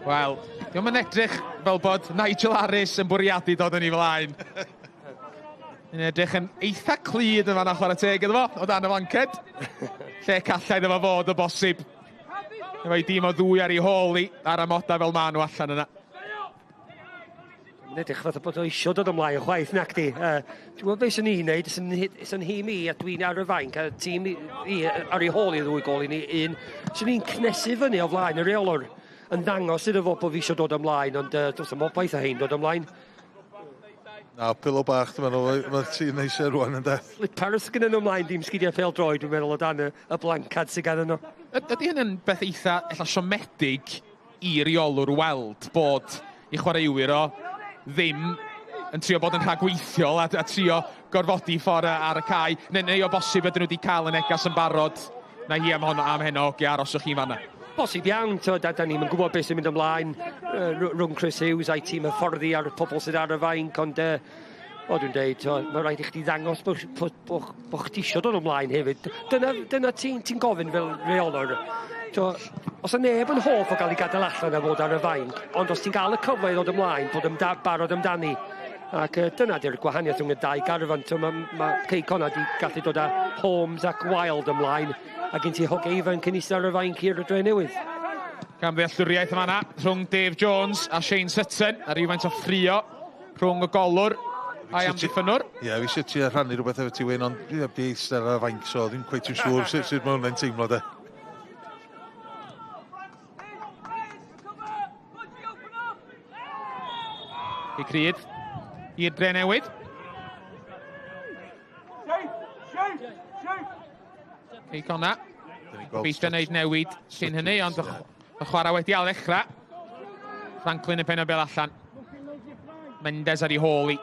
Wel, dio'm yn edrych fel bod Nigel Harris yn bwriadu dod yn ei flaen. Yn edrych yn eitha clyd yn fanna, chwarae teg iddo fo, o dan y flanced. Lle callai iddo fo fod o bosib. Efo'i dîm o ddwy ar ei hôl i ar amodau fel maen nhw allan yna. Mae'n edrych fatha bod o isio dod ymlaen chwaith, nac di. Dwi'n gwybod beth sy'n ni'n neud, sy'n nhîm i a dwi'n ar y fainc, a tîm i ar ei hôl i ddwy gol i ni un. Sy'n ni'n cnesu fyny o flaen y reolwr yn ddangos iddo fo bod fi eisiau dod ymlaen, ond does dim obaith o hein dod ymlaen. Na, pilo bach, dwi'n meddwl, mae'r tîm eisiau rwan yn de. Slipars gyda nhw ymlaen, dim sgidiau pêl-droed, dwi'n meddwl, o dan y blancad sydd gan nhw. Ydy hynny'n beth eitha, ella siomedig i reolwr weld bod i chwaraewyr o ddim yn trio bod yn rhagweithiol a trio gorfodi ffordd ar y cae, neu o bosib ydyn nhw wedi cael y negas yn barod na hi am hon am heno, ge aroswch chi'n fanna. Bosib iawn, da ni'n gwybod beth sy'n mynd ymlaen rhwng Chris Hughes a'i tîm hyfforddi a'r pobl sydd ar y fainc, ond o, dwi'n deud, mae rhaid i chdi ddangos bo chdi isio dod ymlaen hefyd. Dyna ti'n gofyn fel reolwr. Os yna neb yn hoff o gael ei gadael allan a fod ar y fainc, ond os ti'n gael y cyfle i ddod ymlaen, bod yn barod amdani. Ac dyna di'r gwahaniaeth rhwng y dau garfan. Mae Cei Connah wedi gallu dod â Holmes ac Wild ymlaen, a gen ti hoge ifanc yn eistedd ar y fainc i'r Dre Newydd. Camddealltwriaeth yma na rhwng Dave Jones a Shane Sutton, a rhywfaint o ffrio rhwng y golwr a'i amddiffynnwr. Ie, fi eisiau ti rhannu rhywbeth efo ti, Wyn, ond dwi heb di eistedd ar y fainc, so ddim cweit yn siŵr sut mae hwnna'n teimlo, de. I cryd i'r Dre Newydd. Cei Connah. Gobeithio wneud newid cyn hynny, ond y chwarae wedi ail ddechrau. Franklin yn penio bel allan. Mendes ar ei hôl i.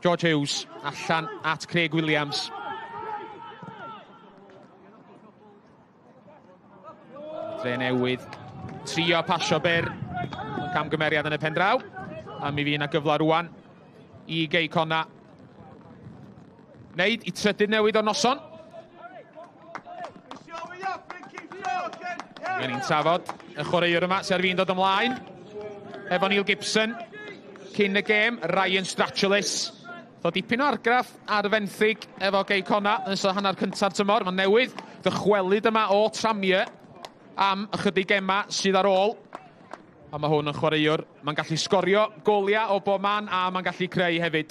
George Hughes allan at Craig Williams. Dre Newydd trio pasio byr. Camgymeriad yn y pen draw. A mi fydd yna gyfle rwan i Gei Connah wneud i trydydd newid o'r noson. Fe ni'n trafod y chwaraewr yma sydd ar fin dod ymlaen. Efo Neil Gibson cyn y gêm, Ryan Stratulis. Dod dipyn o argraff ar fenthyg efo Gei Connah yn ystod hanner cynta'r tymor. Mae'n newydd ddychwelyd yma o Tranmere am ychydig gema sydd ar ôl. A mae hwn yn chwaraewr. Mae'n gallu sgorio goliau o bob man a mae'n gallu creu hefyd.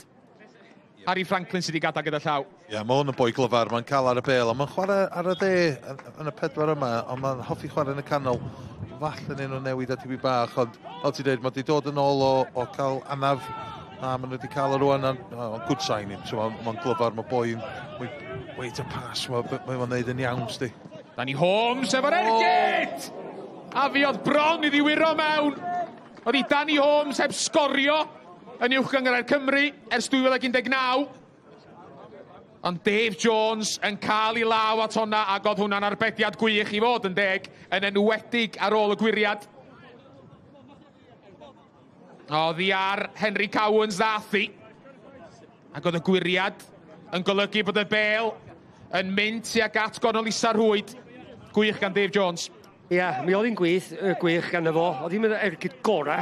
Harry Franklin sydd wedi gadael gyda llaw. Ie, yeah, mae hwn yn boi glyfar, mae'n cael ar y bel, ond mae'n chwarae ar y dde yn y pedwar yma, ond mae'n hoffi chwarae yn y canol. Falle neu nhw'n newid a tipyn bach, ond fel ti'n dweud, mae wedi dod yn ôl o cael anaf, a maen nhw wedi cael o rwan, a good signing, so mae'n glyfar, mae boi'n wait a pass, mae'n neud yn iawn, sti. Danny Holmes efo'r ergyd! A fi oedd bron i ddiwyro mewn. Oedd i Danny Holmes heb sgorio yn Uwch Gynghrair Cymru ers 2019. Ond Dave Jones yn cael ei law at honna, ac oedd hwnna'n arbediad gwych i fod yn deg, yn enwedig ar ôl y gwyriad. Oddi ar Henry Cowans ddath hi. Ac oedd y gwyriad yn golygu bod y bêl yn mynd tuag at gornel isa'r rhwyd. Gwych gan Dave Jones. Ia, yeah, mi oedd hi'n gwych, gwych gan fo. Oedd hi'n ergyd gorau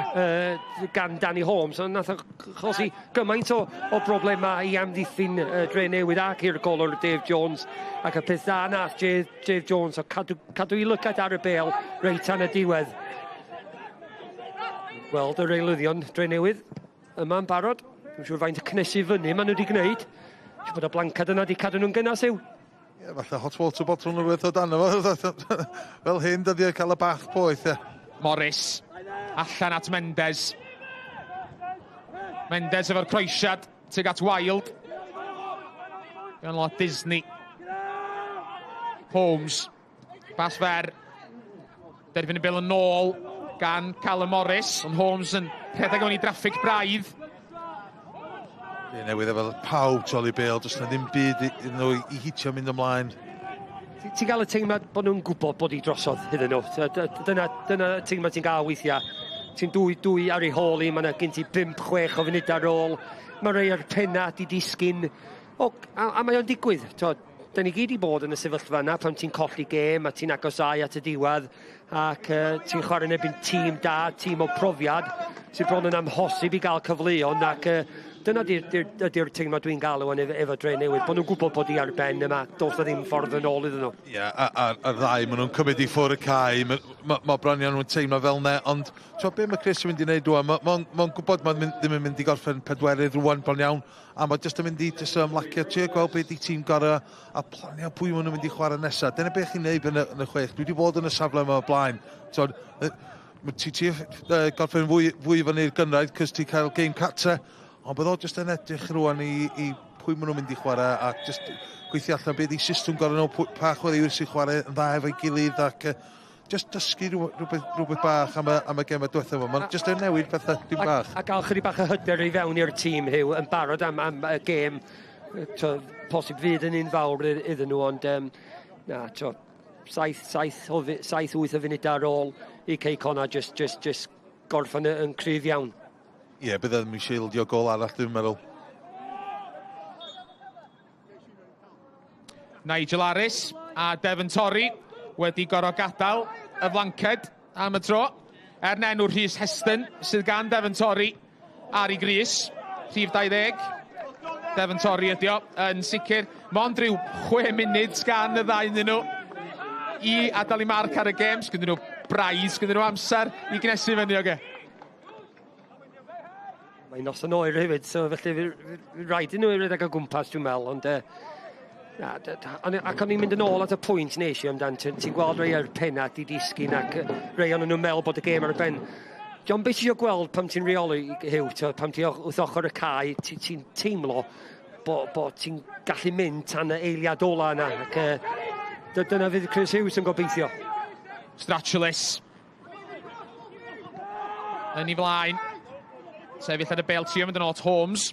gan Danny Holmes, ond nath o chosi gymaint o broblemau i amddiffyn Drenewydd ac i'r golwr Dave Jones. Ac y peth dda nath Dave Jones o cadw i lygad ar y bêl reit tan y diwedd. Gweld yr eilyddion Drenewydd yma'n barod. Dwi'n siŵr faint cnesu fyny maen nhw wedi gwneud. Siŵr bod y blancad yna wedi cadw nhw'n gynnas yw. Ie, falle hot water bottle neu rhywbeth o dan efo. Fel hyn, dydy o cael y bath poeth, ie. Morris, allan at Mendes. Mendes efo'r croesiad tuag at Wild. Gan lot Disney. Holmes, bas fer. Derbyn y bêl yn ôl gan Callum Morris, ond Holmes yn rhedeg mewn i draffig braidd. Newydd efo pawb tu ôl i bêl, does na ddim byd iddyn nhw i hitio mynd ymlaen. Ti'n gael y teimlad bod nhw'n gwybod bod hi drosodd iddyn nhw. Dyna teimlad ti'n gael weithiau. Ti'n dwy ar ei hôl i, mae yna gen ti 5-6 o funudau ar ôl. Mae rhai o'r penna di disgyn. O, a mae o'n digwydd. Da ni gyd i bod yn y sefyllfa yna pan ti'n colli gêm a ti'n agosáu at y diwedd ac ti'n chwarae yn erbyn tîm da, tîm o profiad sy'n bron yn amhosib i gael cyfleon ac dyna ydy'r teimlad dwi'n gael o'n efo Drenewydd, bod nhw'n gwybod bod hi ar ben yma, does na ddim ffordd yn ôl iddyn nhw. Ie, yeah, a'r ddau, maen nhw'n cymryd i ffwrdd y cae, mae bron iawn nhw'n teimlo fel ne, ond ti'n be mae Chris yn mynd i wneud rwan, mae'n gwybod mae'n ddim yn mynd i gorffen pedwerydd rwan bron iawn, a mae jyst yn mynd i jyst ymlacio, trio gweld beth di tîm gorau a planio pwy maen nhw'n mynd i chwarae nesaf. Dyna beth chi'n neud yn y chwech. Dwi wedi bod yn y safle yma o blaen. So, ti gorffen fwy fyny'r gynraedd, cos ti'n cael game cartre, ond bydd o jyst yn edrych rwan i pwy maen nhw'n mynd i chwarae a jyst gweithio allan beth i system gorau nhw, pa chwaraewyr sy'n chwarae yn dda efo'i gilydd ac jyst dysgu rhywbeth bach am y gemau diwethaf yma. Mae'n jyst yn newid pethau dim bach. A gael chydig bach o hyder i fewn i'r tîm, Hugh, yn barod am y gêm. Posib fydd yn un fawr iddyn nhw, ond na, 7-8 o funudau ar ôl i Cei Connah just gorffen yn cryf iawn. Ie, yeah, bydd ddim eisiau ildio gol arall, dwi'n meddwl. Nigel Harris a Devon Torrey wedi gorfod gadael y flanced am y tro. Er enw Rhys Heston sydd gan Devon Torrey ar ei grys, rhif 20. Devon Torrey ydi o, yn sicr. Mond rhyw 6 munud gan y ddau ynddyn nhw i adael i marc ar y gêm. Sgynnyn nhw braidd, sgynnyn nhw amser i gnesu fyny, oge. Mae'n noson oer hefyd, so felly rhaid i nhw i redeg o gwmpas, dwi'n meddwl, ond ac o'n i'n mynd yn ôl at y pwynt nes i amdan, ti'n gweld rhai o'r penna di disgyn ac rhai o'n nhw'n meddwl bod y gêm ar y ben. John, beth ti eisiau gweld pan ti'n reoli, Hugh, pan ti wrth ochr y cae, ti'n teimlo bo ti'n gallu mynd tan y eiliad ola yna, ac dyna fydd Chris Hughes yn gobeithio. Stratulis yn ei flaen. Sefyll ar y bêl, trio mynd yn ôl at Holmes.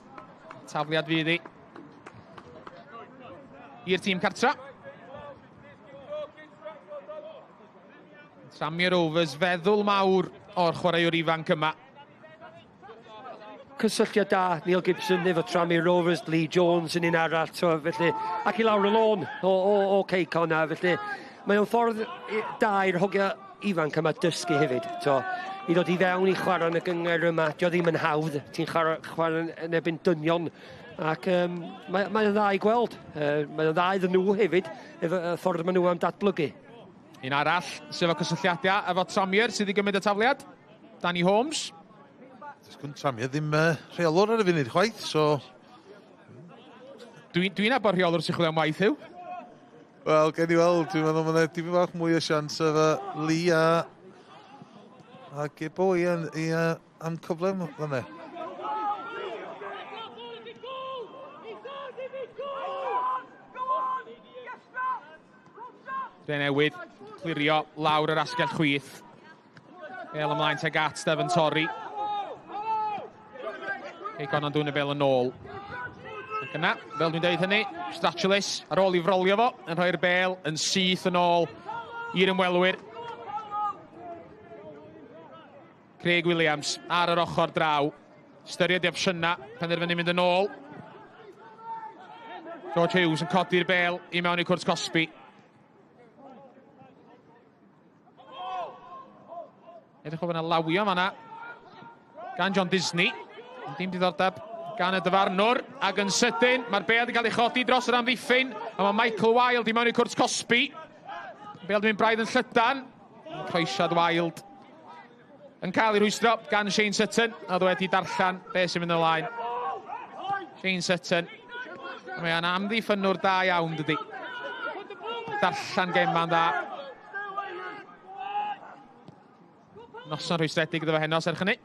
Tafliad fydd hi i'r tîm cartra. Tranmere Rovers feddwl mawr o'r chwaraewr ifanc yma. Cysylltiad da Neil Gibson efo Tranmere Rovers, Lee Jones yn un arall, so, felly, ac i lawr y lôn o Cei Connah, felly mae o'n ffordd da i'r hogia ifanc yma dysgu hefyd. So, i ddod i fewn i chwarae yn y gynghrair yma, dio ddim yn hawdd, ti'n chwarae yn erbyn dynion, ac mae o'n dda i gweld. Mae o'n dda iddyn nhw hefyd, efo y ffordd maen nhw am datblygu. Un arall, sef o cysylltiadau efo Tranmere sydd wedi gymryd y tafliad, Danny Holmes. Does gan Tranmere ddim rheolwr ar y funud chwaith, so... Dwi'n nabod rheolwr sy'n chwilio am waith, Huw. Wel, gen i weld, dwi'n meddwl mae yna dipyn bach mwy o sians efo Lee a Gibbo i am cyfle fan'na. Drenewydd, clirio lawr yr asgell chwith. Bêl ymlaen tuag at Devon Torrey. Cei Connah'n dwyn y bel yn ôl. Ac yna, fel dwi'n deud hynny, Stratulis ar ôl i frolio fo, yn rhoi'r bel yn syth yn ôl i'r ymwelwyr. Craig Williams ar yr ochr draw. Ystyried i opsiynau, penderfynu mynd yn ôl. George Hughes yn codi'r bel i mewn i cwrt cosbi. Edrych o fyna lawio fanna gan John Disney. Dim diddordeb gan y dyfarnwr. Ac yn sydyn, mae'r bel wedi cael ei chodi dros yr amddiffyn. A mae Michael Wilde i mewn i cwrt cosbi. Bel wedi mynd braidd yn llydan. Croesiad Wilde yn cael ei rwystro gan Shane Sutton. A wedi darllen beth sy'n mynd ymlaen. Shane Sutton. Mae o'n amddiffynnwr da iawn, dydy. Darllen gema'n dda. Noson rhwystredig iddo fo heno, serch hynny.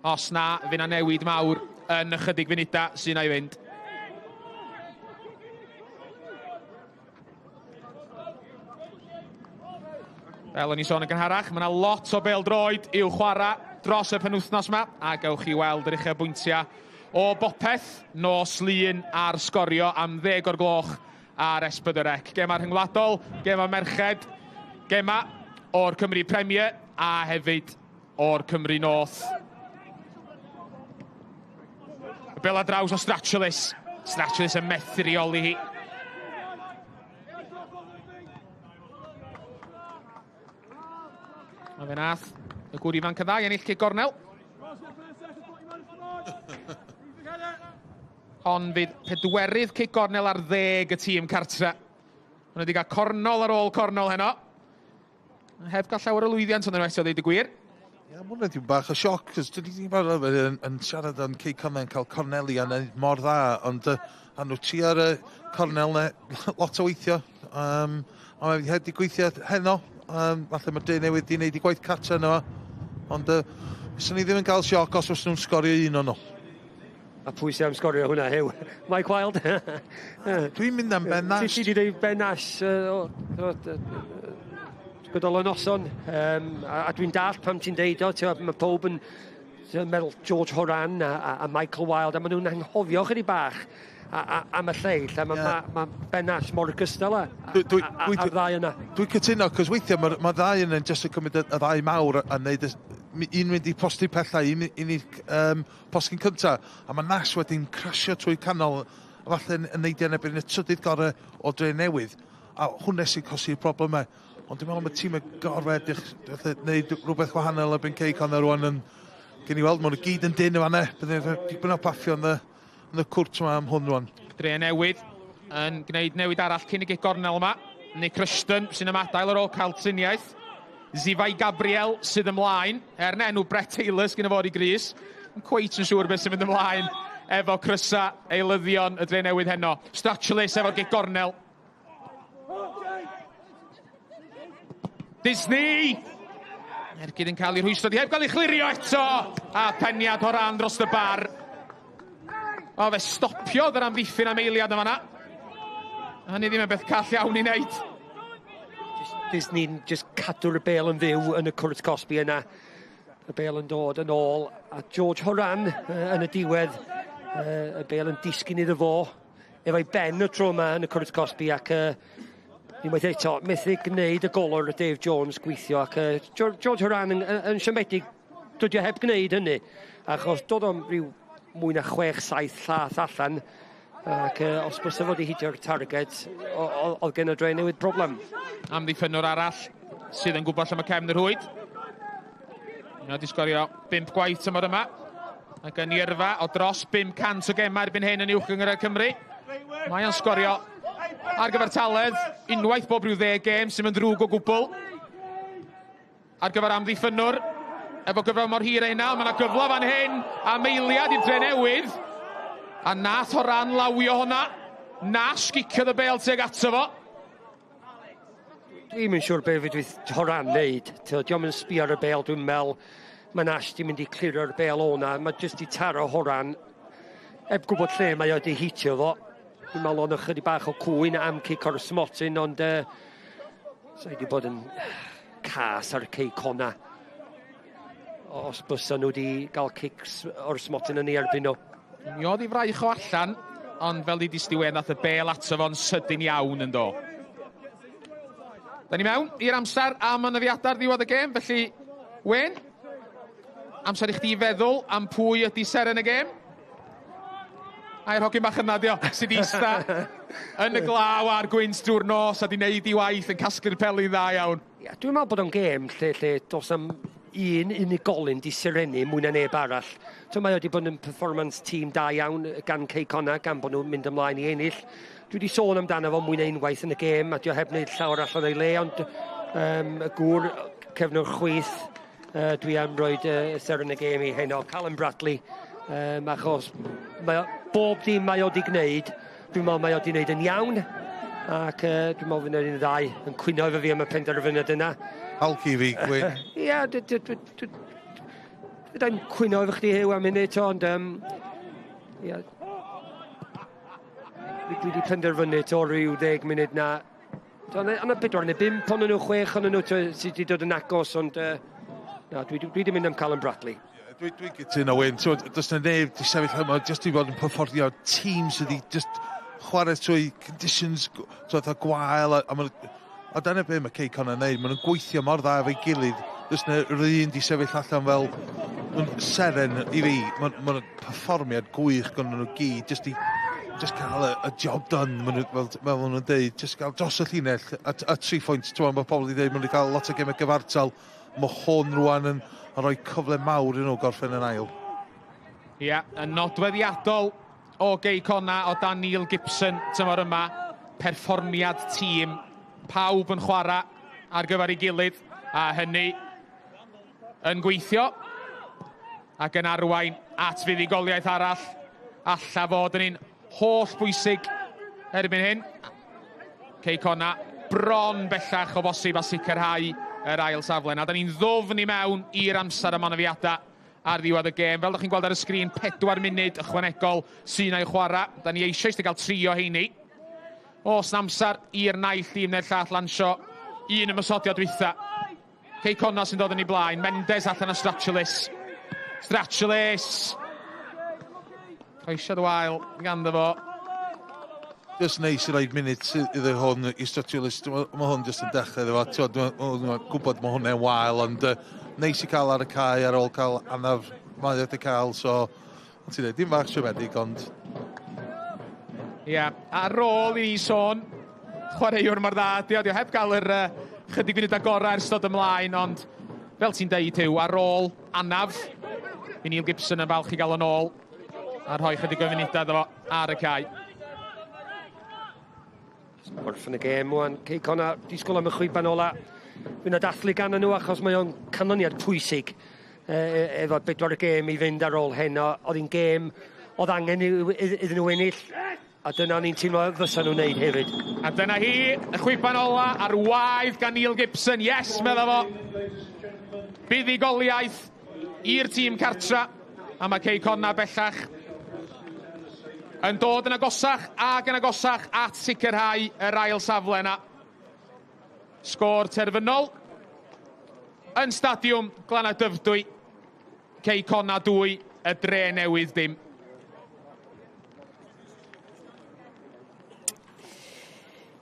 Os na, fydd 'na newid mawr yn ychydig funudau sy'n na i fynd. Fel o'n i sôn yn gynharach, mae yna lot o bêl-droed i'w chwarae dros y penwythnos yma, a gewch chi weld yr uchelbwyntiau o bopeth nos Lun ar Sgorio am 10:00 ar S4C. Gemau rhyngwladol, gemau merched, gemau o'r Cymru Premier a hefyd o'r Cymru North. Y bel ar draws o Stratulis. Stratulis yn methu reoli hi. A fe nath y gŵr ifanc y ddau ennill cic gornel. Hon fydd pedwerydd cic gornel ar ddeg y tîm cartre. Maen nhw wedi cael cornol ar ôl cornol heno. Heb gael llawer o lwyddiant ond eto, dweud y gwir. Ie, yeah, mwyn wedi bach o sioc, cos dwi wedi bod yn siarad am Cei Connah yn cael corneli a wneud mor dda, ond a nhw ti ar y cornel ne, lot o weithio. Ond mae wedi gweithio heno, falle mae Drenewydd wedi gwneud i gwaith cartre yno, ond fyswn ni ddim yn cael sioc os oes nhw'n sgorio un o'n nhw. A pwy sy'n am sgorio hwnna, Huw? Mike Wilde? Dwi'n mynd am Ben Nash. Ti wedi dweud Ben Nash gydol y noson. A dwi'n dallt pam ti'n deud o, mae pob yn meddwl George Horan a Michael Wilde, a maen nhw'n anghofio chydig bach am y lleill, a mae yeah. ma Ben Nash mor gystal a a'r ddau yna. Dwi'n cytuno, cos weithiau mae'r ma ddau yna'n jyst yn cymryd y ddau mawr a neud un mynd i posti pellau, un i postyn cynta, a mae Nash wedyn crasio trwy canol, a falle yn neidio yn erbyn y trydydd gorau o Dre Newydd, a hwnna sy'n cosi'r problemau. Ond dwi'n meddwl mae tîm y gorfod edrych, wneud rhywbeth gwahanol erbyn Cei Connah rwan yn... Gen i weld, maen nhw gyd yn dyn yma, ne. Dipyn o paffio yn y cwrt yma am hwn rwan. Dre Newydd yn gwneud newid arall cyn y gic gornel yma. Nick Rushton sy'n ymadael ar ôl cael triniaeth. Zifai Gabriel sydd ymlaen. Er na enw Brett Taylor sydd fod i grys. Yn cweit yn siŵr beth sy'n mynd ymlaen efo crysa eilyddion y Dre Newydd heno. Stratulis efo'r gic gornel. Disney! Ergyd yn cael ei rhwystro, di heb gael ei chlirio eto! A peniad o ran dros y bar. O, fe stopiodd yr amddiffyn am eiliad yma na. Hynny ddim yn beth call iawn i wneud. Disney'n just cadw'r bel yn fyw yn y cwrt cosbi yna. Y bel yn dod yn ôl. A George Horan yn y diwedd. Y bel yn disgyn iddo fo. Efo'i ben y tro yma yn y cwrt cosbi ac... Unwaith eto, methu gwneud y golwr Dave Jones gweithio ac George Horan yn siomedig, dydy o heb gwneud hynny, achos dod o'n rhyw mwy na 6-7 llath allan ac os bysa fod i hitio'r target, oedd gen y Dre Newydd broblem. Amddiffynnwr arall sydd yn gwybod lle mae cefn yr rhwyd. Mae wedi sgorio 5 gwaith tymor yma ac yn ei yrfa o dros 500 o gemau erbyn hyn yn Uwch Gynghrair Cymru. Mae o'n sgorio ar gyfartaledd unwaith bob rhyw 10 gêm sy'n mynd ddrwg o gwbl. Ar gyfer amddiffynnwr, efo gyfle mor hir â hynna, mae yna gyfle fan hyn am eiliad i'r Dre Newydd. A nath Horan lawio hwnna. Nash giciodd y bêl tuag ato fo. Dwi'm yn siŵr be fedrith Horan wneud. Dio'm yn sbio ar y bêl, dwi'n meddwl. Mae Nash di mynd i clirio'r bêl o'na. Mae jyst i taro Horan. Heb gwybod lle mae o wedi hitio fo. Dwi'n meddwl o'n ychydig bach o cwyn am cic o'r smotyn, ond sa i wedi bod yn cas ar Cei Connah. os bysa nhw wedi gael cics o'r smotyn yn ei erbyn nhw. Mi oedd i fraich o allan, ond fel di diwen, nath y bel ato fo'n sydyn iawn yn do. Da ni mewn i'r amser am anafiadau ar ddiwedd y gêm, felly, Wen, amser i chdi feddwl am pwy ydy seren y gêm? A'r hogyn bach yna, dio, sydd eista yn y glaw a'r gwynt drwy'r nos a di wneud i waith yn casglu'r peli dda iawn. Ia, dwi'n meddwl bod o'n gêm lle, lle dos am un unigolyn di sirenu mwy na neb arall. So mae o wedi bod yn performance tîm da iawn gan Cei Connah, gan bod nhw'n mynd ymlaen i ennill. Dwi wedi sôn amdano fo mwy na unwaith yn y gêm, a dio heb wneud llawer allan o'i le, ond y gŵr cefnwr chwith, dwi am roed seren y gêm i heno, Callum Bradley, achos mae o, bob dim mae o wedi gwneud, dwi'n meddwl mae o wedi gwneud yn iawn, ac dwi'n meddwl fydd yna'r un ddau yn cwyno efo fi am y penderfyniad yna. Halci fi, Gwyn. Ia, dwi'n cwyno efo chdi Huw am hynny to, ond ia, dwi wedi penderfynu to rhyw 10 munud na. Yna 4 neu 5 ohonyn nhw, 6 ohonyn nhw sydd wedi dod yn agos, ond na, dwi wedi mynd am Callum Bradley. Dwi'n dwi gytuno, Wyn. Does na neb di sefyll yma, jyst i fod yn perfformio tîm sydd wedi just chwarae trwy conditions fatha gwael. A dyna be mae Cei Connah yn neud. Maen nhw'n gweithio mor dda efo'i gilydd. Does na rhywun di sefyll allan fel seren i fi. Mae'n ma perfformiad gwych gan nhw gyd. Just i just cael y job done, ma nhw, fel maen nhw'n deud, just gael dros y llinell a 3 pwynt, ti'n mae pobl wedi deud, maen nhw wedi cael lot o gemau gyfartal. Mae hwn rwan yn rhoi cyfle mawr i nhw gorffen yn ail. Ia, yn nodweddiadol o Gei Connah o dan Neil Gibson tymor yma, perfformiad tîm, pawb yn chwarae ar gyfer ei gilydd, a hynny yn gweithio ac yn arwain at fuddugoliaeth arall alla fod yn un holl bwysig erbyn hyn. Cei Connah bron bellach o bosib a sicrhau yr ail safle. Na, da ni'n ddwfn i mewn i'r amser am anafiadau ar ddiwedd y gêm. Fel ydych chi'n gweld ar y sgrin, 4 munud ychwanegol sy'n ei chwarae. Da ni eisoes wedi cael 3 o heini. Oes na amser i'r naill dîm neu'r llall lansio un ymosodiad dwytha. Cei Connah sy'n dod yn ei blaen. Mendes allan o Stratulis. Stratulis! Croesiad wael ganddo fo. Just neis i roed munud iddo hwn i Stratulis. Mae hwn just yn dechrau iddo fo. Dwi'n gwybod mae hwnna'n wael, ond neis i cael ar y cae ar ôl cael anaf mae wedi cael, so ti'n dweud, dim bach siomedig, ond... Ie, yeah, ar ôl i ni sôn, chwaraewr mor dda, dio heb gael yr chydig funud agorau ers dod ymlaen, ond fel ti'n deud Huw, ar ôl anaf, i Neil Gibson yn falch i gael yn ôl, a rhoi chydig o funudau iddo fo ar y cae. Gorffen y gêm wan, Cei Connah, disgwyl am y chwiban ola. Fydd 'na dathlu gan nhw achos mae o'n canlyniad pwysig efo 4 gêm i fynd ar ôl heno. Oedd hi'n gêm oedd angen iddyn nhw ennill, a dyna ni'n teimlo fysa nhw'n neud hefyd. A dyna hi, y chwiban ola ar waith gan Neil Gibson. Yes, medda fo. Buddugoliaeth i'r tîm cartra, a mae Cei Connah bellach yn dod yn agosach ac yn agosach at sicrhau yr ail safle yna. Sgôr terfynol yn stadiwm Glannau Dyfrdwy. Cei Connah 2, y Dre Newydd dim.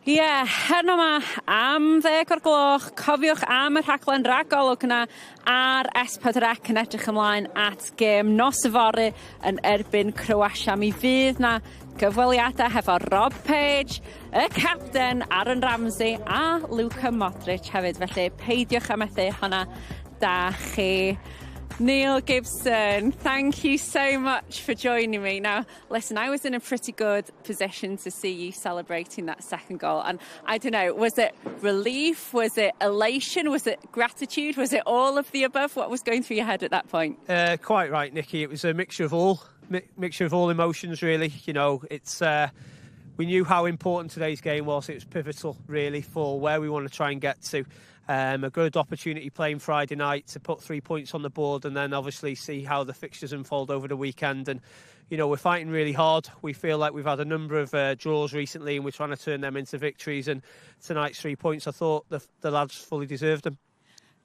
Ie, yeah, heno yma am 10 o'r gloch, cofiwch am y rhaglen ragolwg yna ar S4C yn edrych ymlaen at gêm nos yfory yn erbyn Croatia. Mi fydd na gyfweliadau hefo Rob Page, y capten Aaron Ramsey a Luka Modric hefyd. Felly peidiwch â methu hwnna, da chi. Neil Gibson, thank you so much for joining me. Now, listen, I was in a pretty good position to see you celebrating that second goal. And I don't know, was it relief? Was it elation? Was it gratitude? Was it all of the above? What was going through your head at that point? Quite right, Nikki. It was a mixture of all, mixture of all emotions, really. You know, it's... we knew how important today's game was. It was pivotal, really, for where we want to try and get to. A good opportunity playing Friday night to put 3 points on the board and then obviously see how the fixtures unfold over the weekend. And, you know, we're fighting really hard. We feel like we've had a number of draws recently and we're trying to turn them into victories. And tonight's 3 points, I thought the lads fully deserved them.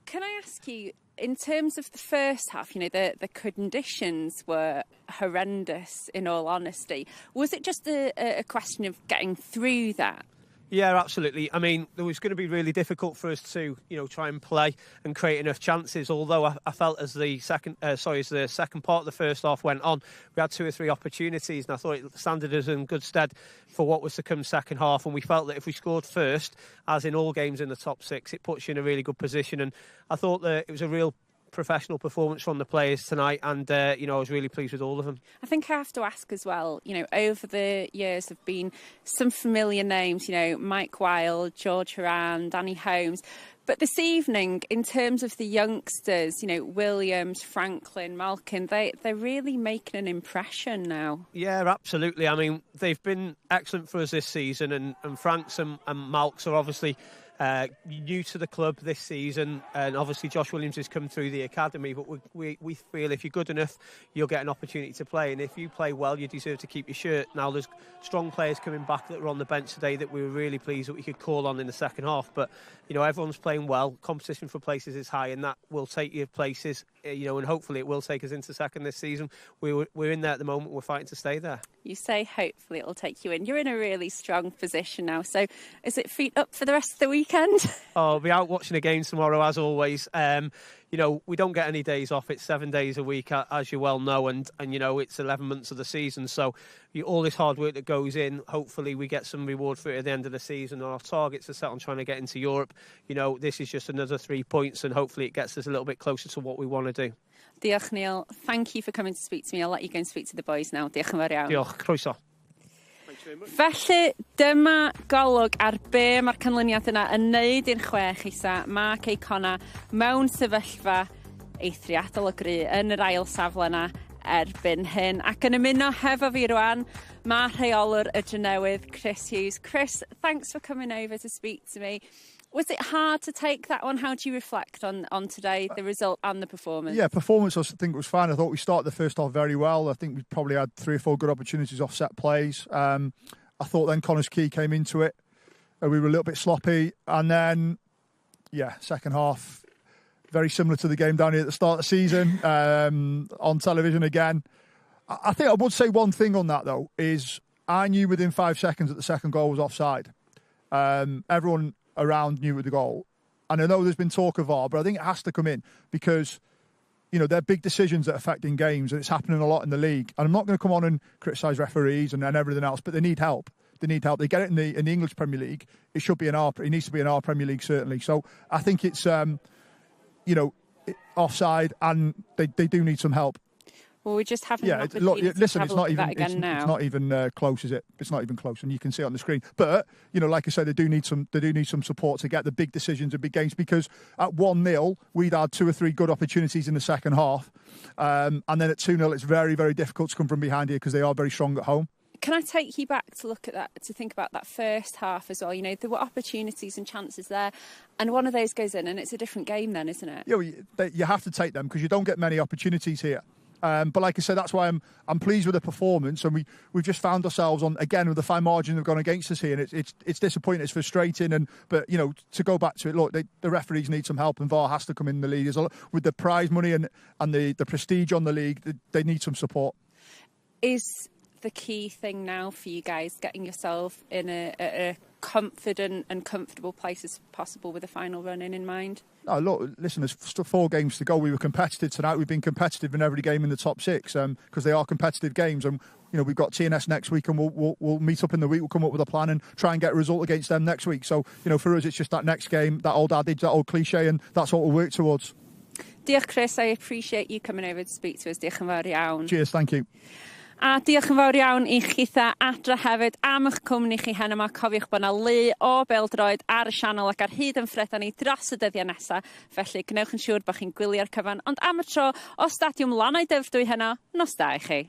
Can I ask you, In terms of the first half, the conditions were horrendous, in all honesty. Was it just a question of getting through that? Yeah, absolutely. I mean, it was going to be really difficult for us to try and play and create enough chances. Although I felt as the second, sorry, as the second part of the first half went on, we had 2 or 3 opportunities, and I thought it standed us in good stead for what was to come second half. And we felt that if we scored first, as in all games in the top 6, it puts you in a really good position. And I thought that it was a real professional performance from the players tonight, and I was really pleased with all of them. I think I have to ask as well, over the years have been some familiar names, Mike Wilde, George Horan, Danny Holmes, but this evening, in terms of the youngsters, Williams, Franklin, Malkin, they're really making an impression now. Yeah, absolutely. I mean, they've been excellent for us this season, and Franks and Malks are obviously new to the club this season, and obviously Josh Williams has come through the academy, but we feel if you're good enough, you'll get an opportunity to play, and if you play well, you deserve to keep your shirt. Now, there's strong players coming back that were on the bench today that we were really pleased that we could call on in the second half, but everyone's playing well, competition for places is high, and that will take you places, and hopefully it will take us into second this season. We're in there at the moment, we're fighting to stay there. You say hopefully it'll take you in. You're in a really strong position now, so is it feet up for the rest of the weekend? Oh, I'll be out watching a game tomorrow, as always. We don't get any days off. It's 7 days a week, as you well know, and it's 11 months of the season. So all this hard work that goes in, hopefully we get some reward for it at the end of the season. And our targets are set on trying to get into Europe. This is just another 3 points, and hopefully it gets us a little bit closer to what we want to do. Diolch, Neil. Thank you for coming to speak to me. I'll let you go and speak to the boys now. Diolch yn fawr iawn. Diolch. Croeso. Felly, dyma golwg ar be mae'r canlyniad yna yn neud i'r 6 isa. Mae Cei Connah mewn sefyllfa eithriadol o gry yn yr ail safle yna erbyn hyn. Ac yn ymuno hefo fi rwan, mae rheolwr y Drenewydd, Chris Hughes. Chris, thanks for coming over to speak to me. Was it hard to take that one? How do you reflect on today, the result and the performance? Yeah, performance I think was fine. I thought we started the first half very well. I think we probably had 3 or 4 good opportunities off set plays. I thought then Connah's Quay came into it. We were a little bit sloppy. And then, second half, very similar to the game down here at the start of the season, on television again. I think I would say one thing on that, though, is I knew within 5 seconds that the second goal was offside. Everyone around knew with the goal. And I know there's been talk of VAR, but I think it has to come in because, they're big decisions that affect in games, and it's happening a lot in the league. And I'm not going to come on and criticise referees and everything else, but they need help. They need help. They get it in the English Premier League. It should be in our, it needs to be in our Premier League, certainly. So I think it's, offside, and they do need some help. Well, we just haven't. Yeah, look, listen, it's not even it's not even close, is it? It's not even close, and you can see it on the screen. But like I said, they do need some. They do need some support to get the big decisions and big games, because at 1-0, we'd had 2 or 3 good opportunities in the second half, and then at 2-0, it's very, very difficult to come from behind here because they are very strong at home. Can I take you back to look at that, to think about that first half as well? There were opportunities and chances there, and one of those goes in, and it's a different game then, isn't it? Yeah, well, you have to take them because you don't get many opportunities here. But like I said, that's why I'm pleased with the performance, and we've just found ourselves on again with the fine margin they've gone against us here, and it's disappointing, it's frustrating, but to go back to it, look, the referees need some help, and VAR has to come in the league as well. With the prize money and the prestige on the league, they need some support. Is the key thing now for you guys getting yourself in a confident and comfortable place as possible with the final run in mind? No, look, listen, there's still 4 games to go. We were competitive tonight. We've been competitive in every game in the top 6 because they are competitive games. And, we've got TNS next week, and we'll meet up in the week. We'll come up with a plan and try and get a result against them next week. So, for us, it's just that next game, that old adage, that old cliche, and that's what we'll work towards. Diolch, Chris. I appreciate you coming over to speak to us. Diolch yn fawr iawn. Cheers, thank you. A diolch yn fawr iawn i chitha adra hefyd am eich cwmni chi heno 'ma. Cofiwch bod 'na lu o bêl-droed ar y sianel ac ar hyd yn ffrydan ni dros y dyddiau nesa. Felly gwnewch yn siŵr bod chi'n gwylio'r cyfan. Ond am y tro o Stadiwm Lannau Dyfrdwy heno, nos da i chi.